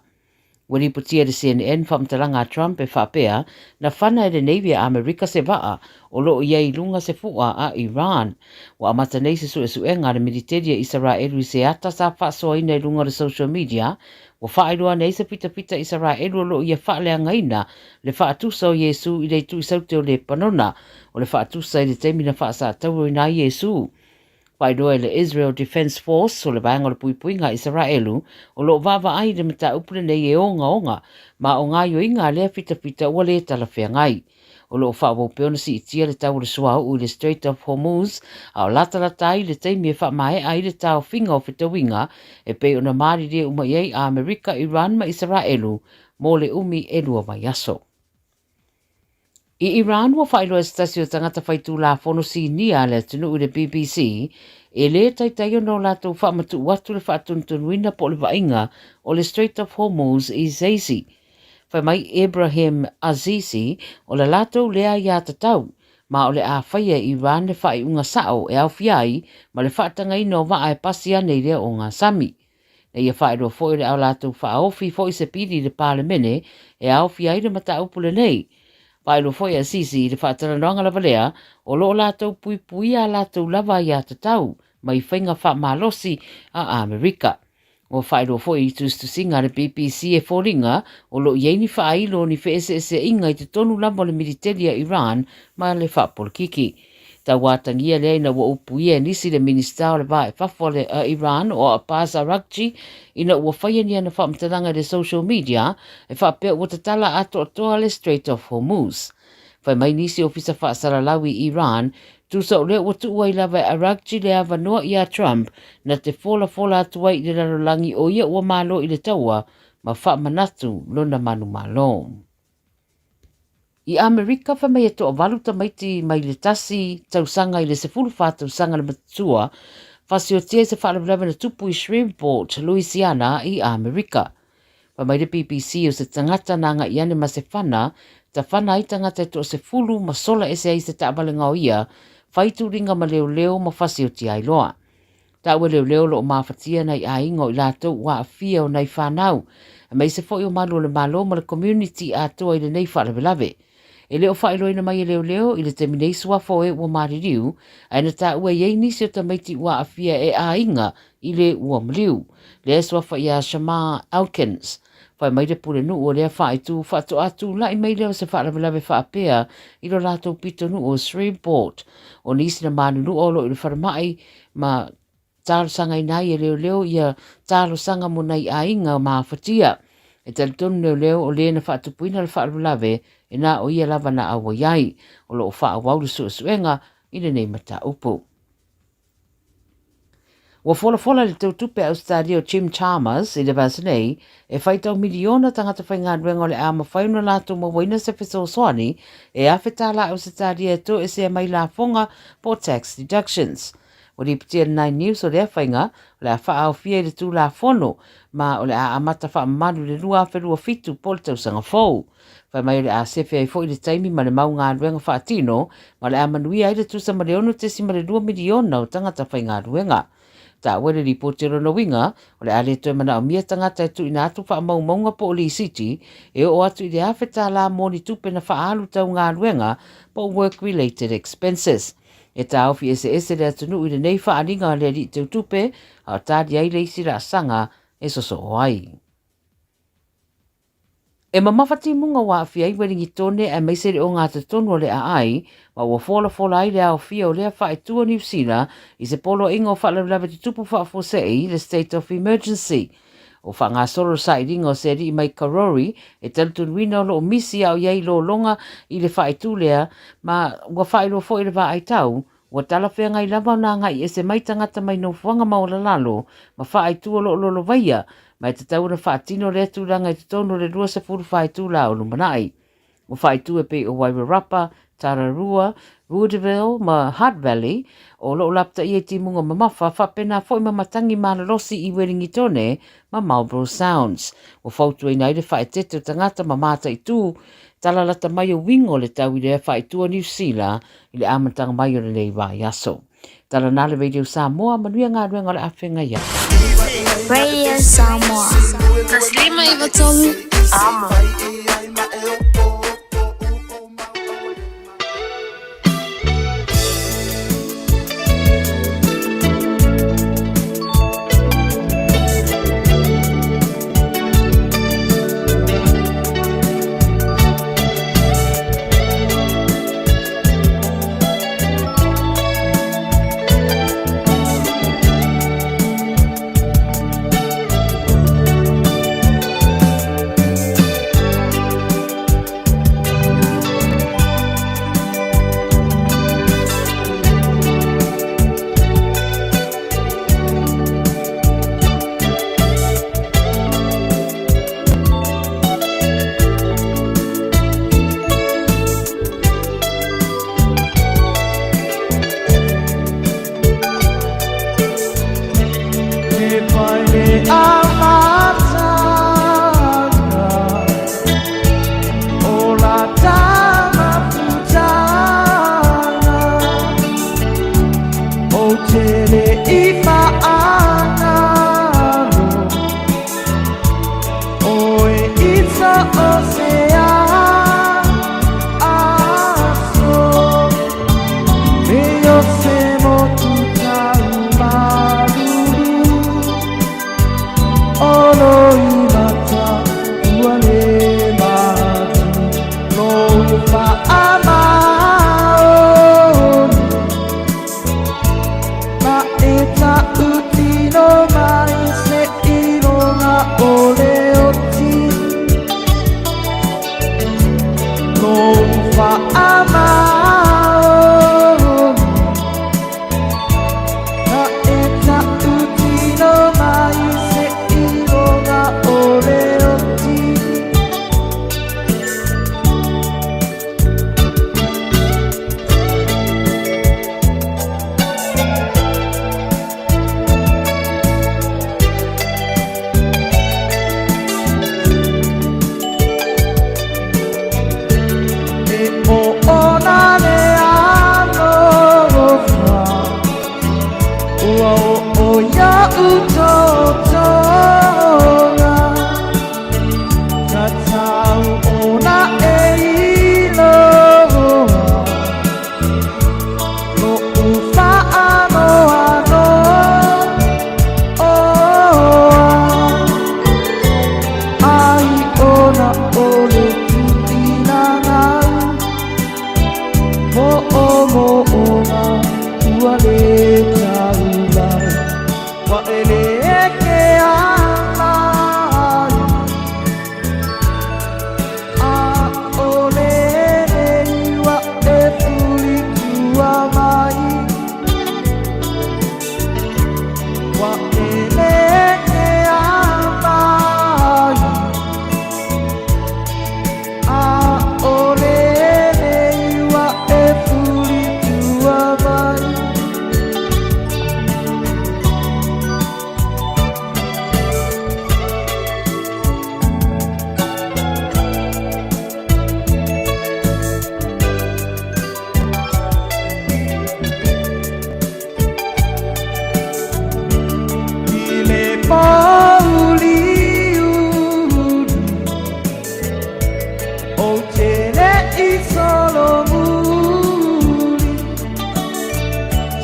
Ua lipotia e le CNN faamatalaga a Trump e faapea, na fana e le Navy a Amerika se vaa o lo o i ai i luga se fu'a a Iran. Ua amata nei se suesuega a le militeli a Isaraelu i se ata sa faasoaina i luga o le social media Ua faailoa nei se pitapita Isaraelu o lo o ia faaleagaina le faatusa o Iesu i le itu i saute o Lepanona, o le faatusa i le taimi na faasatauroina ai Iesu. Faailoa e le Israel Defense Force, o le vaega o le puipuiga a Isaraelu, o lo o vaavaai i le mataupu lenei e ogaoga, ma o gaoioiga a lea fitafita ua le talafeagai. O lo o faaauau pea ona siitia le tau o le suauu i le Strait of Hormuz, a o latalata ai le taimi e faamaea ai le taofiga o fetauiga e pei ona malilie uma i ai a Amerika, Iran ma Isaraelu mo le umi e lua vaiaso. I Iran, ua faailoa e se tasi o tagata faitulafono sinia a le atunuu i le BBC, e lē taitai ona o latou faamatuu atu le faatonutonuina po o le vaaiga o le Strait of Hormuz i se isi. Fai mai Ebrahim Azizi, o le latou lea aiatatau, ma o le a faia e Iran le faaiuga sao e aofia ai ma le faatagaina o vaa e pasi ane i lea ogasami. Na ia faailoa foi o le a latou faaofi foi se pili i le Palemene e aofia ai le mataupu lenei. Faailoa foi e Azizi i le faatalanoaga lava lea, o lo o latou puipuia a latou lava aiatatau mai faiga faamalosi a Amerika. Ua faailoa foi i tusitusiga a le BBC e foliga o lo o i ai ni faailo o ni feeseeseaiga i totonu lava o le militeli a Iran ma le faapolokiki. Tauatagia lea ina ua upuia e nisi le Minisita o le Va i Fafo a Iran o Abbas Araghchi ina ua faia ni ana faamatalaga i le social media e faapea ua tatala atoatoa le Strait of Hormuz. Fai mai nisi ofisa faasalalau i Iran, tusa o lea ua tuu ai lava e Araghchi le avanoa iā Trump na te folafola atu ai i le lalolagi o ia ua malo i le taua ma faamanatu lona manumalo. I Amerika, fai mai e toavalu tamaiti mai le tasi tausaga i le 14 tausaga le matua fasiotia i se faalavelave na tupu i Shreveport, Louisiana i Amerika. Fai mai le BBC o se tagata na agai ane ma se fana, tafana ai tagata e toasefulu ma sola ese ai se taavale gaoia, fai tuliga ma leoleo ma fasioti ai loa. Taua e leoleo o lo o mafatia nai aiga o i latou ua aafia o nai fanau, aemaise foi o malu o le Malo ma le community atoa i lenei faalavelave. E le o faailoaina mai e leoleo i le taimi nei suafa o e ua maliliu, ae na taua e i ai nisi o tamaiti ua aafia e aiga i le ua maliu. Lea e suafa iā Shamar Elkins. Fai mai le pulenuu o lea faaitu faatoa tulai mai lea o se faalavelave faapea i lo latou pitonuu o Shreveport. O nisi na manunua o lo o i le falemai ma talosagaina ai e leoleo ia talosaga mo nai aiga mafatia. E talitonu leoleo o le na faatupuina le faalavelave e na o ia lava na auai ai. O lo o faaauau le suesuega i lenei mataupu. Ua folafola le teutupe a Ausetalia o Jim Chalmers i le vaiaso nei e faitau miliona tagata faigaluega o le a mafai ona latou mauaina se fesoasoani e $1,000 Ausetalia e toesea mai lafoga po o tax deductions. Ua lipotia e le Nine News o lea faiga o le a faaaofia i le Tulafono ma o le a amata faamamalu i le 2027 po o le tausaga fou. Fai mai o le a sefe ai foi le taimi ma le mau galuega faatino ma o le a manuia ai le tusa ma le 6.2 miliona o tagata faigaluega. Taua i le lipoti o lona uiga, o le a le toe manaomia tagata e tuuina atu faamaumauga po o lisiti e oo atu i le $1,000 mo ni tupe na faaalu tau galuega po o work related expenses. E taofi eseese le atunuu i lenei faaaliga a le alii teutupe, a o tali ai le isi laasaga e sosoo ai. E mamafa timuga ua aafia ai Welingitone aemaise le ogatotonu o le aai, ma ua folafola ai le aofia o lea faaitu o Niu Sila i se poloaiga o faalavelave tutupu faafuasei, le State of Emergency. Ua faagasolo le sailiga o se alii mai Karori e talitonuina o lo o misi a o i ai lologa i le faaitu lea, ma ua faailoa foi e le vaai tau Ua talafeagai lava ona agai ese mai tagata mai nofoaga maualalalo ma faaitu o lo o lolovaia, ma e tatau ona faatino lea tulaga i totonu o le 24 itula o lumanai. Ua faaitu e pei o Wairarapa, Tararua, Woodville ma Hutt Valley, o lo o lapataia i timuga mamafa, faapena foi ma matagi malolosi i Welingitone ma Marlborough Sounds. Ua fautuaina ai le faaeteete o tagata ma mataitu talalata mai o uiga o le tau i lea faaitu o Niu Sila i le amataga mai o lenei vaiaso. Tala nā le Radio Samoa, manuia galuega o le a feagai ai. Radio Samoa. 153 Amo.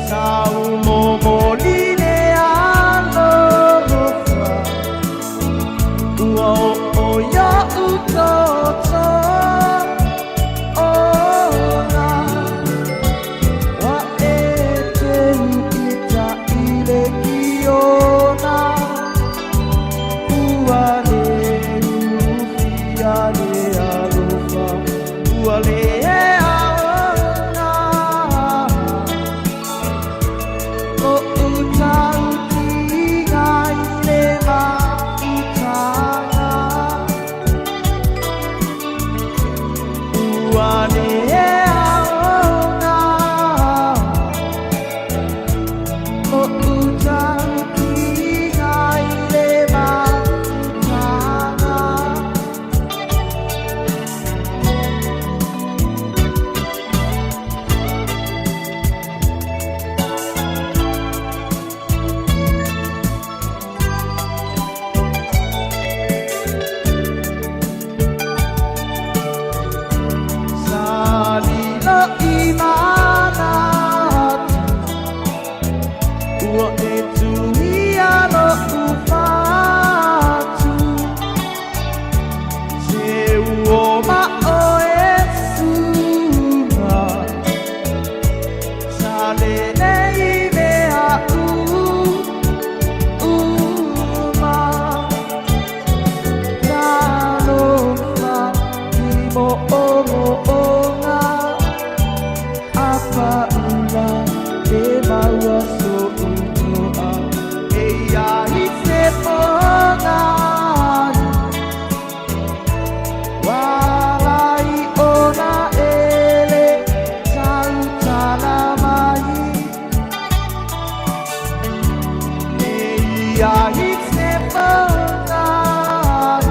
Sa u momoli le alofa Ua o iaʻu toto ola Ua e teu i taʻile kiona Ua le ulufia le alofa Ua le aoga Loʻu tautiga i le maʻutaga Ua le aoga Loʻu tautiga i le maʻutaga. Sa lilo i manatu Ua e tuia loʻu fatu Se uoma o e suga Sa lelei mea uma Talofa i moʻomoʻoga A paʻula e maua soʻu toa Eia i se pōnai Wala i ona ele tautala mai Eia i se pōnai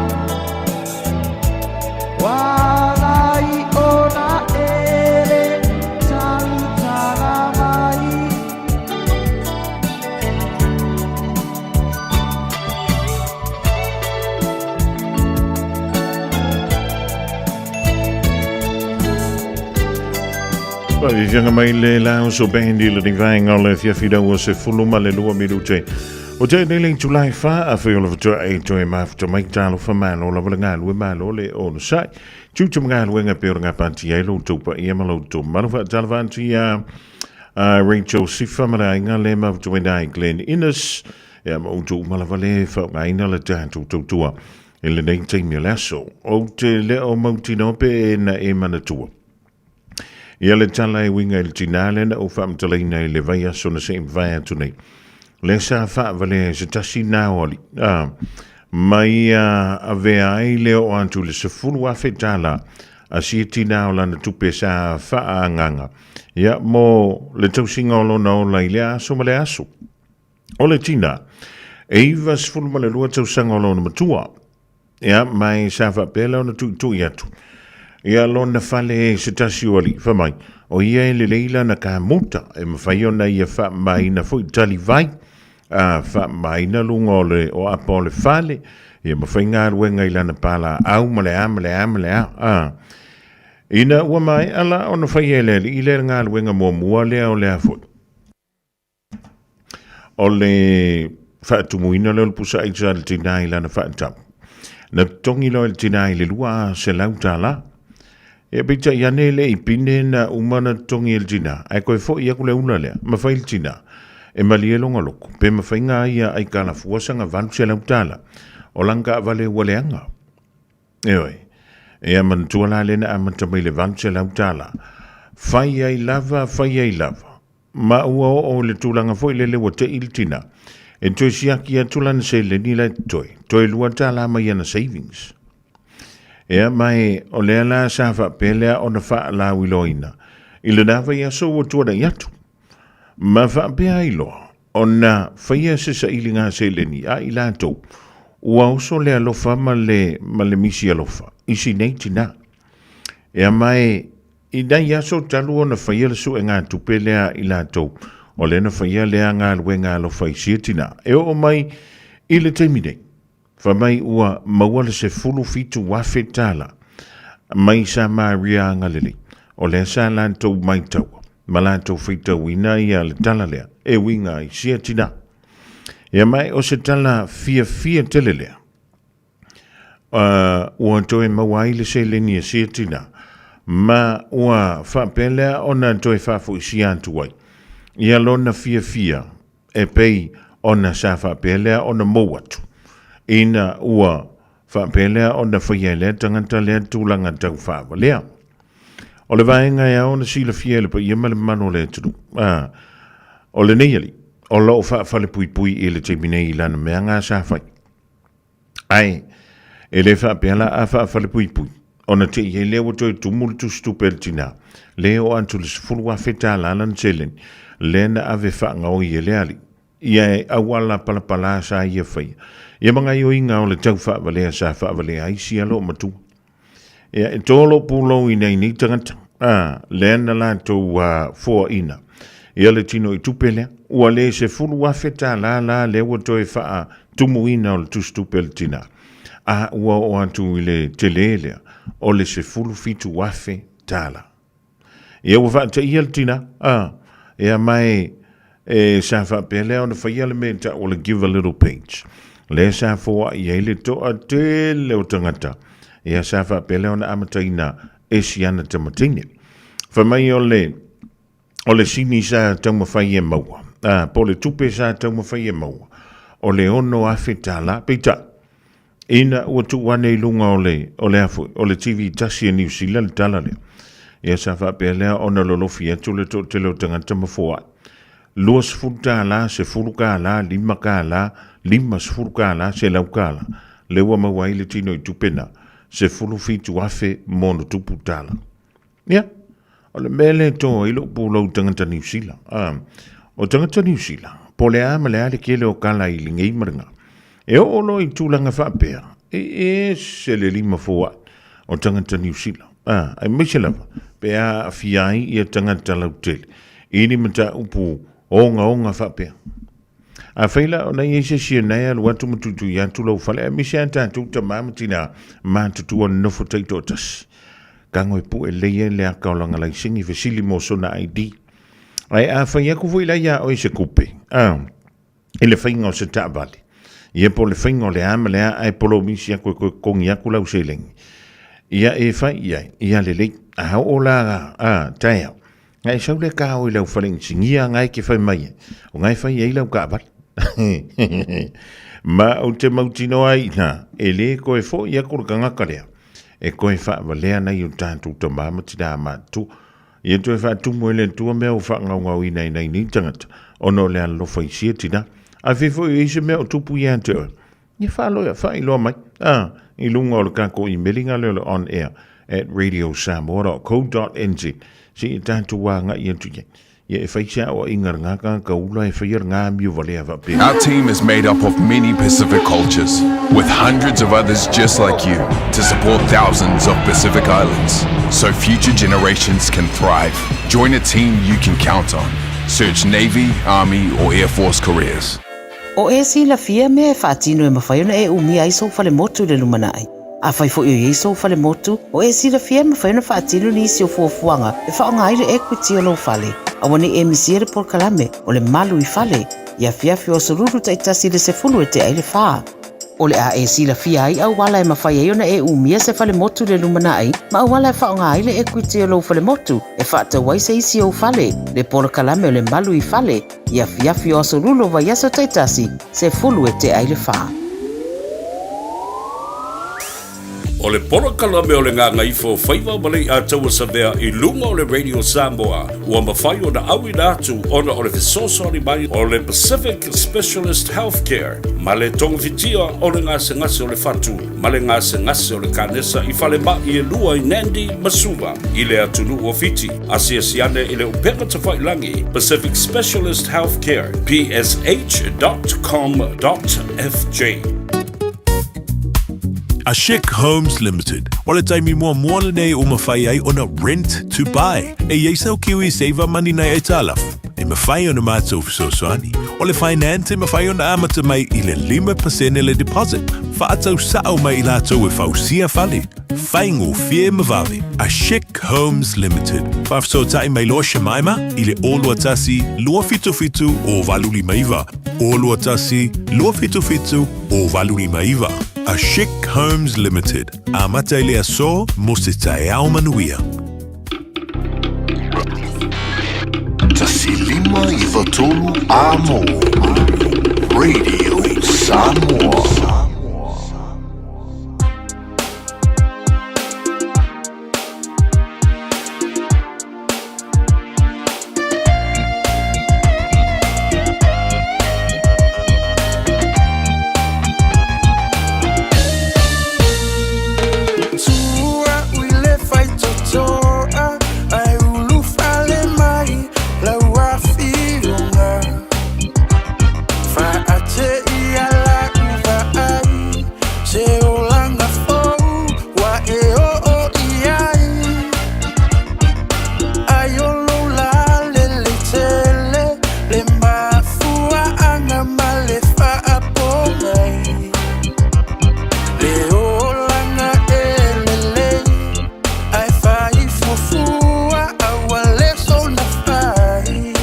Wala i ona ele tautala mai. Faaviaviaga mai le Laos o Band i lenei vaega o le afiafi lau o se 12 minute. O te nei le itula e fa, afai o lava toa e toe mafuta mai talofa malo lava le galue malo le onosai. Tiute ma galuega pei o le gapatia ai lo outou paia ma lo outou mamalu. Faatalofa atu iā Rachel Sifa ma le aiga le mafutoina ai Glenn Innes. Ia ma outou uma lava le faaaogaina le tatou tautua i lenei taimi o le aso. Ou te le o mautinoa pe e na e manatua. Ia le tala e uiga i le tinā lea na ou faamatalaina i le vaiaso na se i mavae atu nei. Lea sa faavalea e se tasi nā o alii, ā, mai ia avea ai le oo atu i le $10,000 tālā a sia tinā o lana tupe sa faaagaga, ia, mo le tausiga o lona ola i lea aso ma lea aso. O le tinā, e 92 tausaga o lona matua, Ia, mai sa faapea lea ona tuitui atu. Ia lona fale e se tasi o alii, fai mai, o ia e lelei lana kamuta, e mafai ona ia faamamaina foi tali vai, a faamamaina luga o le o apa o le fale, ia ma faigaluega i lana palaau ma le a ma le a ma le a. A, ina ua maea la ona faia e le alii lea le galuega muamua lea o le a foi. O le faatumuina lea o le pusa aisa a le tinā i lana faatau. Na totogi loa e le tinā i le $200. Ia peitai ane e le i pine na uma na totogi e le tinā, ae toe foi aku le ula lea, ma fai le tinā. E malie lona loko, pe mafai ngā ia aikalafua sanga $800. O lana taavale ua leaga. Ioe. Ia manatua la lea na amata mai le $800. Fai ai lava, fai ai lava. Ma ua oo i le tulaga foi lele ua te'i le tina e toe siaki atu lana seleni la e totoe, toe $2 mai ana savings. Ea ma e o lea la sa faapea lea ona faalauiloaina i lena vaiaso ua tuanai atu. Ma faapea ai loa ona faia se sailiga seleni a i latou ua oso le alofa ma le, ma le misi alofa i si nei tina. Ea ma e I nai aso talu ona faia le suegatupe lea a i latou, o lea na faia lea galuega alofa i sia tina. E oo mai i le taimi nei, fai mai ua maua le $17,000 mai Samaria agalelei, o lea sa latou maitaua. ma latou faitauina ia le tala lea e uiga i sia tina. Ia mai o se tala fiafia tele lea. Ua toe maua ai le seleni e sia tina ma ua faapea lea ona toe faafoisia atu ai ia lona fiafia e pei ona sa faapea lea ona mou atu ina ua faapea lea ona faia e lea tagata lea tulaga tau faavalea. O le vaega e ao ona silafia e le paia ma le mamalu o le atunuu, a, o lenei alii, o lo o faafalepuipui i le taimi nei i lana meaga sa fai. Ae, e le faapea la a faafalepuipui, ona te i ai lea ua toe tumu le tusitupe a le tinā, le oo atu i le $10,000 lana seleni, lea na ave faagaoi e le alii, ia e auala palapala sa ia faia, ia ma gaioiga o le tau faavalea sa faavalea ai sia loomatua. Ia, e tolo pulou i nei nei tagata, a, lea na latou foaina. Ia le tino i tupe lea, ua le $10,000 la lea ua toe faatumuina o le tusitupe a le tina, a ua oo atu i le tele lea o le $17,000. Ia ua faateia le tina, a, ia ma e, e sa faapea lea ona faia le mea e tau o le give a little page. Lea sa foai ai le toatele o tagata. Ia sa faapea lea ona amataina e si ana tamateine. Fai mai o le, o le sini sa taumafai e maua, a, po o le tupe sa taumafai e maua, o le $6,000, peitai, Ina ua tuu ane i luga o le, o le a foi, o le TV tasi a Niu Sila le tala lea. Ia sa faapea lea ona lolofi atu le toatele o tagata ma foai. $20, $10, $5, $50, $100, lea ua maua ai le tino i tupe na, 17 afe ma ono tupu tala. Ia, o le mea lea e to ai lou pulou i tagata Niu Sila. O tagata Niu Sila, po o le a ma le a le kele o kala i lenei ma lena. E oo loa i tulaga faapea, e ese le lima foai o tagata Niu Sila. Aemaise lava pe a aafia ai ia tagata lautele i ni mataupu ogaoga faapea. Afai la ona i ai se isi e nae alu atu ma tuitui atu lou fale, aemaise lava tatou tama ma tina matutua nonofo taitoatasi. Tago e pue lelei ai le aka o lana laisene fesili mo sona ID. Ae a fai atu foi la iā oe se kupe, a, i le faiga o se taavale, ia po o le faiga o le a ma le a ae polomisi atu e toe totogi atu lau seleni, ia e fai i ai, ia lelei. A oo la, a, taeao, na e sau lea ka o i lau fale inisinia na e te fai mai ai, o na e fai ai lau taavale. Ma ou te mautinoa ai i ina, e le toe foi atu le tagata lea e toe faavalea nai o tatou tama ma tinā matutua. Ia toe faatumu e le Atua mea ua faagaogaoina i nai nei tagata, ona o le alolofa i sia tinā. Afai foi o i ai se mea o tupu ia te oe, ia faaloia, faailoa mai, a, i luga o le tatou imeli lea o le on air at radiosamoa.co.nz seia tatou agai atu i ai. Ia e fai se aoaiga a lena tagata ula e faia lena amio valea faapea. Our team is made up of many Pacific cultures, with hundreds of others just like you to support thousands of Pacific Islands so future generations can thrive. Join a team you can count on. Search Navy, Army, or Air Force careers. O e silafia mea e faatino e mafai ona e umia ai sou falemotu i le lumanai. Afai foi o i ai sou falemotu, o e silafia e mafai ona faatino nisi o fuafuaga e faaaoga ai le equity o lou fale. Aua ne i e misia le polokalame o le Malu i Fale i afiafi o aso Lulu taitasi i le 10 e tea i le fa. O le a e silafia ai auala e mafai ai ona e umia se falemotu i le lumanai ma auala e faaaoga ai le equity o lou falemotu e faatau ai se isi ou fale, le polokalame o le Malu i Fale i afiafi o aso Lulu o vaiaso taitasi, 10 e tea i le fa. O le polokalame o le Gagaifo Faiva ma Leiataua Savea i luga o le Radio Samoa ua mafai ona auina atu ona o le fesoasoani mai o le Pacific Specialist Healthcare ma le togafitia o le gasegase o le fatu ma le gasegase o le kanesa i falemai e lua i Nandi ma Suva i le atunuu o Fiti. Asiasi ane i le upega tafailagi Pacific Specialist Healthcare, psh.com.fj. A Chic Homes Limited, o le taimi muamua lenei ua mafai ai ona rent to buy. E i ai sau Kiwi Saver Money nai aitalafu, e mafai ona matou fesoasoani. O le finance e mafai ona amata mai i le 5% le deposit, faatau sao mai i latou e fausia fale. Faigofie ma vave. A Chic Homes Limited. Faafesootai mai loa Shemaima i le 021 277 0859. 021 277 0859. A Chic Homes Limited. Amata i le aso mo se taeao manuia. 1 5 9 3 Amo Radio Samoa. Tua ui le faitotoa Ai ulu fale mai Lau afioga Faate ia la uva ai Se olaga fou Wa e oo i ai Ai o lou lalelei tele Le mafuaaga ma le faapogai Le olaga e lelei Ae faaifuafua aua le soona fai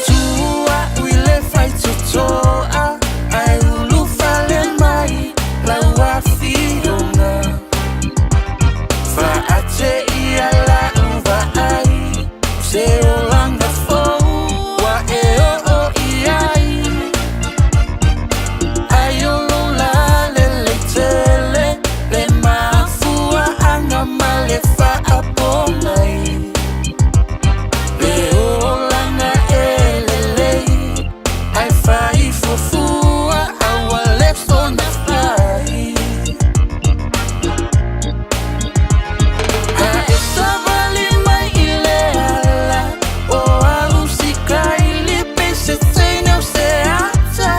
Tua ui le faitotoa Ae ulufale mai lau afioga Faate ia lau vaai Se olaga fou ua e oo i ai Ai o lou lalelei tele Le mafuaaga ma le faapogai Le olaga e lelei Ae faaifuafua aua le soona fai A e savali mai i le ala O au sikaili pe se teine o se ata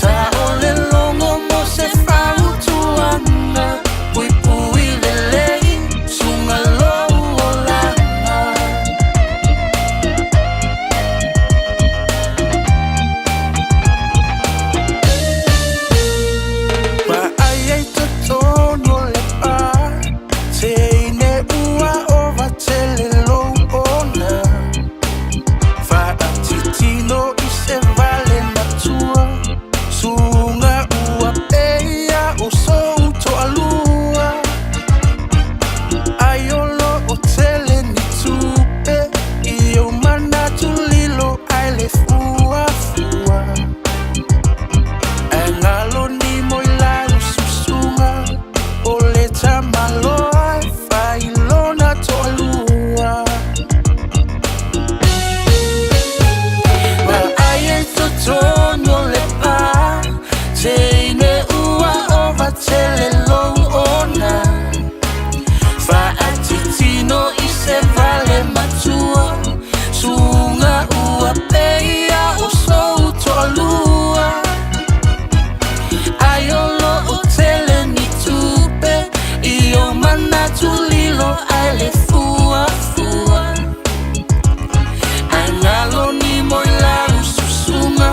Ta o le logo mo se fautuaga Puipui lelei suga lou olaga Vaai ai totonu o le pa Teine ua ova tele lou ona Faatitino i se vale matua Suga ua peia o sou toalua Ai o loo tele ni tupe I ou manatu lilo ai le fuafua Ae galo ni moi lau susuga O le tamaloa e failona toalua Vaai ai totonu o le pa Teine ua ova tele lou ona Faatitino i se vale matua Suga ua peia o sou toalua Ai o loo tele ni tupe I ou manatu lilo ai le fuafua Ae galo ni moi lau susuga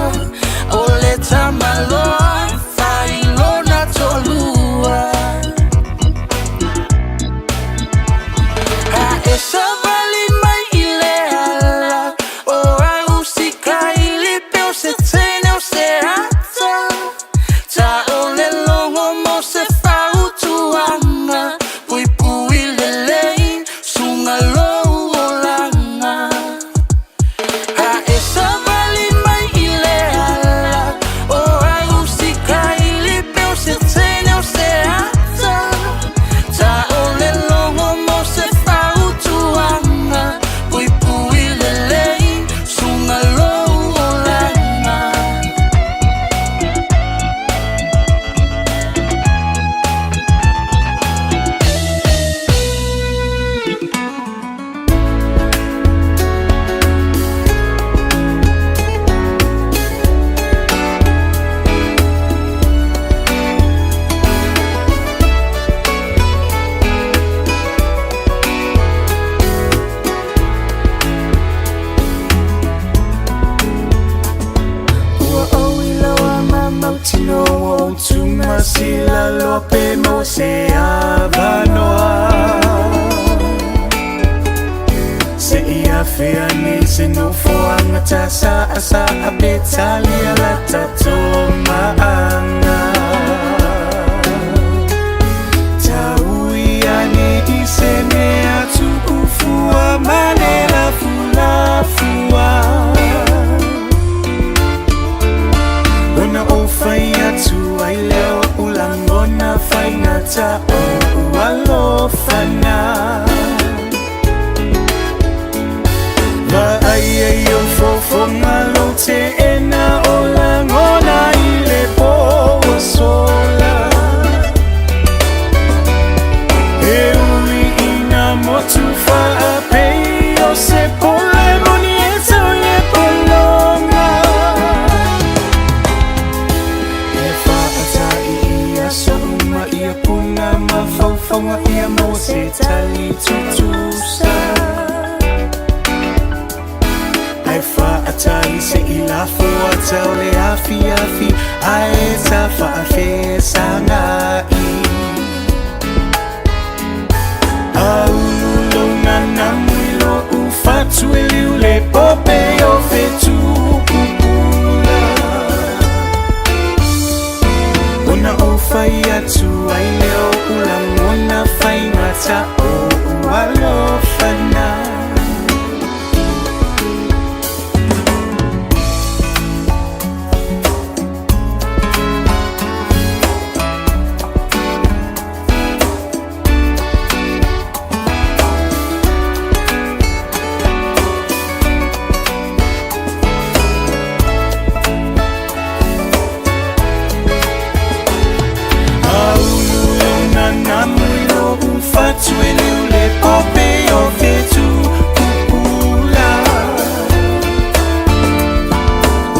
O le tamaloa e failona toalua A e savali mai i le Se i afea nei se nofoaga tasaʻasaʻa pe talia la tatou maaga. Taui ane i se mea tuʻufua ma le lafulafua. Ona ou fai atu ai lea o oʻu lagona faigata o oʻu alofa na. Vaai ai i ou fofoga lou teena o lagona i le po ua sola. E ui i nā motu faapei o se pole moni e tau i le pologa. E whaatai i aso uma ia puna mafaufauga ia maua se tali tutusa. Ae whaatai se i lafo ata o le afiafi ae ta faafesagai. Aulu lou nanamu i lo'u fatu e liu le pope o fetu pupula. Ona ou fai atu ai lea o oʻu lagona faigata o oʻu alofa na. Aulu lou nanamu i lo'u fatu e liu le pope o fetu pupula.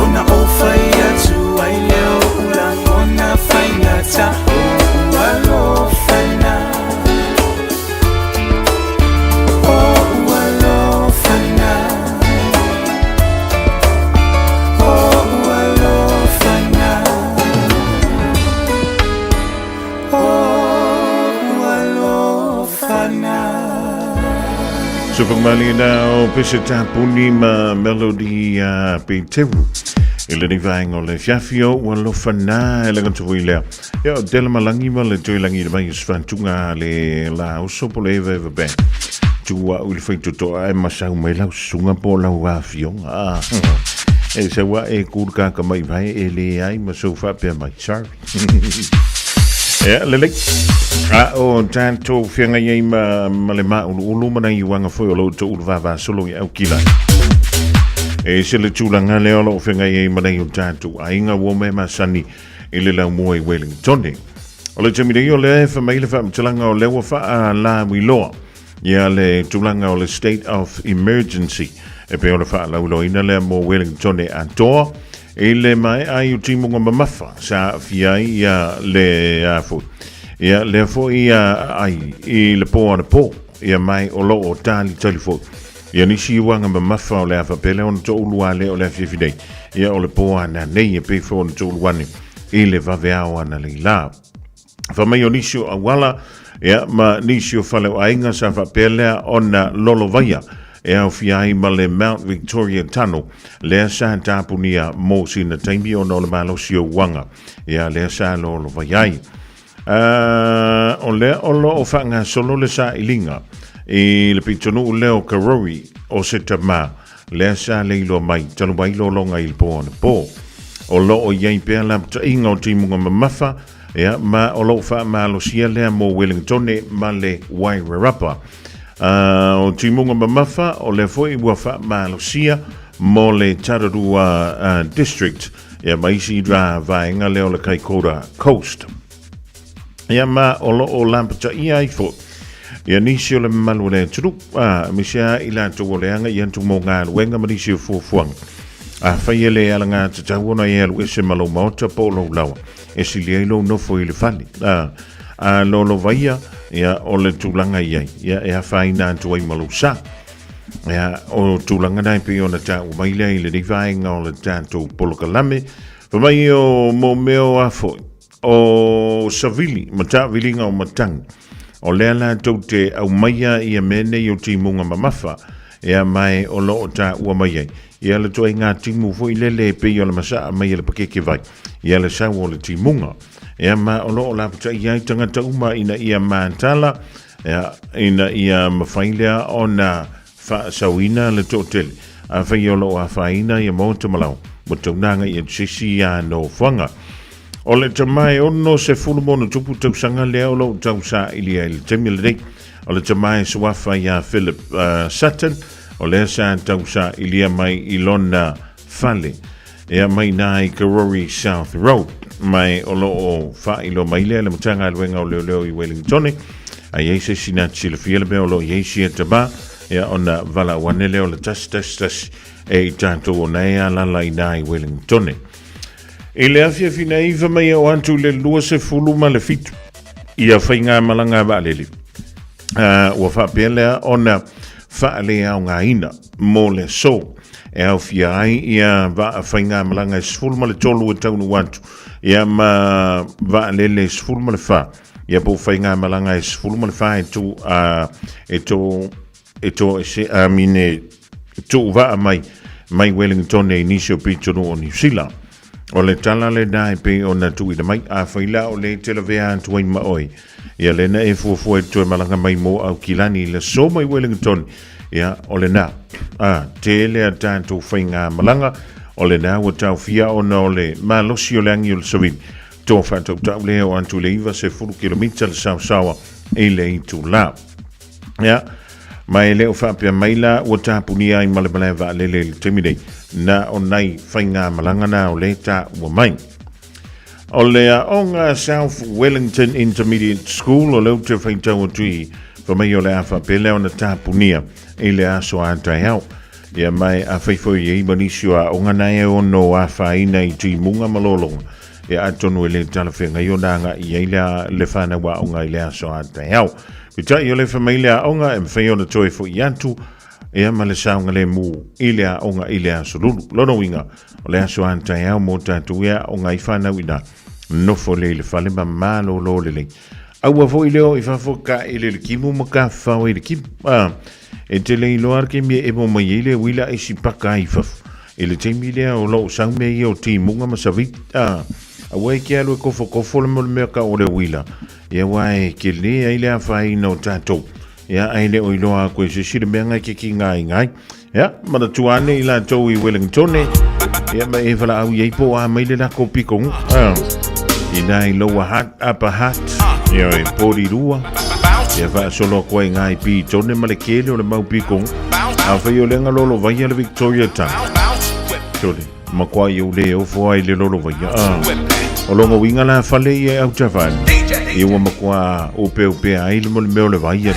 Ona ou fai atu ai lea o oʻu lagona faigata o oʻu alofa na. O oʻu alofa na. O oʻu alofa na. O oʻu alofa na. Sufumali na o Pese Tapuni ma Melody Peteru. I lenei vaega o le afiafi o ua alofa na e laga tufui lea. Ia o Dela Malangi ma le Tuilangi le mai o Sfantuga le la oso po le Eva Eva Band. Tua au i le faitotoa e masau mai lau susuga po o lau afioga. Ah. E sau a e kulu kaka mai vai e le ai ma sou faapea mai. Sorry. Ia, lelei. A o tātou whiangai ai ma, ma le mauluulu ma nai uanga foi o lo to ulu vavasolo i au kila. E se le tūlanga lea o lo whiangai ai ma nai o tātou aiga ua me masani i le lau mua i Wellington. O le taimi nei o lea e whamai le whaamtalanga o lea ua whaa la wiloa. Ia le tulaga o le State of Emergency e pei o le faalauiloaina lea mo Wellington atoa i le maea ai o timuga mamafa sa aafia ai ia le a foi ia lea foi ia ai i le po anapo ia mai o lo o talitali foi ia nisi uaga mamafa o le a faapea lea ona toulu a lea o le afiafi nei ia o le po ana nei e pei foi ona toulu ane i le vaveao ana leila. Fa mai o nisi o auala, ia, ma nisi o fale o aiga sa faapea lea ona lolovaia e aofia ai ma le Mount Victoria Tunnel, lea sa tapunia mo sina taimi ona o le malosi o uaga, ia, lea sa lolovaia ai. Uh, o lea o lo o faagasolo le sailiga i le pitonuu lea o Karori o se tamā, lea sa leiloa mai talu mai lologa i le po anapo. O lo o i ai pea lapataiga o timuga mamafa, Ia, ma o lo o faamalosia lea mo Wellingtone ma le Wairarapa. Uh, o timuga mamafa, o lea foi ua faamalosia mo le Tararua District, ia ma isi ra vaega lea o le Kaikoura Coast. Ia ma o lo o lapataia ai foi ia nisi o le mamalu o le atunuu, a, aemaise lava i latou o le aga i atu mo galuega ma nisi o fuafuaga. Afai e le alagatatau ona e alu ese ma lou maota po o lou laoa, e sili ai lou nofo i le fale. A, a lolovaia, ia, o le tulaga i ai, ia, e afaina atu ai ma lou sa. Ia, o tulaga na e pei ona taua mai lea i lenei vaega o le tatou polokalame. Fai mai o mo mea o a foi, o savili ma taaviliga o matagi, o lea latou te aumaia ia mea nei o timuga mamafa, Ia ma e o loo taua mai ai ia le ituaiga timu foi lele e pei o le masaa mai e le pakeke vai ia le sau o le timuga. Ia ma o loo lapataia ai tagata uma ina ia matala, ia, ina ia mafai lea ona faasauina le toatele. Afai o loo afaina ia maota ma lao, ua taunaga i atu se isi ia nofoaga. O le tama e 60+ tausaga lea o loo tausaili ai i le taimi lenei. O le tama e suafa ia Philip Sutton, o lea sa tausailia mai i lona fale ea mai nā i Karori South Road. Mai o loo faailoa mai lea le Matagaluega o Leoleo i Wellingtone. A iai se isi na te silafia le mea o loo iai sia tama, ea ona valaau ane lea o le 111 e i tatou ona e alala i nā i Wellingtone. I le afiafi nei fa mai e o atu i le 27 ia faigamalaga vaalele ua faapea lea ona faaleaogaina mo le aso e aofia ai ia vaa faigamalaga e 13 e taunuu atu ia ma vaalele 14 ia po o faigamalaga e 14 e tu e to e to ese a mine tuuvaa mai mai Wellington e nisi o pitonuu o Niu Sila. O le tala lena e pei ona tuuina mai, afai la o le te lavea atu ai ma oe, ia lena e fuafua e toe malaga mai mo Aukilani i le aso mai Wellington, ia o lena, a, tele a tatou faigamalaga, o lena ua taofia ona o le malosi o le agi o le savili, to faatautau lea o atu i le 90 kilomita le saosaoa i le itula. Ia, ma e le o faapea mai la ua tapunia ai ma le malae vaalele i le taimi nei, na o nai faigamalaga na o le taua mai. O le aoga South Wellington Intermediate School o lea ou te faitau atu i fa mai o le a faapea lea ona tapunia i le aso a taeao. Ia ma e afai foi e i ma nisi o aoga na e ono afaina i timuga ma lologa. Ia atonu e le talafeagai ona agai i ai le, le whanau aoga i le aso a taeao. Peitai o le fai mai le aoga e mafai ona toe fo'i atu ia ma le saogalemu i le aoga i le aso lulu. Lona uiga, o le aso a taeao mo tatou e aoga ai whanau ina nofo lea i le fale ma malōlō lelei. Aua foi leo i fafo ka ele le kimu ma ka whao i le kimu. Ah, e te le iloa le kemi e emo mai ai le uila e si paka ai fafo. I le taimi lea o loo sau mea ia o timuga ma savili, a, aua e ke alu e kofokofo le mo le mea ka o le uila, ia aua e kele ai le afaina o tatou, ia ae le o iloa aku e se isi le mea ngai ke ki ngai ngai. Ia, manatua ane i latou i Wellingtone, ia ma e whalaau i ei po a mai le lako pikongu, a, i nā i Lower Hutt, Upper Hutt, ia e Porirua, ia whaasolo koa i ngai pi tone ma le kele o le mau pikongu, a whai o lenga lolo vaia le Victoria Town. Tole, ma koa i o le ofo ai le lolo vaia. A, o longa winga la fale i e au tawhani. I ua makoa upe upe ai le mo le mea o le vaia.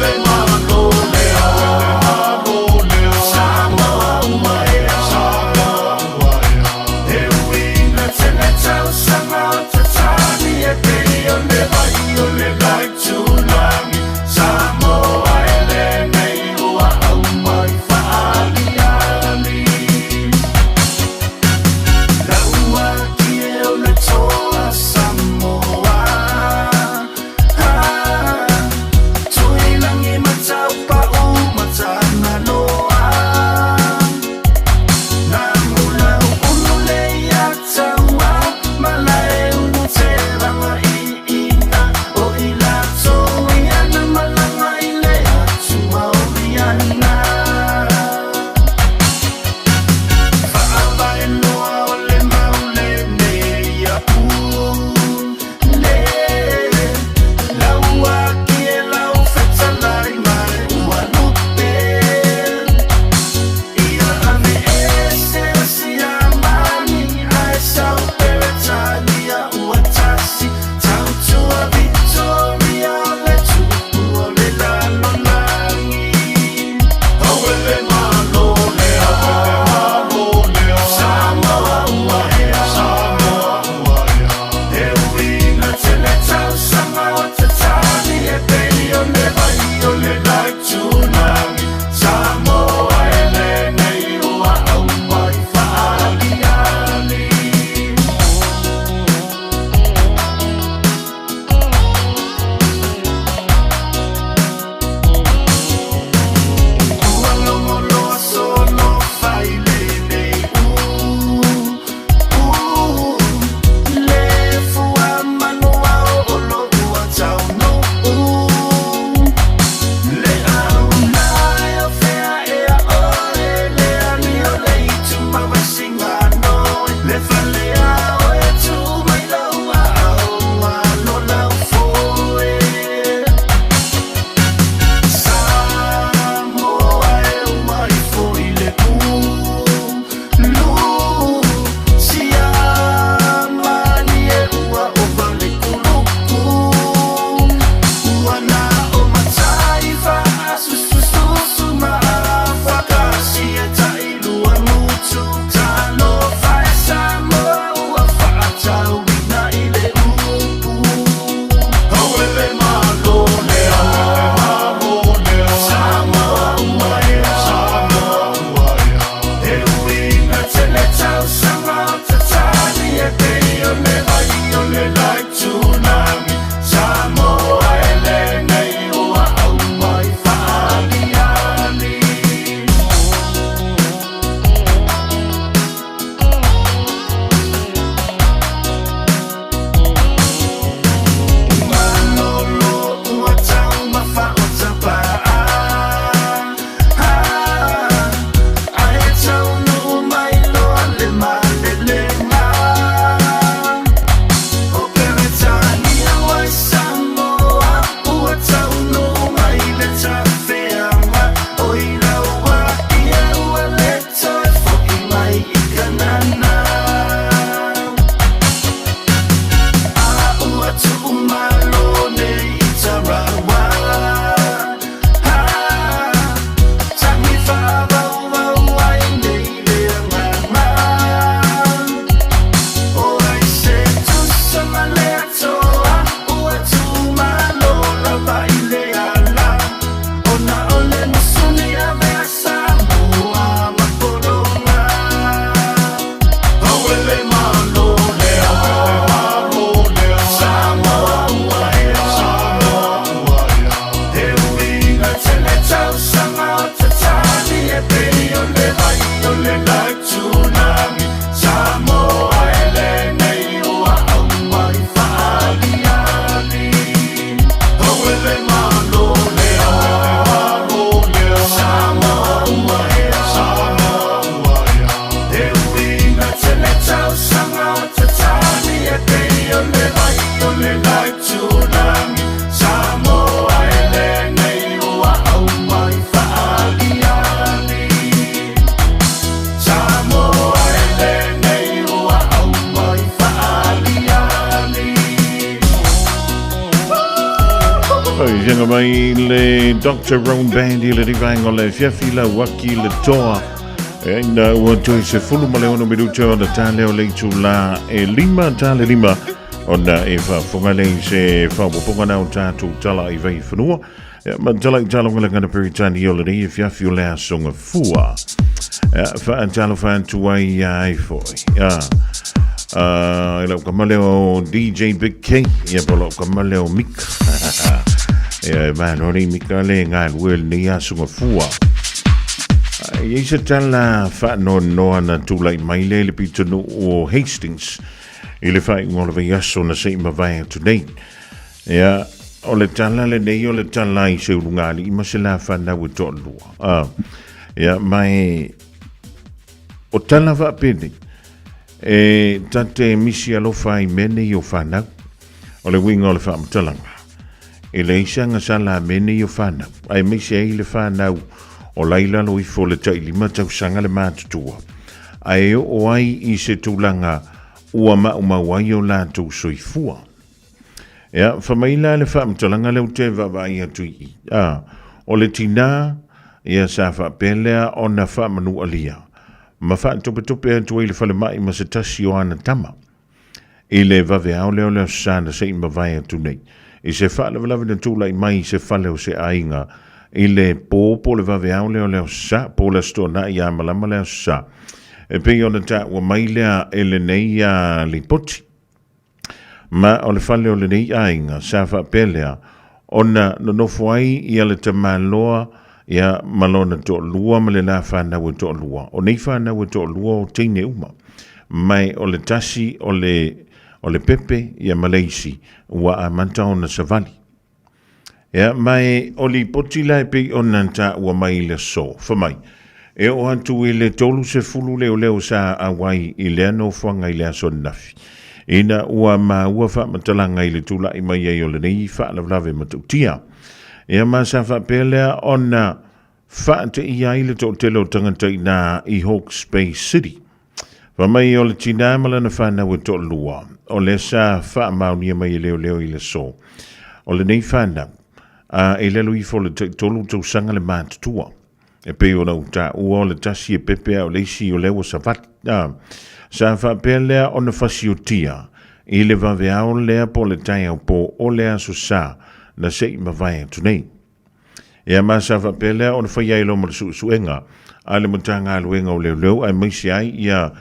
le Malo lea. Samoa ua ea. E ui ina tele tausaga o tatani e pei o le vai o le laitulagi. Samoa e lenei ua aumai faaliali. Laua ki e o le toa Samoa. Ah, Tuilangi ai le Dr. Rome Band i le rivaenga o le afiafi lauaki le toa. E ina ua toe 16 minute ona tā leo le itulā e 5 tā le 5 ona e faafofoga lea i se faaopoopoga na o tatou tala i vaifanua. Ia, ma tala i talongalagana Peritani o lenei afiafi o le aso gafua. Ia, faatalofa atu ai ia ai foi. Ia, i lau kama lea o DJ Big K, ia po lau kama lea o Mika. Ia, e malo nei Mika le galue lenei aso gafua. I ai se tala faanoanoa na tulai mai lea i le pitonuu o Hastings i le faaiuga o le vaiaso na se i mavae atu nei. Ia, o le tala lenei o le tala i se ulugalii ma se la fanau e toalua. Ah, ia, mai o tala faapenei, e tate misi alofa ai mea nei o fanau. O le uiga o le faamatalaga, e leai se agasala a mea nei o fanau, aemaise ai le fanau o la i lalo ifo o le tailima tausaga le matutua, ae oo ai i se tulaga ua maumau ai o latou soifua. Ia, fai mai la le faamatalaga lea ou te vaavaai atu i i. A, o le tinā, ia sa faapea lea ona faamanualia ma faatopetope atu ai le falemai ma se tasi o ana tama. I le vaveao lea o le Aso Sa na se i mavae atu nei, i se faalavelave na tulai mai i se fale o se aiga i le pō po o le vaveao lea o le Aso Sa, po o le Aso Toonai ia malama le Aso Sa, e pei ona taua mai lea e lenei lipoti. Ma o le fale o lenei aiga sa faapea lea ona nonofo ai ia le tamaloa ia ma lona toalua ma le la fanau e toalua. O nei fanau e toalua o teine uma. Mai o le tasi o le o le pepe ia ma le isi ua amata ona savali. Ia, ma e o lipoti la e pei ona taua mai i le aso, fai mai, e oo atu i le 30 leoleo sa auai i lea nofoaga i le aso ananafi, ina ua maua faamatalaga i le tulai mai ai o lenei faalavelave matautia. Ia, ma sa faapea lea ona faateia ai le toatele o tagata i ina i Hawke's Bay City. Fai mai o le tinā ma lana fanau e toalua, o lea sa faamaonia mai e leoleo i le aso. O lenei fanau, a i lalo ifo o le taitolu tausaga le matutua. E pei ona ou taua o le tasi e pepe a o le isi o lea ua savali. A, sa faapea lea ona fasiotia i le vaveao lea po o le taeao po o le Aso Sa na se i mavae atu nei. Ia ma sa faapea lea ona faia ai loa ma le suesuega a le Matagaluega o Leoleo aemaise ai ia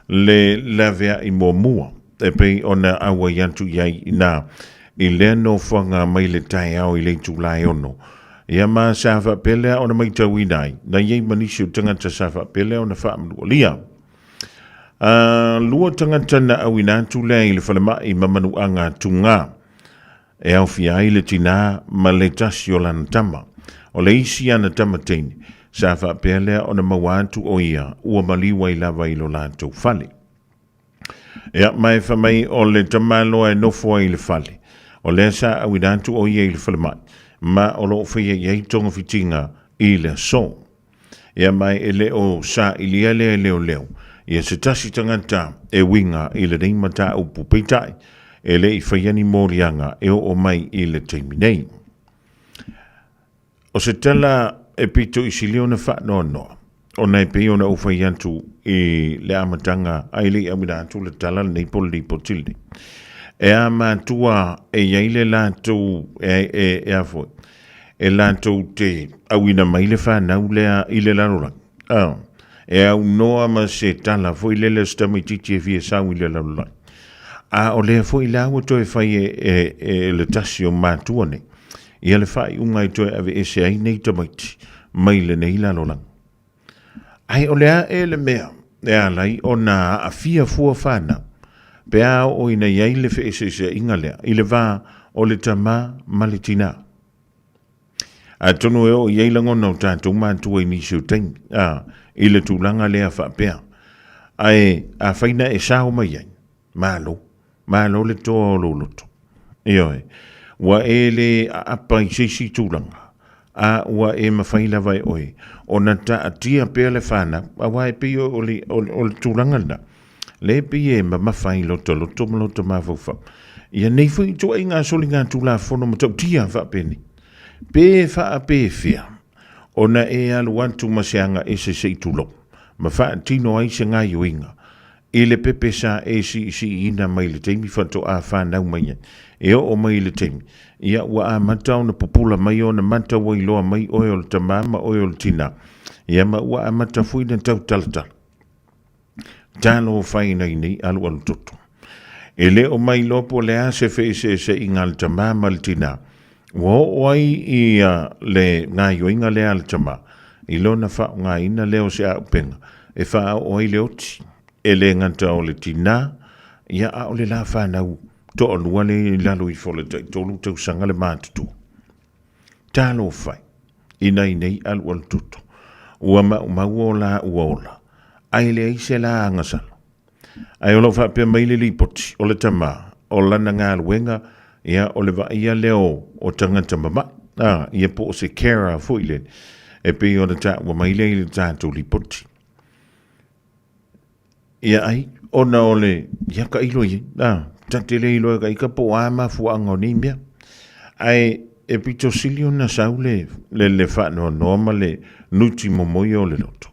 le laveai muamua e pei ona auai atu i ai ina i lea nofoaga mai le taeao i le itula e 6. Ia ma sa faapea lea ona maitauina ai na i ai ma nisi o tagata sa faapea lea ona faamanualia. Lua tagata na auina atu lea i le falemai ma manuaga tugā. E aofia ai le tinā ma le tasi o lana tama. O le isi ana tama teine, sa faapea lea ona maua atu o ia ua maliu ai lava i lo latou fale. Ia, ma e fai mai o le tamaloa e nofo ai i le fale, o lea sa auina atu o ia i le falemai, ma o lo o faia i ai togafitiga i le aso. Ia mai e le o sailia lea e leoleo ia se tasi tagata e uiga i lenei mataupu, peitai, e le i faia ni moliaga e oo mai i le taimi nei. O se tala e pito i sili ona faanoanoa, ona e pei ona ou fai atu i le amataga a e le i auina atu le tala lenei po o le lipoti lenei. E a matua e i ai le latou e, e, e a foi, e latou te auina mai le fanau lea i le lalolagi. Oh, e aunoa ma se tala foi lele o se tamaitiiti e fia sau i le lalolagi. A o lea foi la ua toe fai e, e, e le tasi o matua nei, ia le faaiuga e toe aveese ai nei tamaiti mai lenei lalolagi. Ae o le a ea le mea e ala ai ona aafia fua fanau pe a oo ina i ai le feeseeseaiga lea i le va o le tama ma le tinā? Atonu e oo i ai lagona o tatou matua i nisi o taimi, ā, i le tulaga lea faapea. Ae afai na e sao mai ai, malo, malo le toa o lou loto. Ioe, ua e le aapa i se isi tulaga, a ua e mafai lava e oe ona taatia pea le fanau, aua e pei o le, o, o le tulaga lena, lea e pei e mamafa ai lota loto ma lota mafaufau. Ia nei foi ituaiga soligatulafono matautia faapenei. Pe faapefea ona e alu atu ma se aga ese se i tulou, ma faatino ai se gaioiga i le pepe sa e siisiiina mai le taimi faatoa fanau mai ai, e oo mai i le taimi, ia ua amata ona pupula mai ona mata ua iloa mai oe o le tamā ma oe o le tinā, ia ma ua amata foi ona tautalatala. Talofa i nei nei alualu toto. E le o mailoa po o le a se feeseeseaiga a le tamā ma le tinā, ua oo ai i le gaoioiga lea a le tamā, i lona faaaogaina lea o se auupega e faaoo ai le oti, e le gata o le tinā, ia a o le la fanau toalua lea i lalo ifo o le taitolu tausaga le matutua. Talofa e, i nai nei alualu toto, ua maumau o la ua ola, ae leai se la agasala. Ae o lo o faapea mai le lipoti, o le tama, o lana galuega, ia, o le vaaia lea o, o tagata mama'i, a, ia po o se carer foi lele, e pei ona taua mai lea i le tatou lipoti. Ia ai, ona o le, ia tailo i ai, a, ta te le iloa e ka ika po o a mafuaaga o nei mea. Ae e pito sili ona sau le, le, le faanoanoa ma le nuti momoia o le loto,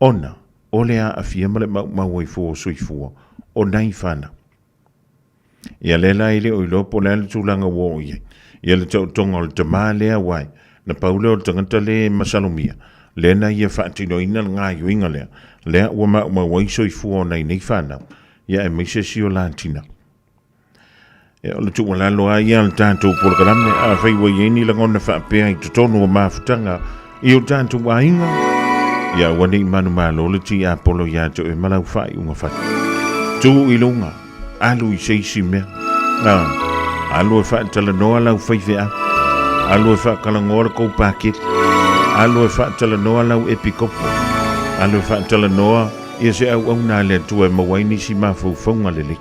ona o le aafia ma le maumau ai fua o soifua o nai fanau. Ia lea la e le o iloa po o le a le tulaga ua oo i ai. Ia le taotoga o le tamā lea aua na pau lea o le tagata lea e masalomia, lea na ia faatinoina le gaoioiga lea, lea ua maumau ai soifua o nai nei fanau, ia aemaise si o la tina. Ia, o le tuualalo lava ia a le tatou polokalame, afai ua i ai ni lagona faapea i totonu o mafutaga i o tatou aiga, ia aua ne i manumalo le tiapolo ia te oe ma lau faaiuga fai. Tu i luga, alu i se isi mea. Alu e faatalanoa lau faifeau. Alu e faakalagoa le kou paketi. Alu e faatalanoa lau epikopo. Alu e faatalanoa ia se auauna a le Atua e maua ai nisi mafaufauga lelei.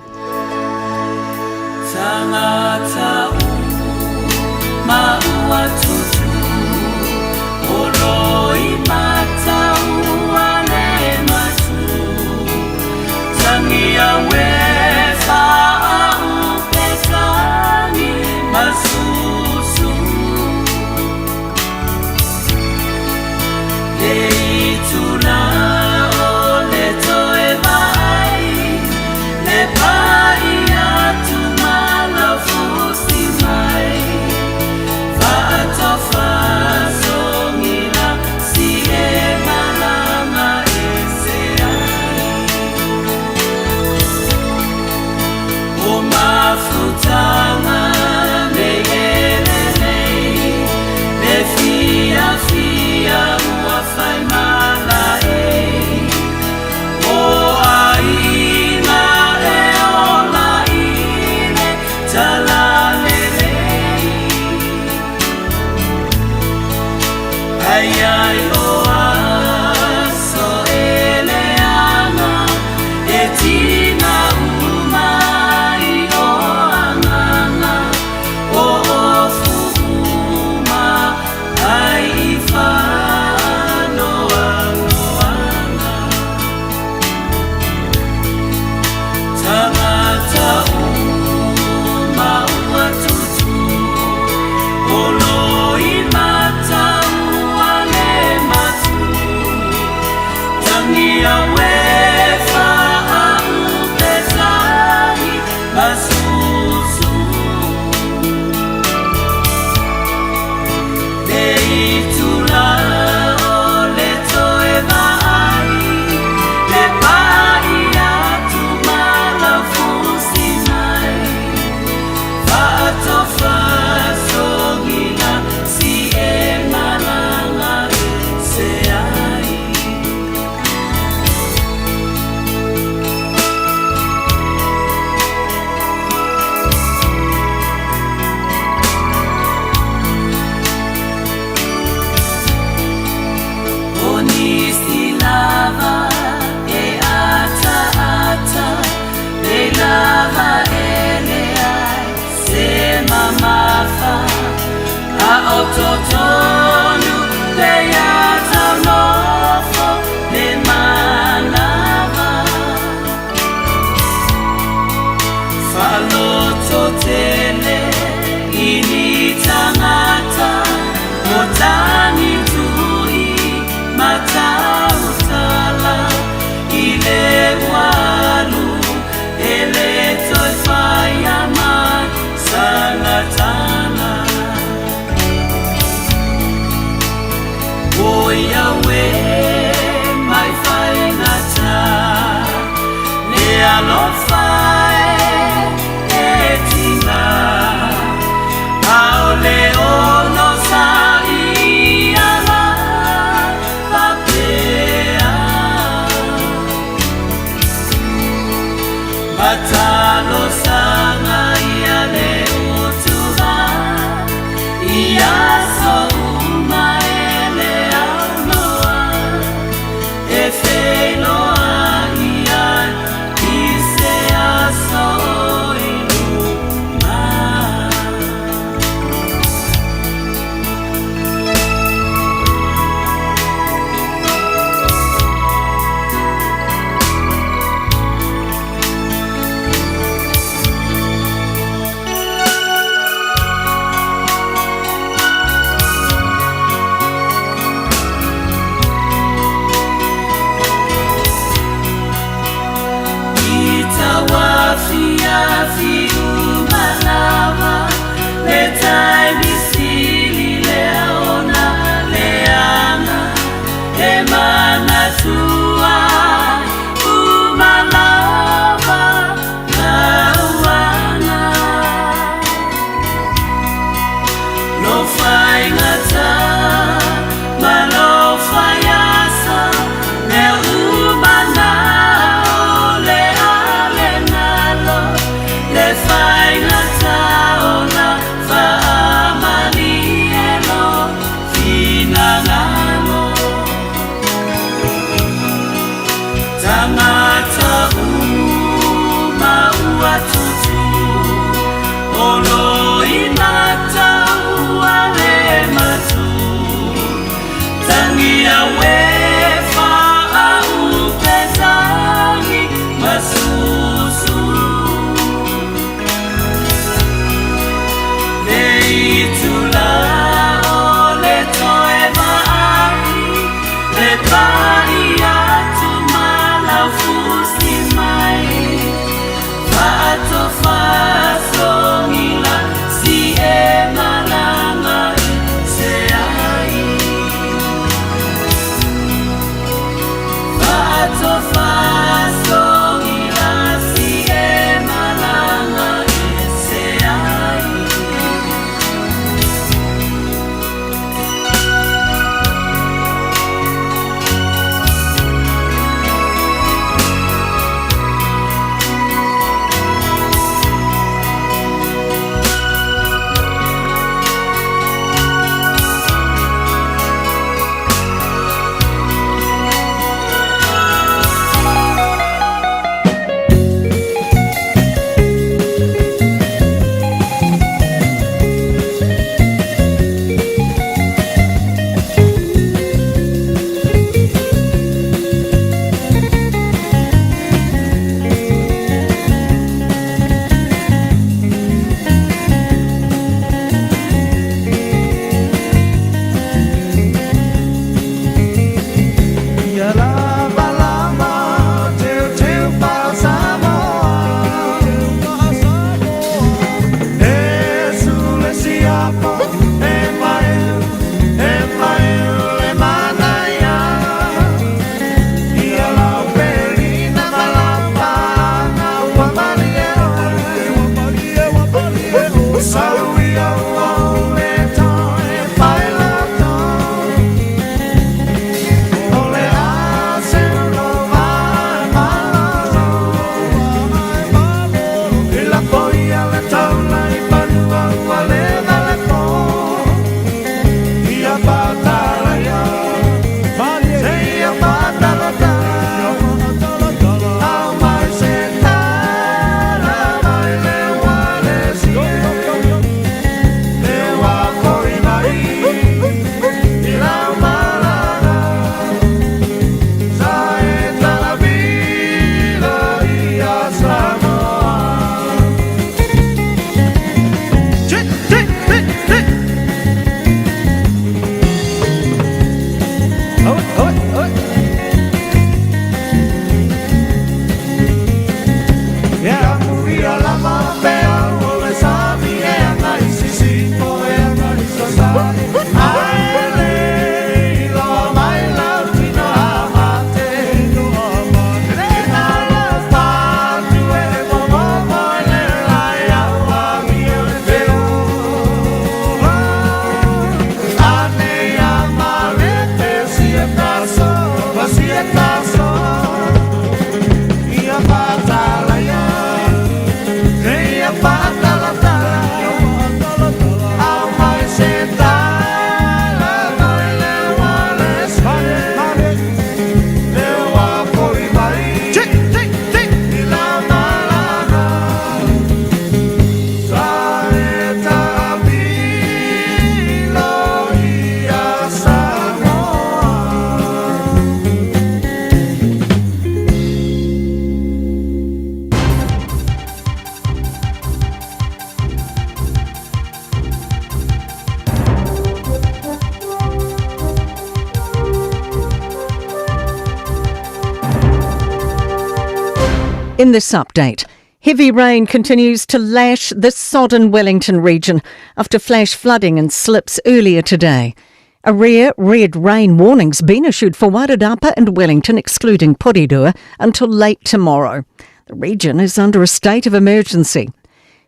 In this update, heavy rain continues to lash the sodden Wellington region after flash flooding and slips earlier today. A rare red rain warning's been issued for Wairarapa and Wellington, excluding Porirua, until late tomorrow. The region is under a state of emergency.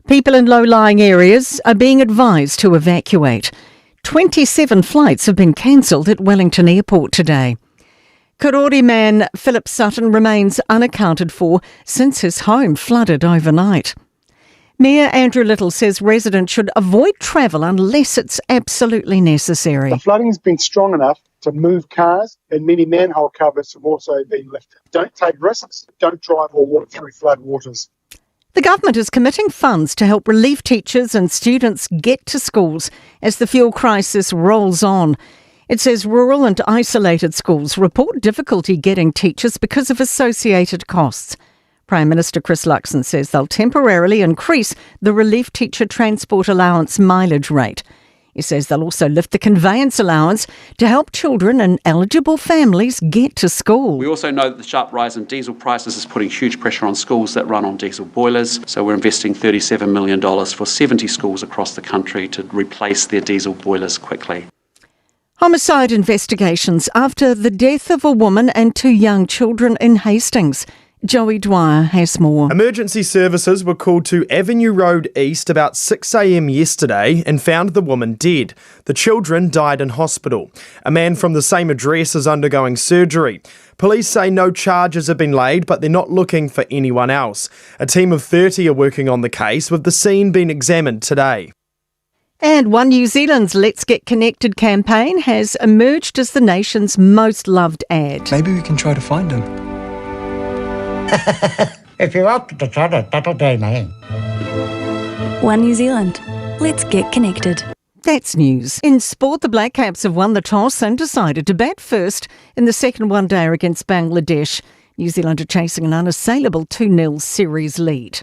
People in low-lying areas are being advised to evacuate. 27 flights have been cancelled at Wellington Airport today. Karori man Philip Sutton remains unaccounted for since his home flooded overnight. Mayor Andrew Little says residents should avoid travel unless it's absolutely necessary. The flooding has been strong enough to move cars, and many manhole covers have also been lifted. Don't take risks, don't drive or walk through flood waters. The government is committing funds to help relief teachers and students get to schools as the fuel crisis rolls on. It says rural and isolated schools report difficulty getting teachers because of associated costs. Prime Minister Chris Luxon says they'll temporarily increase the relief teacher transport allowance mileage rate. He says they'll also lift the conveyance allowance to help children and eligible families get to school. We also know that the sharp rise in diesel prices is putting huge pressure on schools that run on diesel boilers. So we're investing $37 million for 70 schools across the country to replace their diesel boilers quickly. Homicide investigations after the death of a woman and 2 young children in Hastings. Joey Dwyer has more. Emergency services were called to Avenue Road East about 6 a.m. yesterday and found the woman dead. The children died in hospital. A man from the same address is undergoing surgery. Police say no charges have been laid, but they're not looking for anyone else. A team of 30 are working on the case, with the scene being examined today. And One New Zealand's Let's Get Connected campaign has emerged as the nation's most loved ad. Maybe we can try to find him. If you're up to try to tattle day, man. One New Zealand. Let's get connected. That's news. In sport, the Black Caps have won the toss and decided to bat first in the second one-dayer against Bangladesh. New Zealand are chasing an unassailable 2-0 series lead.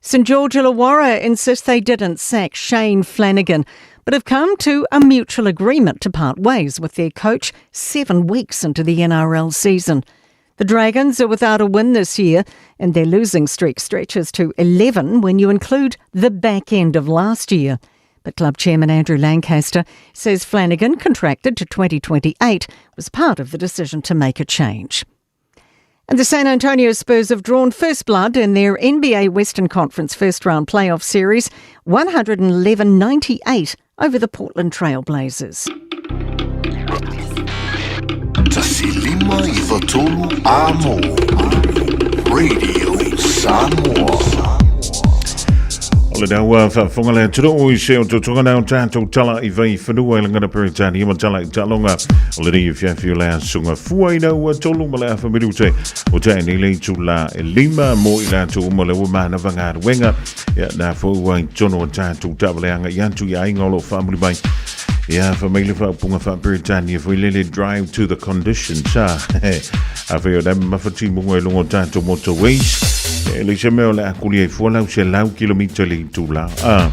St George Illawarra insists they didn't sack Shane Flanagan, but have come to a mutual agreement to part ways with their coach 7 weeks into the NRL season. The Dragons are without a win this year, and their losing streak stretches to 11 when you include the back end of last year. But club chairman Andrew Lancaster says Flanagan, contracted to 2028, was part of the decision to make a change. And the San Antonio Spurs have drawn first blood in their NBA Western Conference first round playoff series, 111-98 over the Portland Trail Blazers. Tasilima i Vatolu Amo. Radio Samoa. O le daua whaafonga le atunuu i se o tutunga nau tātou tala i vai whanua i langana Peretani ma tala i talonga o le nei fiafi o le asunga fua i nau tolu ma le afa minute o te nei le tu la e lima mo i lātou uma le ua mana vangaruenga ia nā fōua i tono o tātou tawaleanga i atu i ainga o lo whaamuri mai. Ia wha maile wha upunga wha Peretani fo i lele drive to the condition sa. A whai o nā mawhati munga i lungo tātou motorways. E le se mea o le akuli ai fua lau se lau kilomita le itu la. A,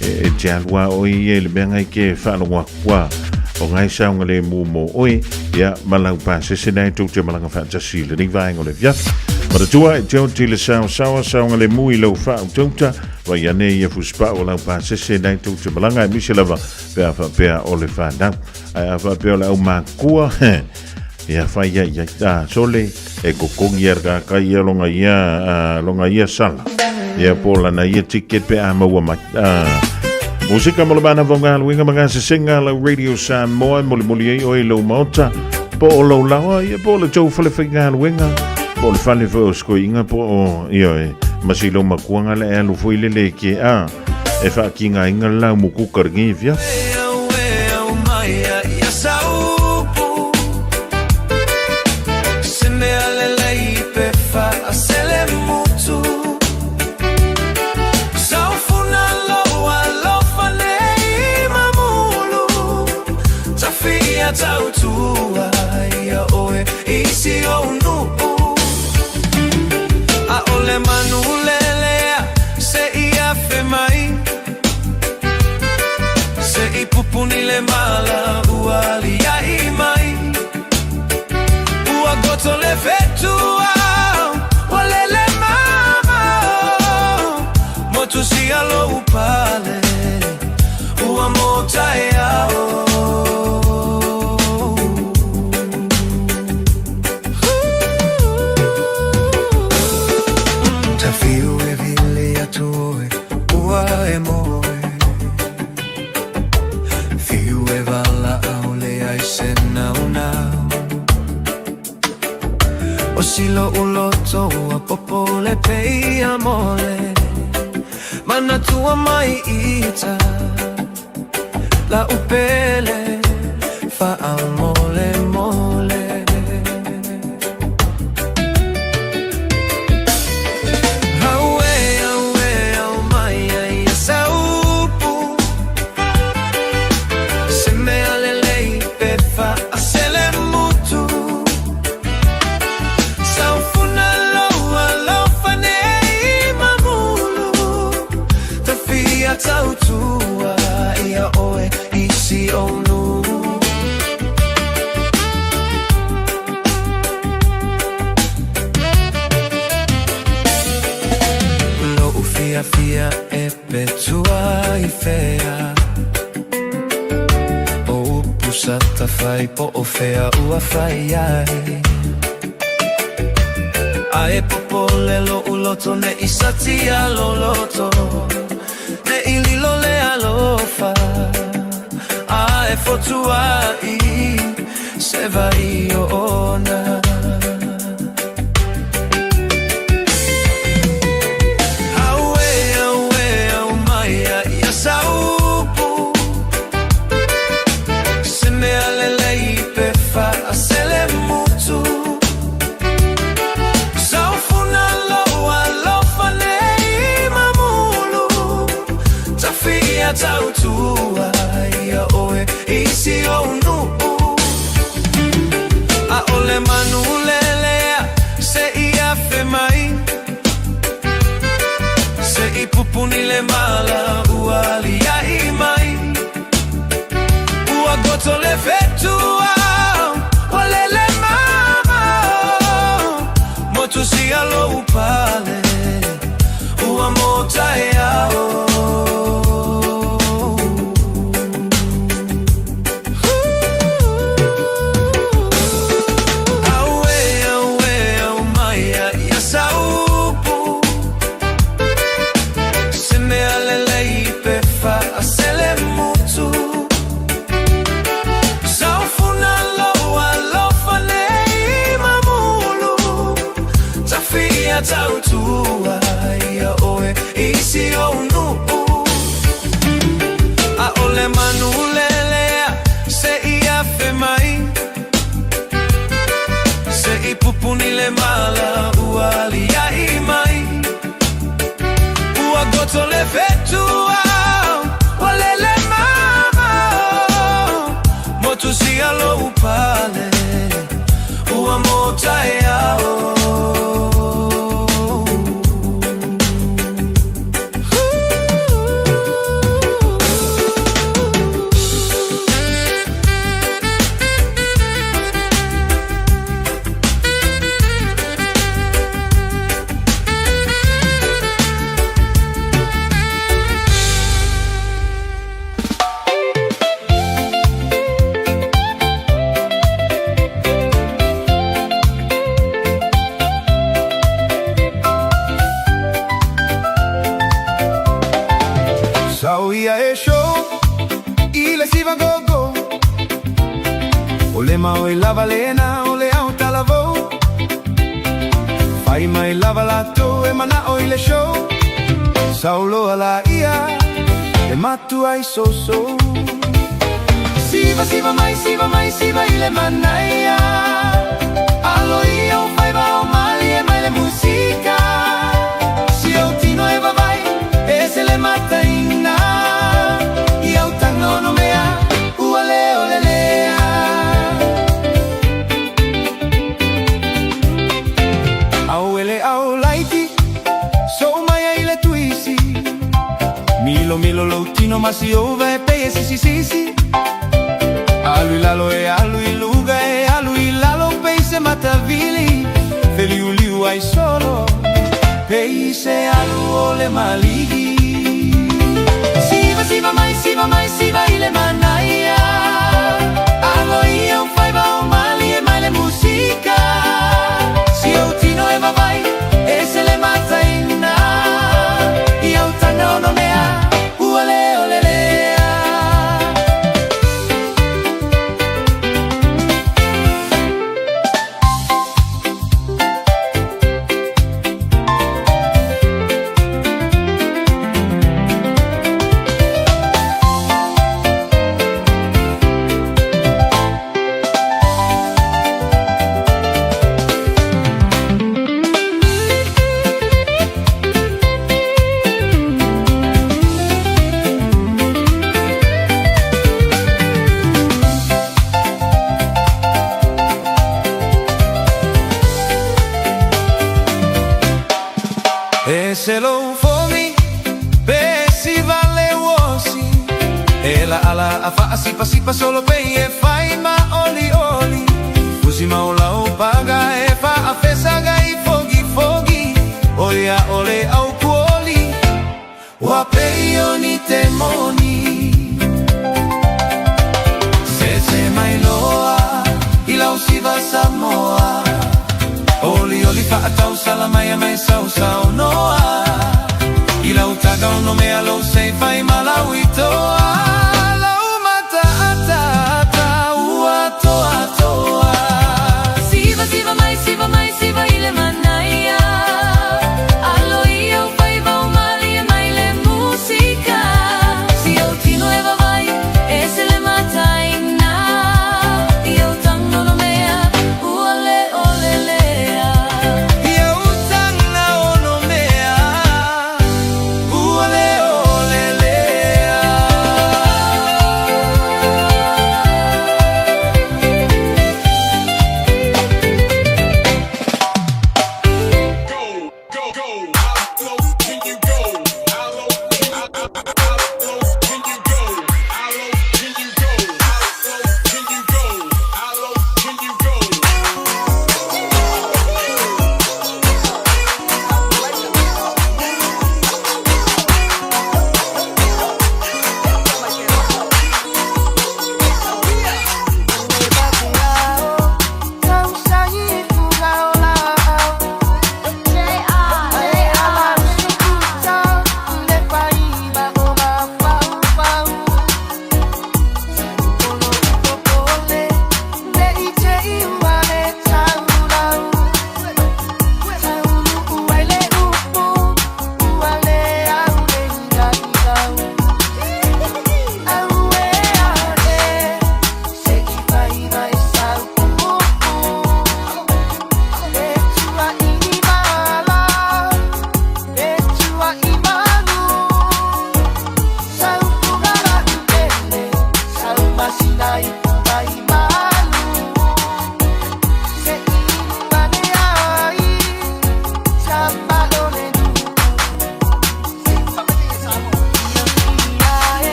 e te alua o i e le mea ngai ke whaalonga kua. O ngai saunga le mū mō oi, ia malau pā se se nei tau te malanga whaatasi le ni vaenga o le via. Maratua e te o te le sao sawa saunga le mū i lau wha utauta, wa ia nei ia fuspa o lau pā se se nei tau te malanga e mise lava pea wha pea o le whanau. Ai a wha pea o le au mākua, ia whai ia ia tā sole, e kokongi ar ka kai ia longa ia, longa ia sala. Ia pōla na ia ticket pe a maua mai. Musika mo le mana vonga luinga manga se singa lau Radio Samoa, moli moli ei oi lau maota, po o lau lawa, ia po le tau whale whainga luinga, po le whale whai o sko inga, po o, ia e, masi lau makuanga le alu fui le le ke a, e wha ki ngā inga lau muku karingi via. sia lou pale ua mo taeao. Tafiu e vili atu oe ua e moe. Fiu e vala au le ai se nau nau. O silo uloto ua popo le pei a mole. Manatua mai ita la upele fa mole mole. Aue, aue, au mai ai e saupu. Se mea lelei pe fa a sele mutu. Saufuna loa lofa nei mamulu. Tawhia tautua ia oe isi onu. Lo'u fia fia e petua i fea. O upu sa tawhai po o fea ua whai ai. Ae popole lo uloto ne i sati a loloto. Ne i lilo le alofa. Ae fotua i se vai o ona. Aue, aue, au mai a ia saupu. Se mea lelei pe fa a sele mutu. Saufuna loa lofa nei mamulu. Tawhia tautua ia oe isi o nuu. A ole manu lelea se ia fe mai. Se i pupuni le mala ua ali ai mai. Ua goto le fetua wa lele mama. Motu sia lo upale ua mo taeao. Aue, aue, au mai a ia saupu. Se mea lelei pe fa a sele mutu. Saufuna loa lofa nei mamulu. Tawhia tautua ia oe isi o nuu. A ole manu lelea se ia fe mai. Se i pupuni le mala ua ali ai mai. Ua goto le fetua wa lele mama. Motu sia lo upale ua mo taeao. Sau ia e show i le siva gogo. O le mau e lava lena o le au talavou. Fai mai lava lato e mana o i le show. Sau loa la ia e matua i soso. Siva siva mai siva mai siva i le manaia. Alo ia o faiva o mali e mai le musika. Si au tino e vavai e se le mataina. I au tango no mea ua leo le lea. Au ele au laiti so mai ai le tuisi. Milo milo lo tino masi ova e pe si si si si. Alu lalo e alu i luga e alu i lalo pe se matavili. Feliu liu ai solo pe se alu o le maligi. Siva mai, siva mai, siva i le manaia. Alo ia o faiva o malie mai le musika. Si ou tino e vavai, e se le mataina. I au tanga ono mea, ua le o le lea. E se lo fogi, pe si vale uosi. E la ala a faa sipa sipa solo pe e fai ma oli oli. Fusi maola o paga e fa a fesaga i fogi fogi. Oia ole au kuoli, wa pe o ni te moni. Se se mai loa, i lau siva Samoa. Oli oli faatau salamai mai sau sau noa. I lau taga ono mea lou sei fai malau i toa. Lau mata ata ata ua toa toa. Siva, siva mai, siva mai, siva i le manaia. Alo ia o faiva o malie mai le musika. Si au tino e vavai, e se le mataina. I au tanga ono mea, ua le o le lea. I au tanga ono mea, ua le o le lea.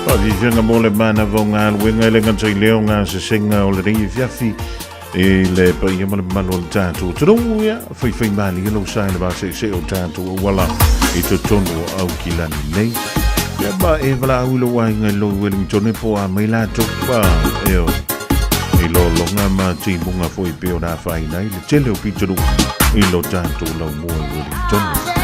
Faafiafiaga mo le manava o galuega e le gata i lea o gasesega o lenei afiafi i le paia ma le mamalu o le tatou atunuu. Ia, faifaimalie lou sa i le vaseesee o tatou auala i totonu o Aukilani nei. Ia ma e valaau i lou aiga i lou Wellington po a mai latou pa e oi. I lologa ma timuga foi pe o na afaina ai le tele o pitonuu i lo tatou laumua i Wellington.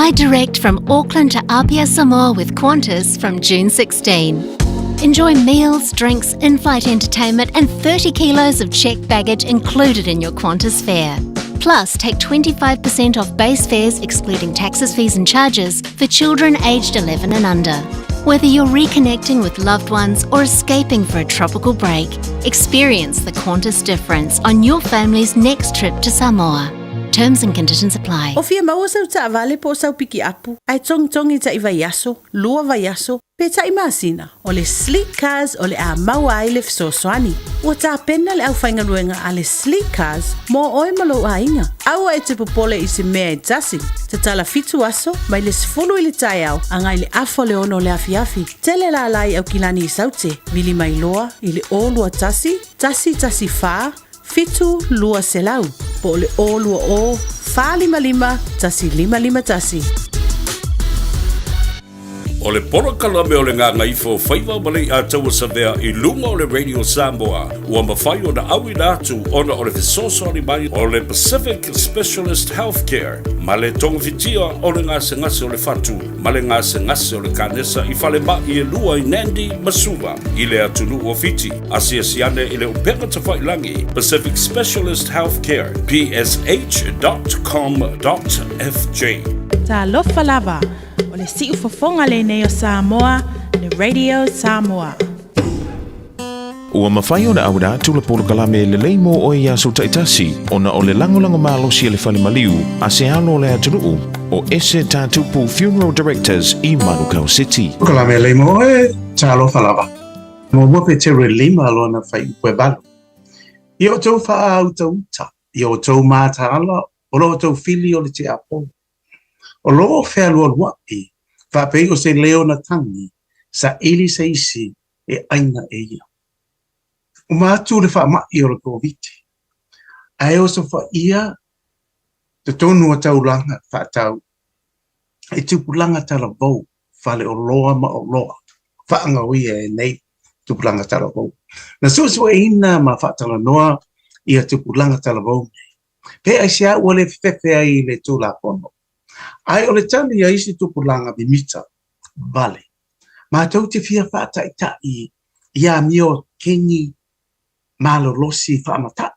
Fly direct from Auckland to Apia, Samoa with Qantas from June 16. Enjoy meals, drinks, in flight entertainment, and 30 kilos of checked baggage included in your Qantas fare. Plus, take 25% off base fares, excluding taxes, fees, and charges, for children aged 11 and under. Whether you're reconnecting with loved ones or escaping for a tropical break, experience the Qantas difference on your family's next trip to Samoa. Terms and conditions apply. O fia maua sau taavale po o sau pikiapu, ae togitogi taʻi vaiaso, lua vaiaso, pe taʻi masina, o le Sleek Cars o le a maua ai le fesoasoani. Ua tapena le aufaigaluega a le Sleek Cars mo oe ma lou aiga. Aua e te popole i se mea e tasi. Tatala fitu aso, mai le 10 i le taeao agai le afa o le ono o le afiafi. Tele lala i Aukilani i Saute, vili mai loa i le 021 114 7 200 po o le 020 455 1551. O le polokalame o le Gagaifo o Faiva ma Leiataua Savea i luga o le Radio Samoa ua mafai ona auina atu ona o le fesoasoani mai o le Pacific Specialist Healthcare ma le togafitia o le gasegase o le fatu ma le gasegase o le kanesa i falemai e lua i Nandi ma Suva i le atunuu o Fiti. Asiasi ane i le upega tafailagi Pacific Specialist Healthcare psh.com.fj. Talofa lava, o le siufofoga lenei o Samoa, le Radio Samoa. Ua mafai ona auina atu le polokalame lelei mo oe i aso taitasi ona o le lagolago malosi a le fale maliu a se alo o le atunuu o Ese Tatupu Funeral Directors i Manukau City. Polokalame lelei mo oe, talofa lava. Muamua Peteru e lima lona fuaiupu e valu. Ia outou faautauta, ia outou mataala o lo outou fili o le tiapolo. O lo o fealualuaʻi, faapei o se leo na tagi, saili se isi e ʻaina e ia. Uma atu le faamaʻi o le Koviti, ae osofaia totonu o taulaga faatau i tupulaga talavou, faleoloa ma oloa faagaoia e nei tupulaga talavou. Na suesueina ma faatalanoa ia tupulaga talavou nei, pe aisea ua le fefefe ai i le Tulafono, ae o le tali a isi tupulaga mimita vale, matou te fia faataʻitaʻi i amio kegi malolosi faamataʻi.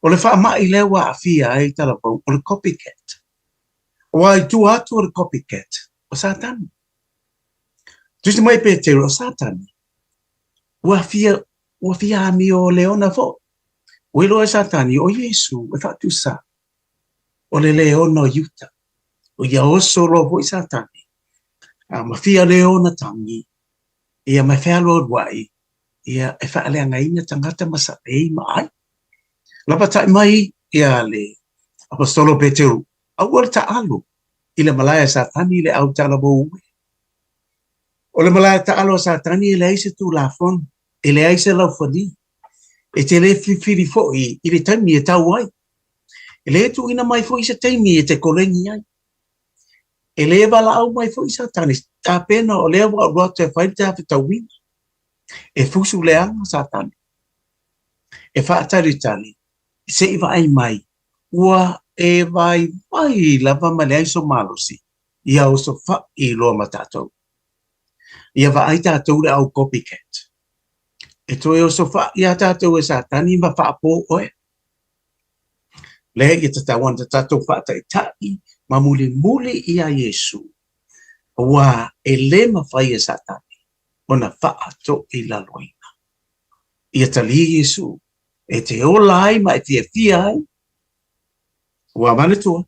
O le faamaʻi lea ua aafia ai talavou o le copycat. Aua i tua atu o le copycat, o Satani. Tusi mai Peteru, o Satani, ua fia, ua fia amio leona foʻi. Ua iloa e Satani, o Iesu e faatusa, o le leona o Iuta. O ia oso loa foʻi Satani, a ma fia leona tagi, ia ma e fealualuaʻi, ia e faaleagaina tagata ma saʻei ma ʻai. Lapataʻi mai ia le Aposetolo Peteru, aua le taʻalo i le malae a Satani i le au talavou e. O le malae taʻalo a Satani e leai se tulafono, e leai se laufali, e te le filifili foʻi i le taimi e tau ai. E le tuuina mai foʻi se taimi e te koleni ai. E le valaau mai foʻi Satani, tapena o lea ua alu atu e fai le tafetauina. E fusu leaga Satani. E faatalitali, se i vaai mai, ua e vaivai lava ma leai so malosi, ia osofaʻi loa ma tatou. Ia vaai tatou le au copycat. E toe osofaʻi iā tatou e Satani ma faapō oe. Lea ia tatau ana tatou faataʻitaʻi ma mulimuli iā Iesu, auā e lē mafai e Satani ona faatoʻilaloina. Ia talia Iesu e te ola ai ma e fiafia ai, ua manatua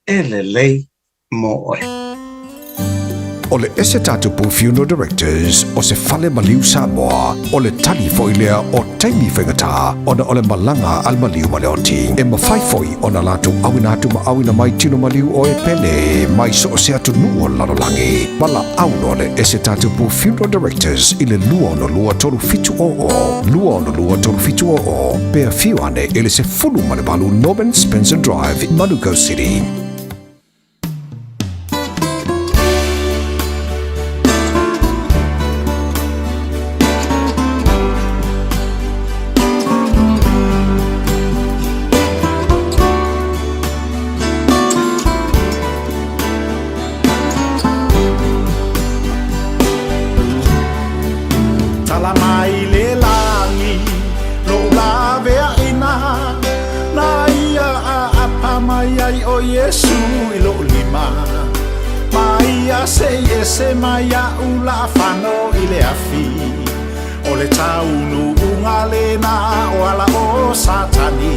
e lelei mo oe. O le Ese Tatupu Funeral Directors o se fale maliu Samoa, o le tali foi lea o taimi faigata ona o le malaga a le maliu ma le oti. E mafai foi ona latou auina atu ma auina mai tino maliu o e pele mai so o se atunuu o le lalolagi. Valaau loa le Ese Tatupu Funeral Directors i le 262 3700, 262 3700, pe afio ane i le 18 Norman Spencer Drive, Manukau City. Tala mai le lagi loʻu laveaʻina Na ia ʻaʻapa mai ai ʻo Iesu i loʻu lima Ma ia seʻi ese mai iaʻu laʻafano i le afi ʻO le taunuʻuga lena o ala o Satani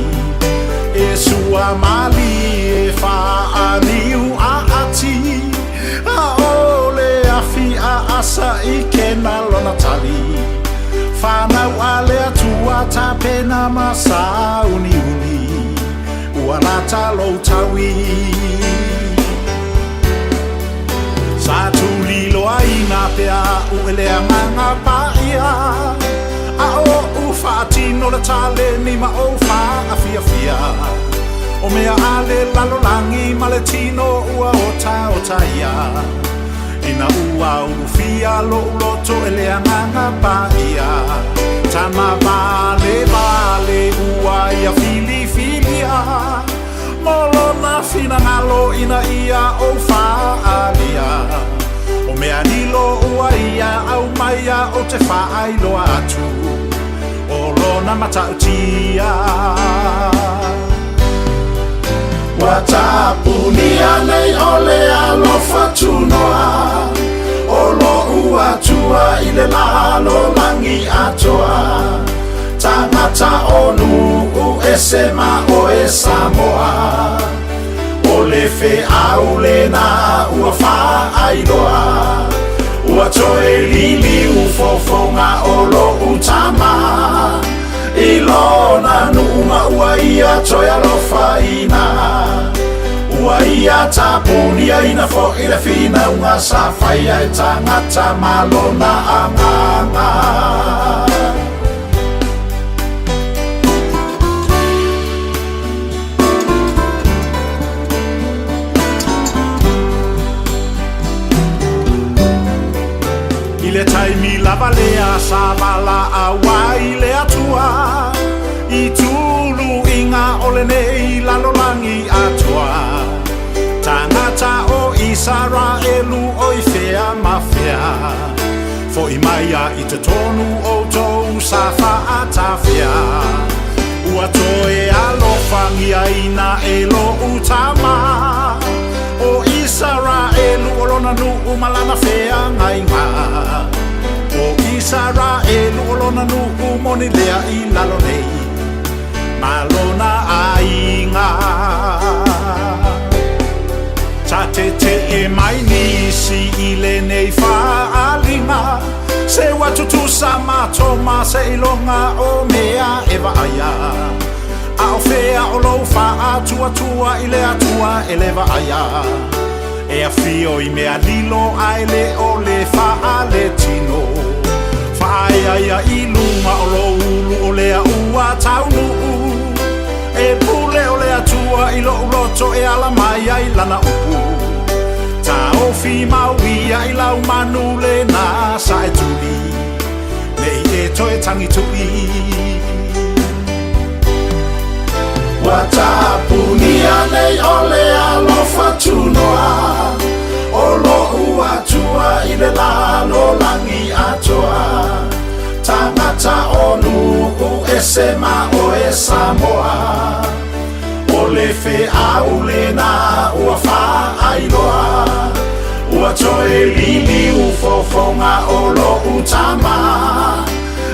E sua mālie faaniu ʻaʻati A ʻo le afi ʻaʻasa i kena lona tali Whanau a le Atua tapena ma sauniuni Ua lata lou taui Sa tuliloaina pea aʻu e le Agaga Paʻia A oʻu faatino le taleni ma ou faafiafia O mea a le lalolagi ma le tino ua otaota ia Ina ua ulufia loʻu loto e le Agaga Paʻia Tama valevale ua ia filifilia Mo lona finagalo ina ia ou faaalia O mea lilo ua ia aumaia ou te faailoa atu O lona matautia Ua tapunia nei ʻo le alofa tunoa O loʻu Atua i le lalolagi atoa Tagata o nuu ese ma oe Samoa O le feau lena ua faailoa Ua toe liliu fofoga o loʻu tama I lona nuu ma ua ia toe alofaina Ua ia tapuniaina foʻi le finauga sa faia e tagata ma lona agaga. I le taimi lava lea sa valaau ai le Atua i tuluiga o lenei lalolagi atoa, tagata o Isaraelu o i fea ma fea, foʻi mai a i totonu outou sa faatafea. Ua toe alofagiaina e loʻu Tama o Isaraelu o lona nuu ma lana feagaiga. O Isaraelu o lona nuu moni lea i lalo nei ma lona aiga. Sa teteʻe mai nisi i lenei faaaliga, se ua tutusa matou ma seiloga o mea e vaaia. A o fea o lou faatuatua i le Atua e le vaaia? E afio i mea lilo a e le o le faaletino. Faaeaea i luga o lou ulu o lea ua taunuu. E pule o le Atua i loʻu loto e ala mai ai lana upu. Taofi mau ia i lau manu lena sa e tuli, nei e toe tagituʻi. Ua tapunia nei ʻo le alofa tunoa O loʻu Atua i le lalolagi atoa Tagata o nuu ese ma oe Samoa O le feau lena ua faailoa Ua toe liliu fofoga o loʻu Tama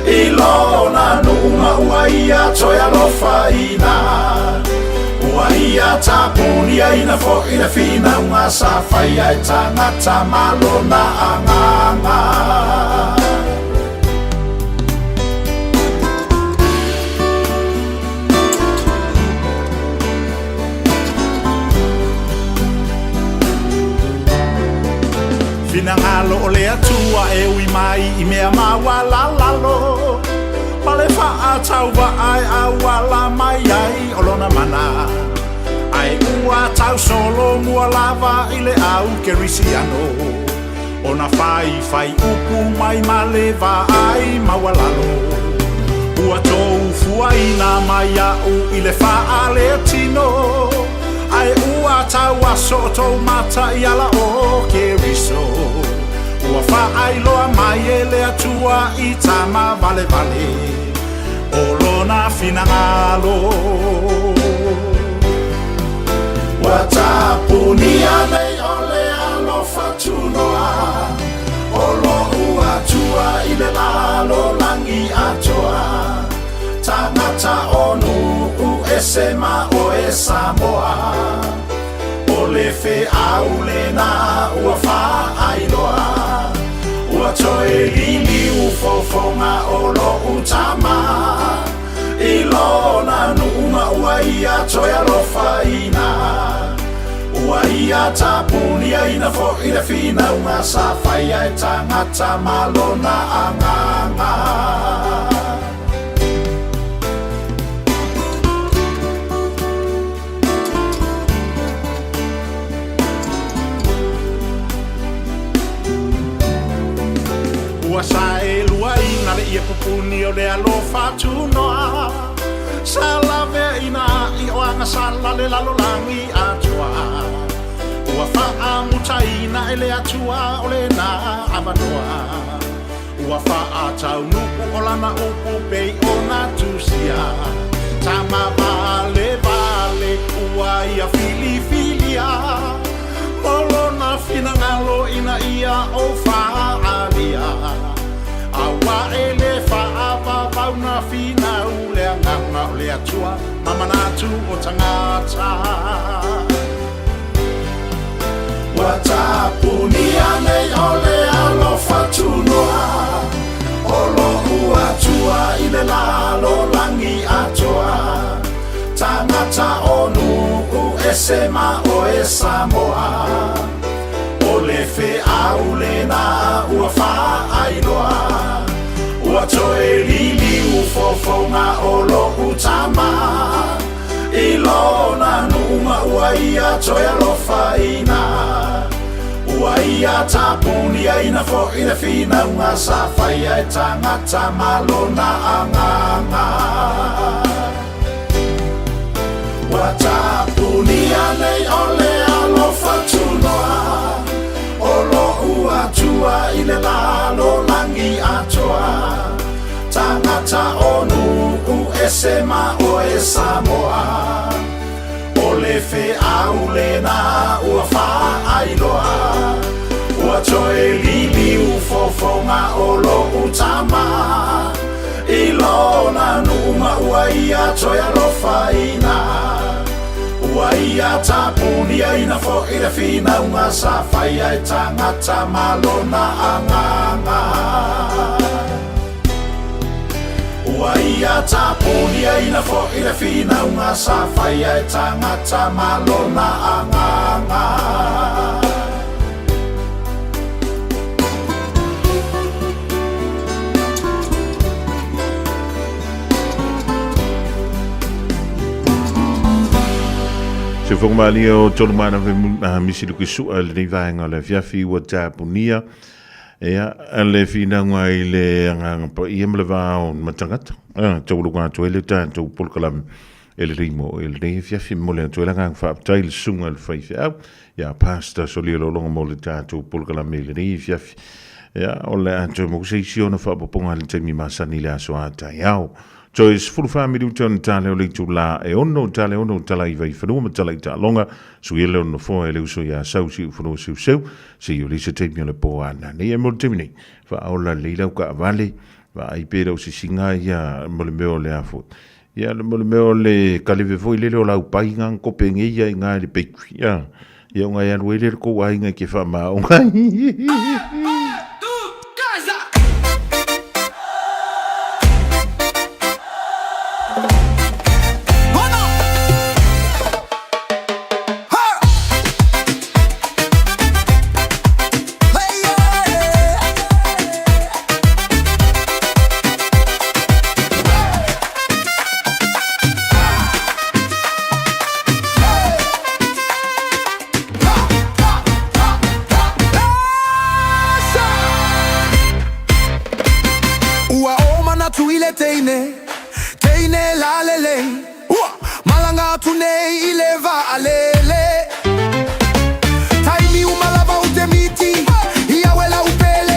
I lona nuu ma ua ia toe alofaina Ua ia tapuniaina foʻi le finauga sa faia e tagata ma lona agaga. Finagalo o le Atua e ui mai i mea maualalalo, Ma le faatauvaa e auala mai ai o lona mana, Ae ua tausolomua lava i le au Kerisiano, Ona faifai upu mai ma le vaai maualalo. Ua tou fuaina mai iaʻu i le faaletino, Ae ua tauaso tou mata i ala o Keriso. Ua faailoa mai e le Atua i tama valevale o lona finagalo. Ua tapunia nei o le alofa tunoa o lo'u Atua i le lalolagi atoa. Tagata o nuu ese ma oe Samoa. O le feau lena ua faailoa. Ua toe liliu fofoga o lo'u tama i lona nuu ma ua ia toe alofaina. Ua ia tapuniaina fo'i le finauga sa faia e tagata ma lona agaga. Ua saeluaina le ie pupuni o le alofa tunoa sa laveaina i o agasala le lalolagi atoa. Ua faamutaina e le Atua o lena avanoa. Ua faataunuu o lana upu pei ona tusia. Tama valevale ua ia filifilia mo lona finagalo ina ia ou faaalia. Auā e le faavavau na finau le agaga o le Atua ma manatu o tagata. Ua tapunia nei o le alofa tunoa o lo'u Atua i le lalolagi atoa. Tagata o nuu ese ma oe Samoa. O le feau lena ua faailoa. Ua toe liliu fofoga o lo'u tama i lona nuu ma ua ia toe alofaina. Ua ia tapuniaina fo'i le finauga sa faia e tagata ma lona agaga. Ua tapunia nei o le alofa tunoa o lo'u Atua i le lalolagi atoa. Tagata o nuu ese ma oe Samoa. O le feau lena ua faailoa. Ua toe liliu fofoga o lo'u tama i lona nuu ma ua ia toe alofaina. Ua ia tapuniaina fo'i le finauga sa faia e tagata ma lona agaga. Ua ia tapuniaina fo'i le finauga sa faia e tagata ma lona agaga. Se whakamalia o tolu mana ve misi luki sua le nei vaenga o le afiafi ua tapunia ea le finauga i le agaga paia ma le va o matagata. Tauluga atu ai le tatou polokalame e le limo e lenei afiafi mo le atu ai le agaga faafetai le susuga i le faifeau ia Pastor Solia Lolonga mo le tatou polokalame i lenei afiafi. Ia, o le a toe maua se isi ona faaopoopoga i le taimi masani i le aso a taeao. Toe 14 minute ona tale o le itulā e 6 tale 6 tala iva i fanua ma tala i taaloga, suia le ono nofoa e le uso iā Sau Siufanua Seuseu, seia o le isi taimi o le pō a nanei. E mo le taimi nei, faaola lelei lau kaavale, vaai pe le o sisiga ia mo le mea o le a foi. Ia mo le mea o le kaleve foi lele o lau pai nga kope ngei ia i nga i le bakery. Ia, ia o ngai alu ai le kou aiga ke wha o ngai. Ua o manatu i le teine, teine lalelei. Ua malaga atu nei i le vaalele. Taimi uma lava ou te miti, ia uela upele.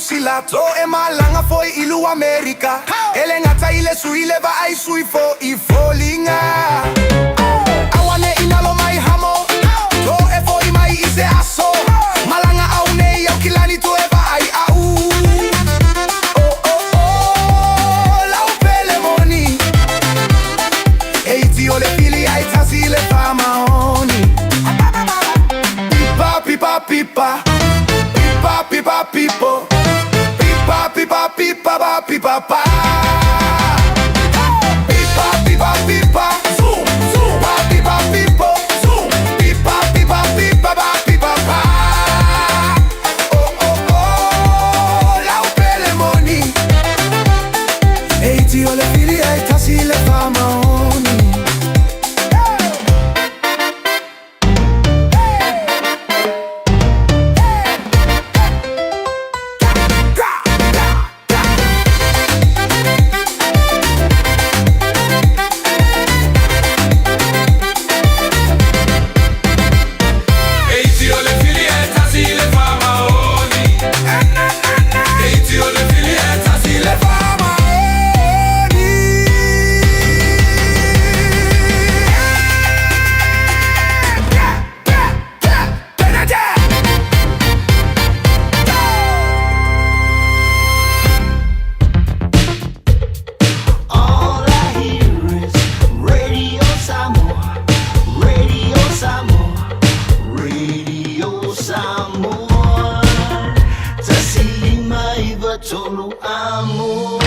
Sila To e malaga foi i lu Amerika E le gata i le sui le vaai sui fo i foliga Aua ne i nalo mai Hamo To e foi mai i se aso Malaga au nei Aukilani to e vaai au Oh oh oh Lau pele moni E iti o le fili ai tasi le faamaoni Pipa pipa pipa Pipa pipa pipo Pipa pipa pipa pa pipa pa Pipa pipa pipa Zoom zoom Pa pipa pipo Zoom Pipa pipa pipa pa pipa pa Oh oh oh Lau pele moni E iti o le fili ai tasi le faamaoni All I hear is Radio Samoa, Radio Samoa, Radio Samoa. Tasilima iva tolu amo.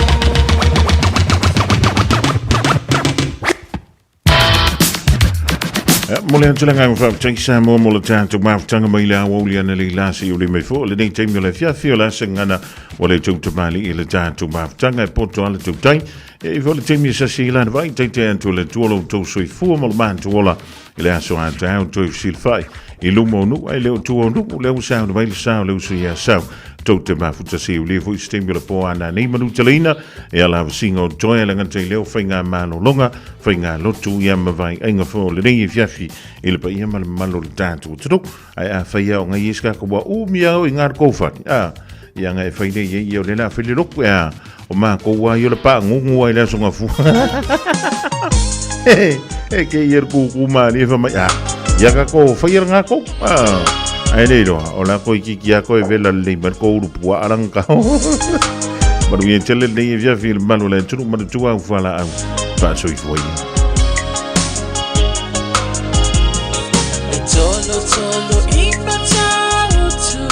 Mo le atu le agaga faafetai Samoa mo le tatou mafutaga mai le aoauli analeila se i o le mai foi lenei taimi o le afiafi o le asa gagana ua le tautamalii i le tatou mafutaga e poto a le tautai e i foi le taimi e sasi i lana vai taitai atu le Atua lo outou soifua ma lo matou ola i le aso a taeao toe fesilafai i luma o nuu ae le o tua o nuu lea ua sauni mai le sa o le uso ia Sau tou te mafuta se ulia foi se taimi o le po a nanei manuteleina e ala vasiga o toe le gata i lea o faiga malologa faiga lotu ia ma vaiaiga foi o lenei afiafi i le paia ma le mamalu o le tatou atunuu ae afai a o ngai e se kaka ua umi a o i ngā kouwhani a ia ngai e whai nei e ia o le la whai le roku e a o mā kou a i o le pā ngungu ai le aso ngā fu e ke ia le kūkū mā ni e wha mai a ia ka ko whai ara ngā kou a ai nei roa o la koe ki ki a koe vela le nei mar ko uru pua aranga ka Maru ia tele nei e via fi le malu le tunu manu tua au whala au whaasoi fua ia. E tolo tolo i Matautu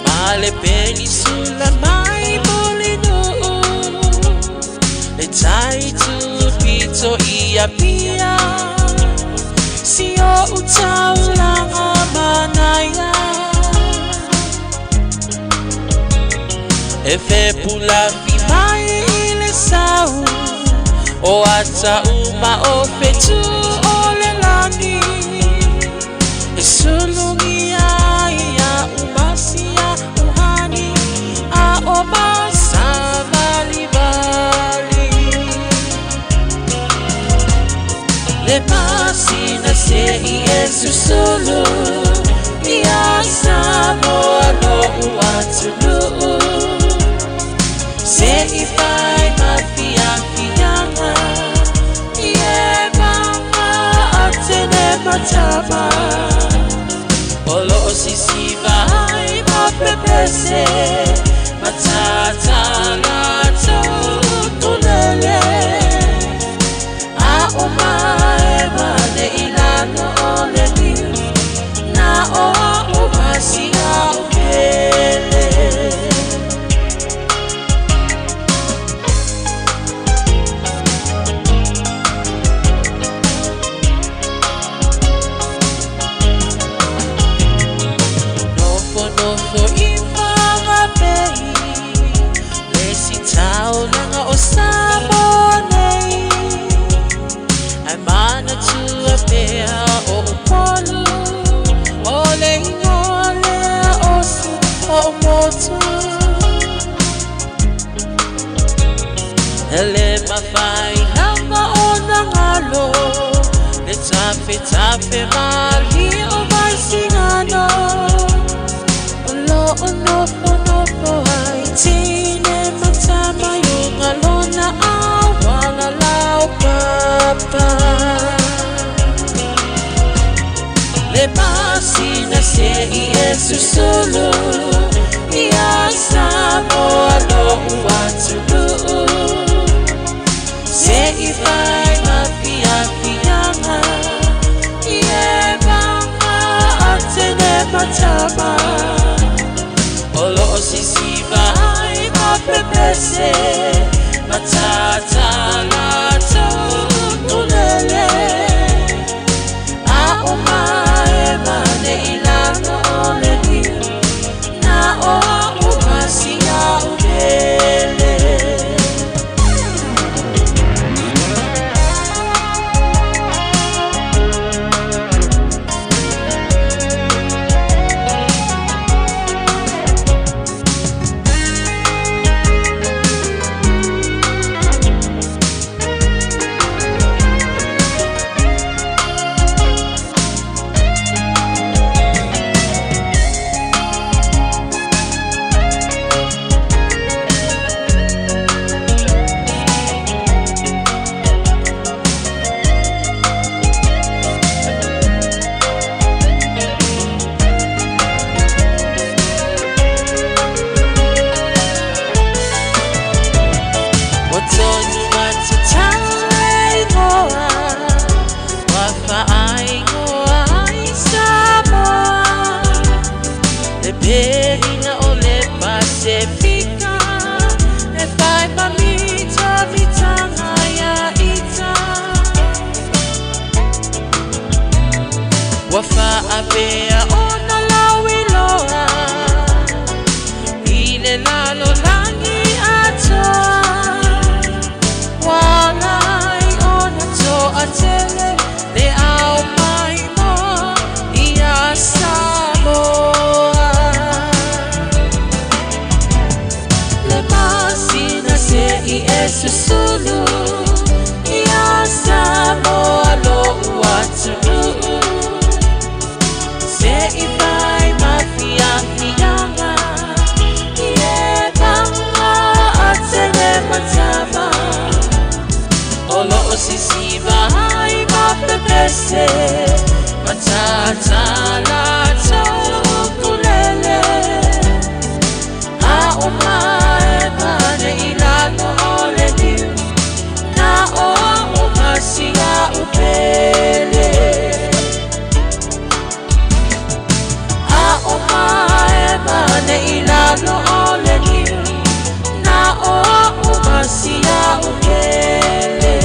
Ma le penisula mai Mulinuu Le tai pito i Apia Si o utaulanga manaia E fepula fi mai i le sau O ata uma o fetu o le lani E sulungi ai ia umasia uhani A o masavali vali Le masina se i e susulu Ia Samoa lo uatunuu Se i fai ma fiafianga I e mama atene matama O lo o sisiva ai ma pepese Matata la tau tulele A o mae ma le ilano o le niu Na o a o masi a o pele. Nofo nofo i whangapei Le si taulanga o Samoa nei Ai mana tua pea o Upolu O le ingoa lea o si o motu Ele mawhai lava o nangalo Le tafe tafe mali o vai singano O lo o nofo nofo Samoa i tine matama i uga lona auala lau papa. Le masina se i e susulu ia Samoa lo'u atunuu. Se i fai ma fiafiaga i e vaga a tene matama. O loo sisiva ai ma pepese matata latou ukulele. A o mae mane i lalo o le niu na o au masia upele. Ua tonu atu tau e ingoa, ua faaingoa ai Samoa. Le pelina o le Pasefika, e fai ma mitamitanga ia ita. Ua faapea ona lauiloa i le lalolagi atoa. Ua lai ona toatele le au maimoa ia Samoa. Le masina se i e susulu ia Samoa lo'u atunuu. Se i fai ma fiafiaga i e vaga a tele matama. O loo sisiva ai ma pepese matata latou ukulele. A o mae mane i lalo o le niu na o au masia upele. A o mae mane i lalo o le niu na o au masia upele.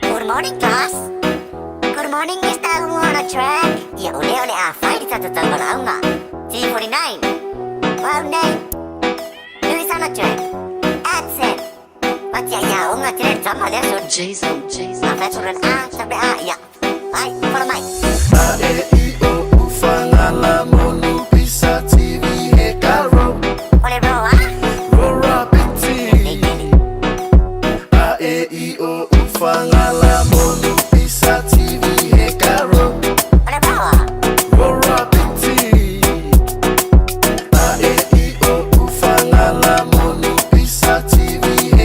Good morning, class. Good morning, Mr. Wanna Track. Ia ole ole a fai ta ta malaunga. T49. Wow name. Louis on a track. Accent. Patia ia unga tire tama le so. Jason, Jason. A veteran a tabe a ia. Ai, follow my. A E I O U fangala monu pisa TV he karo. Ole ro a. Rora piti. A E I O U fangala.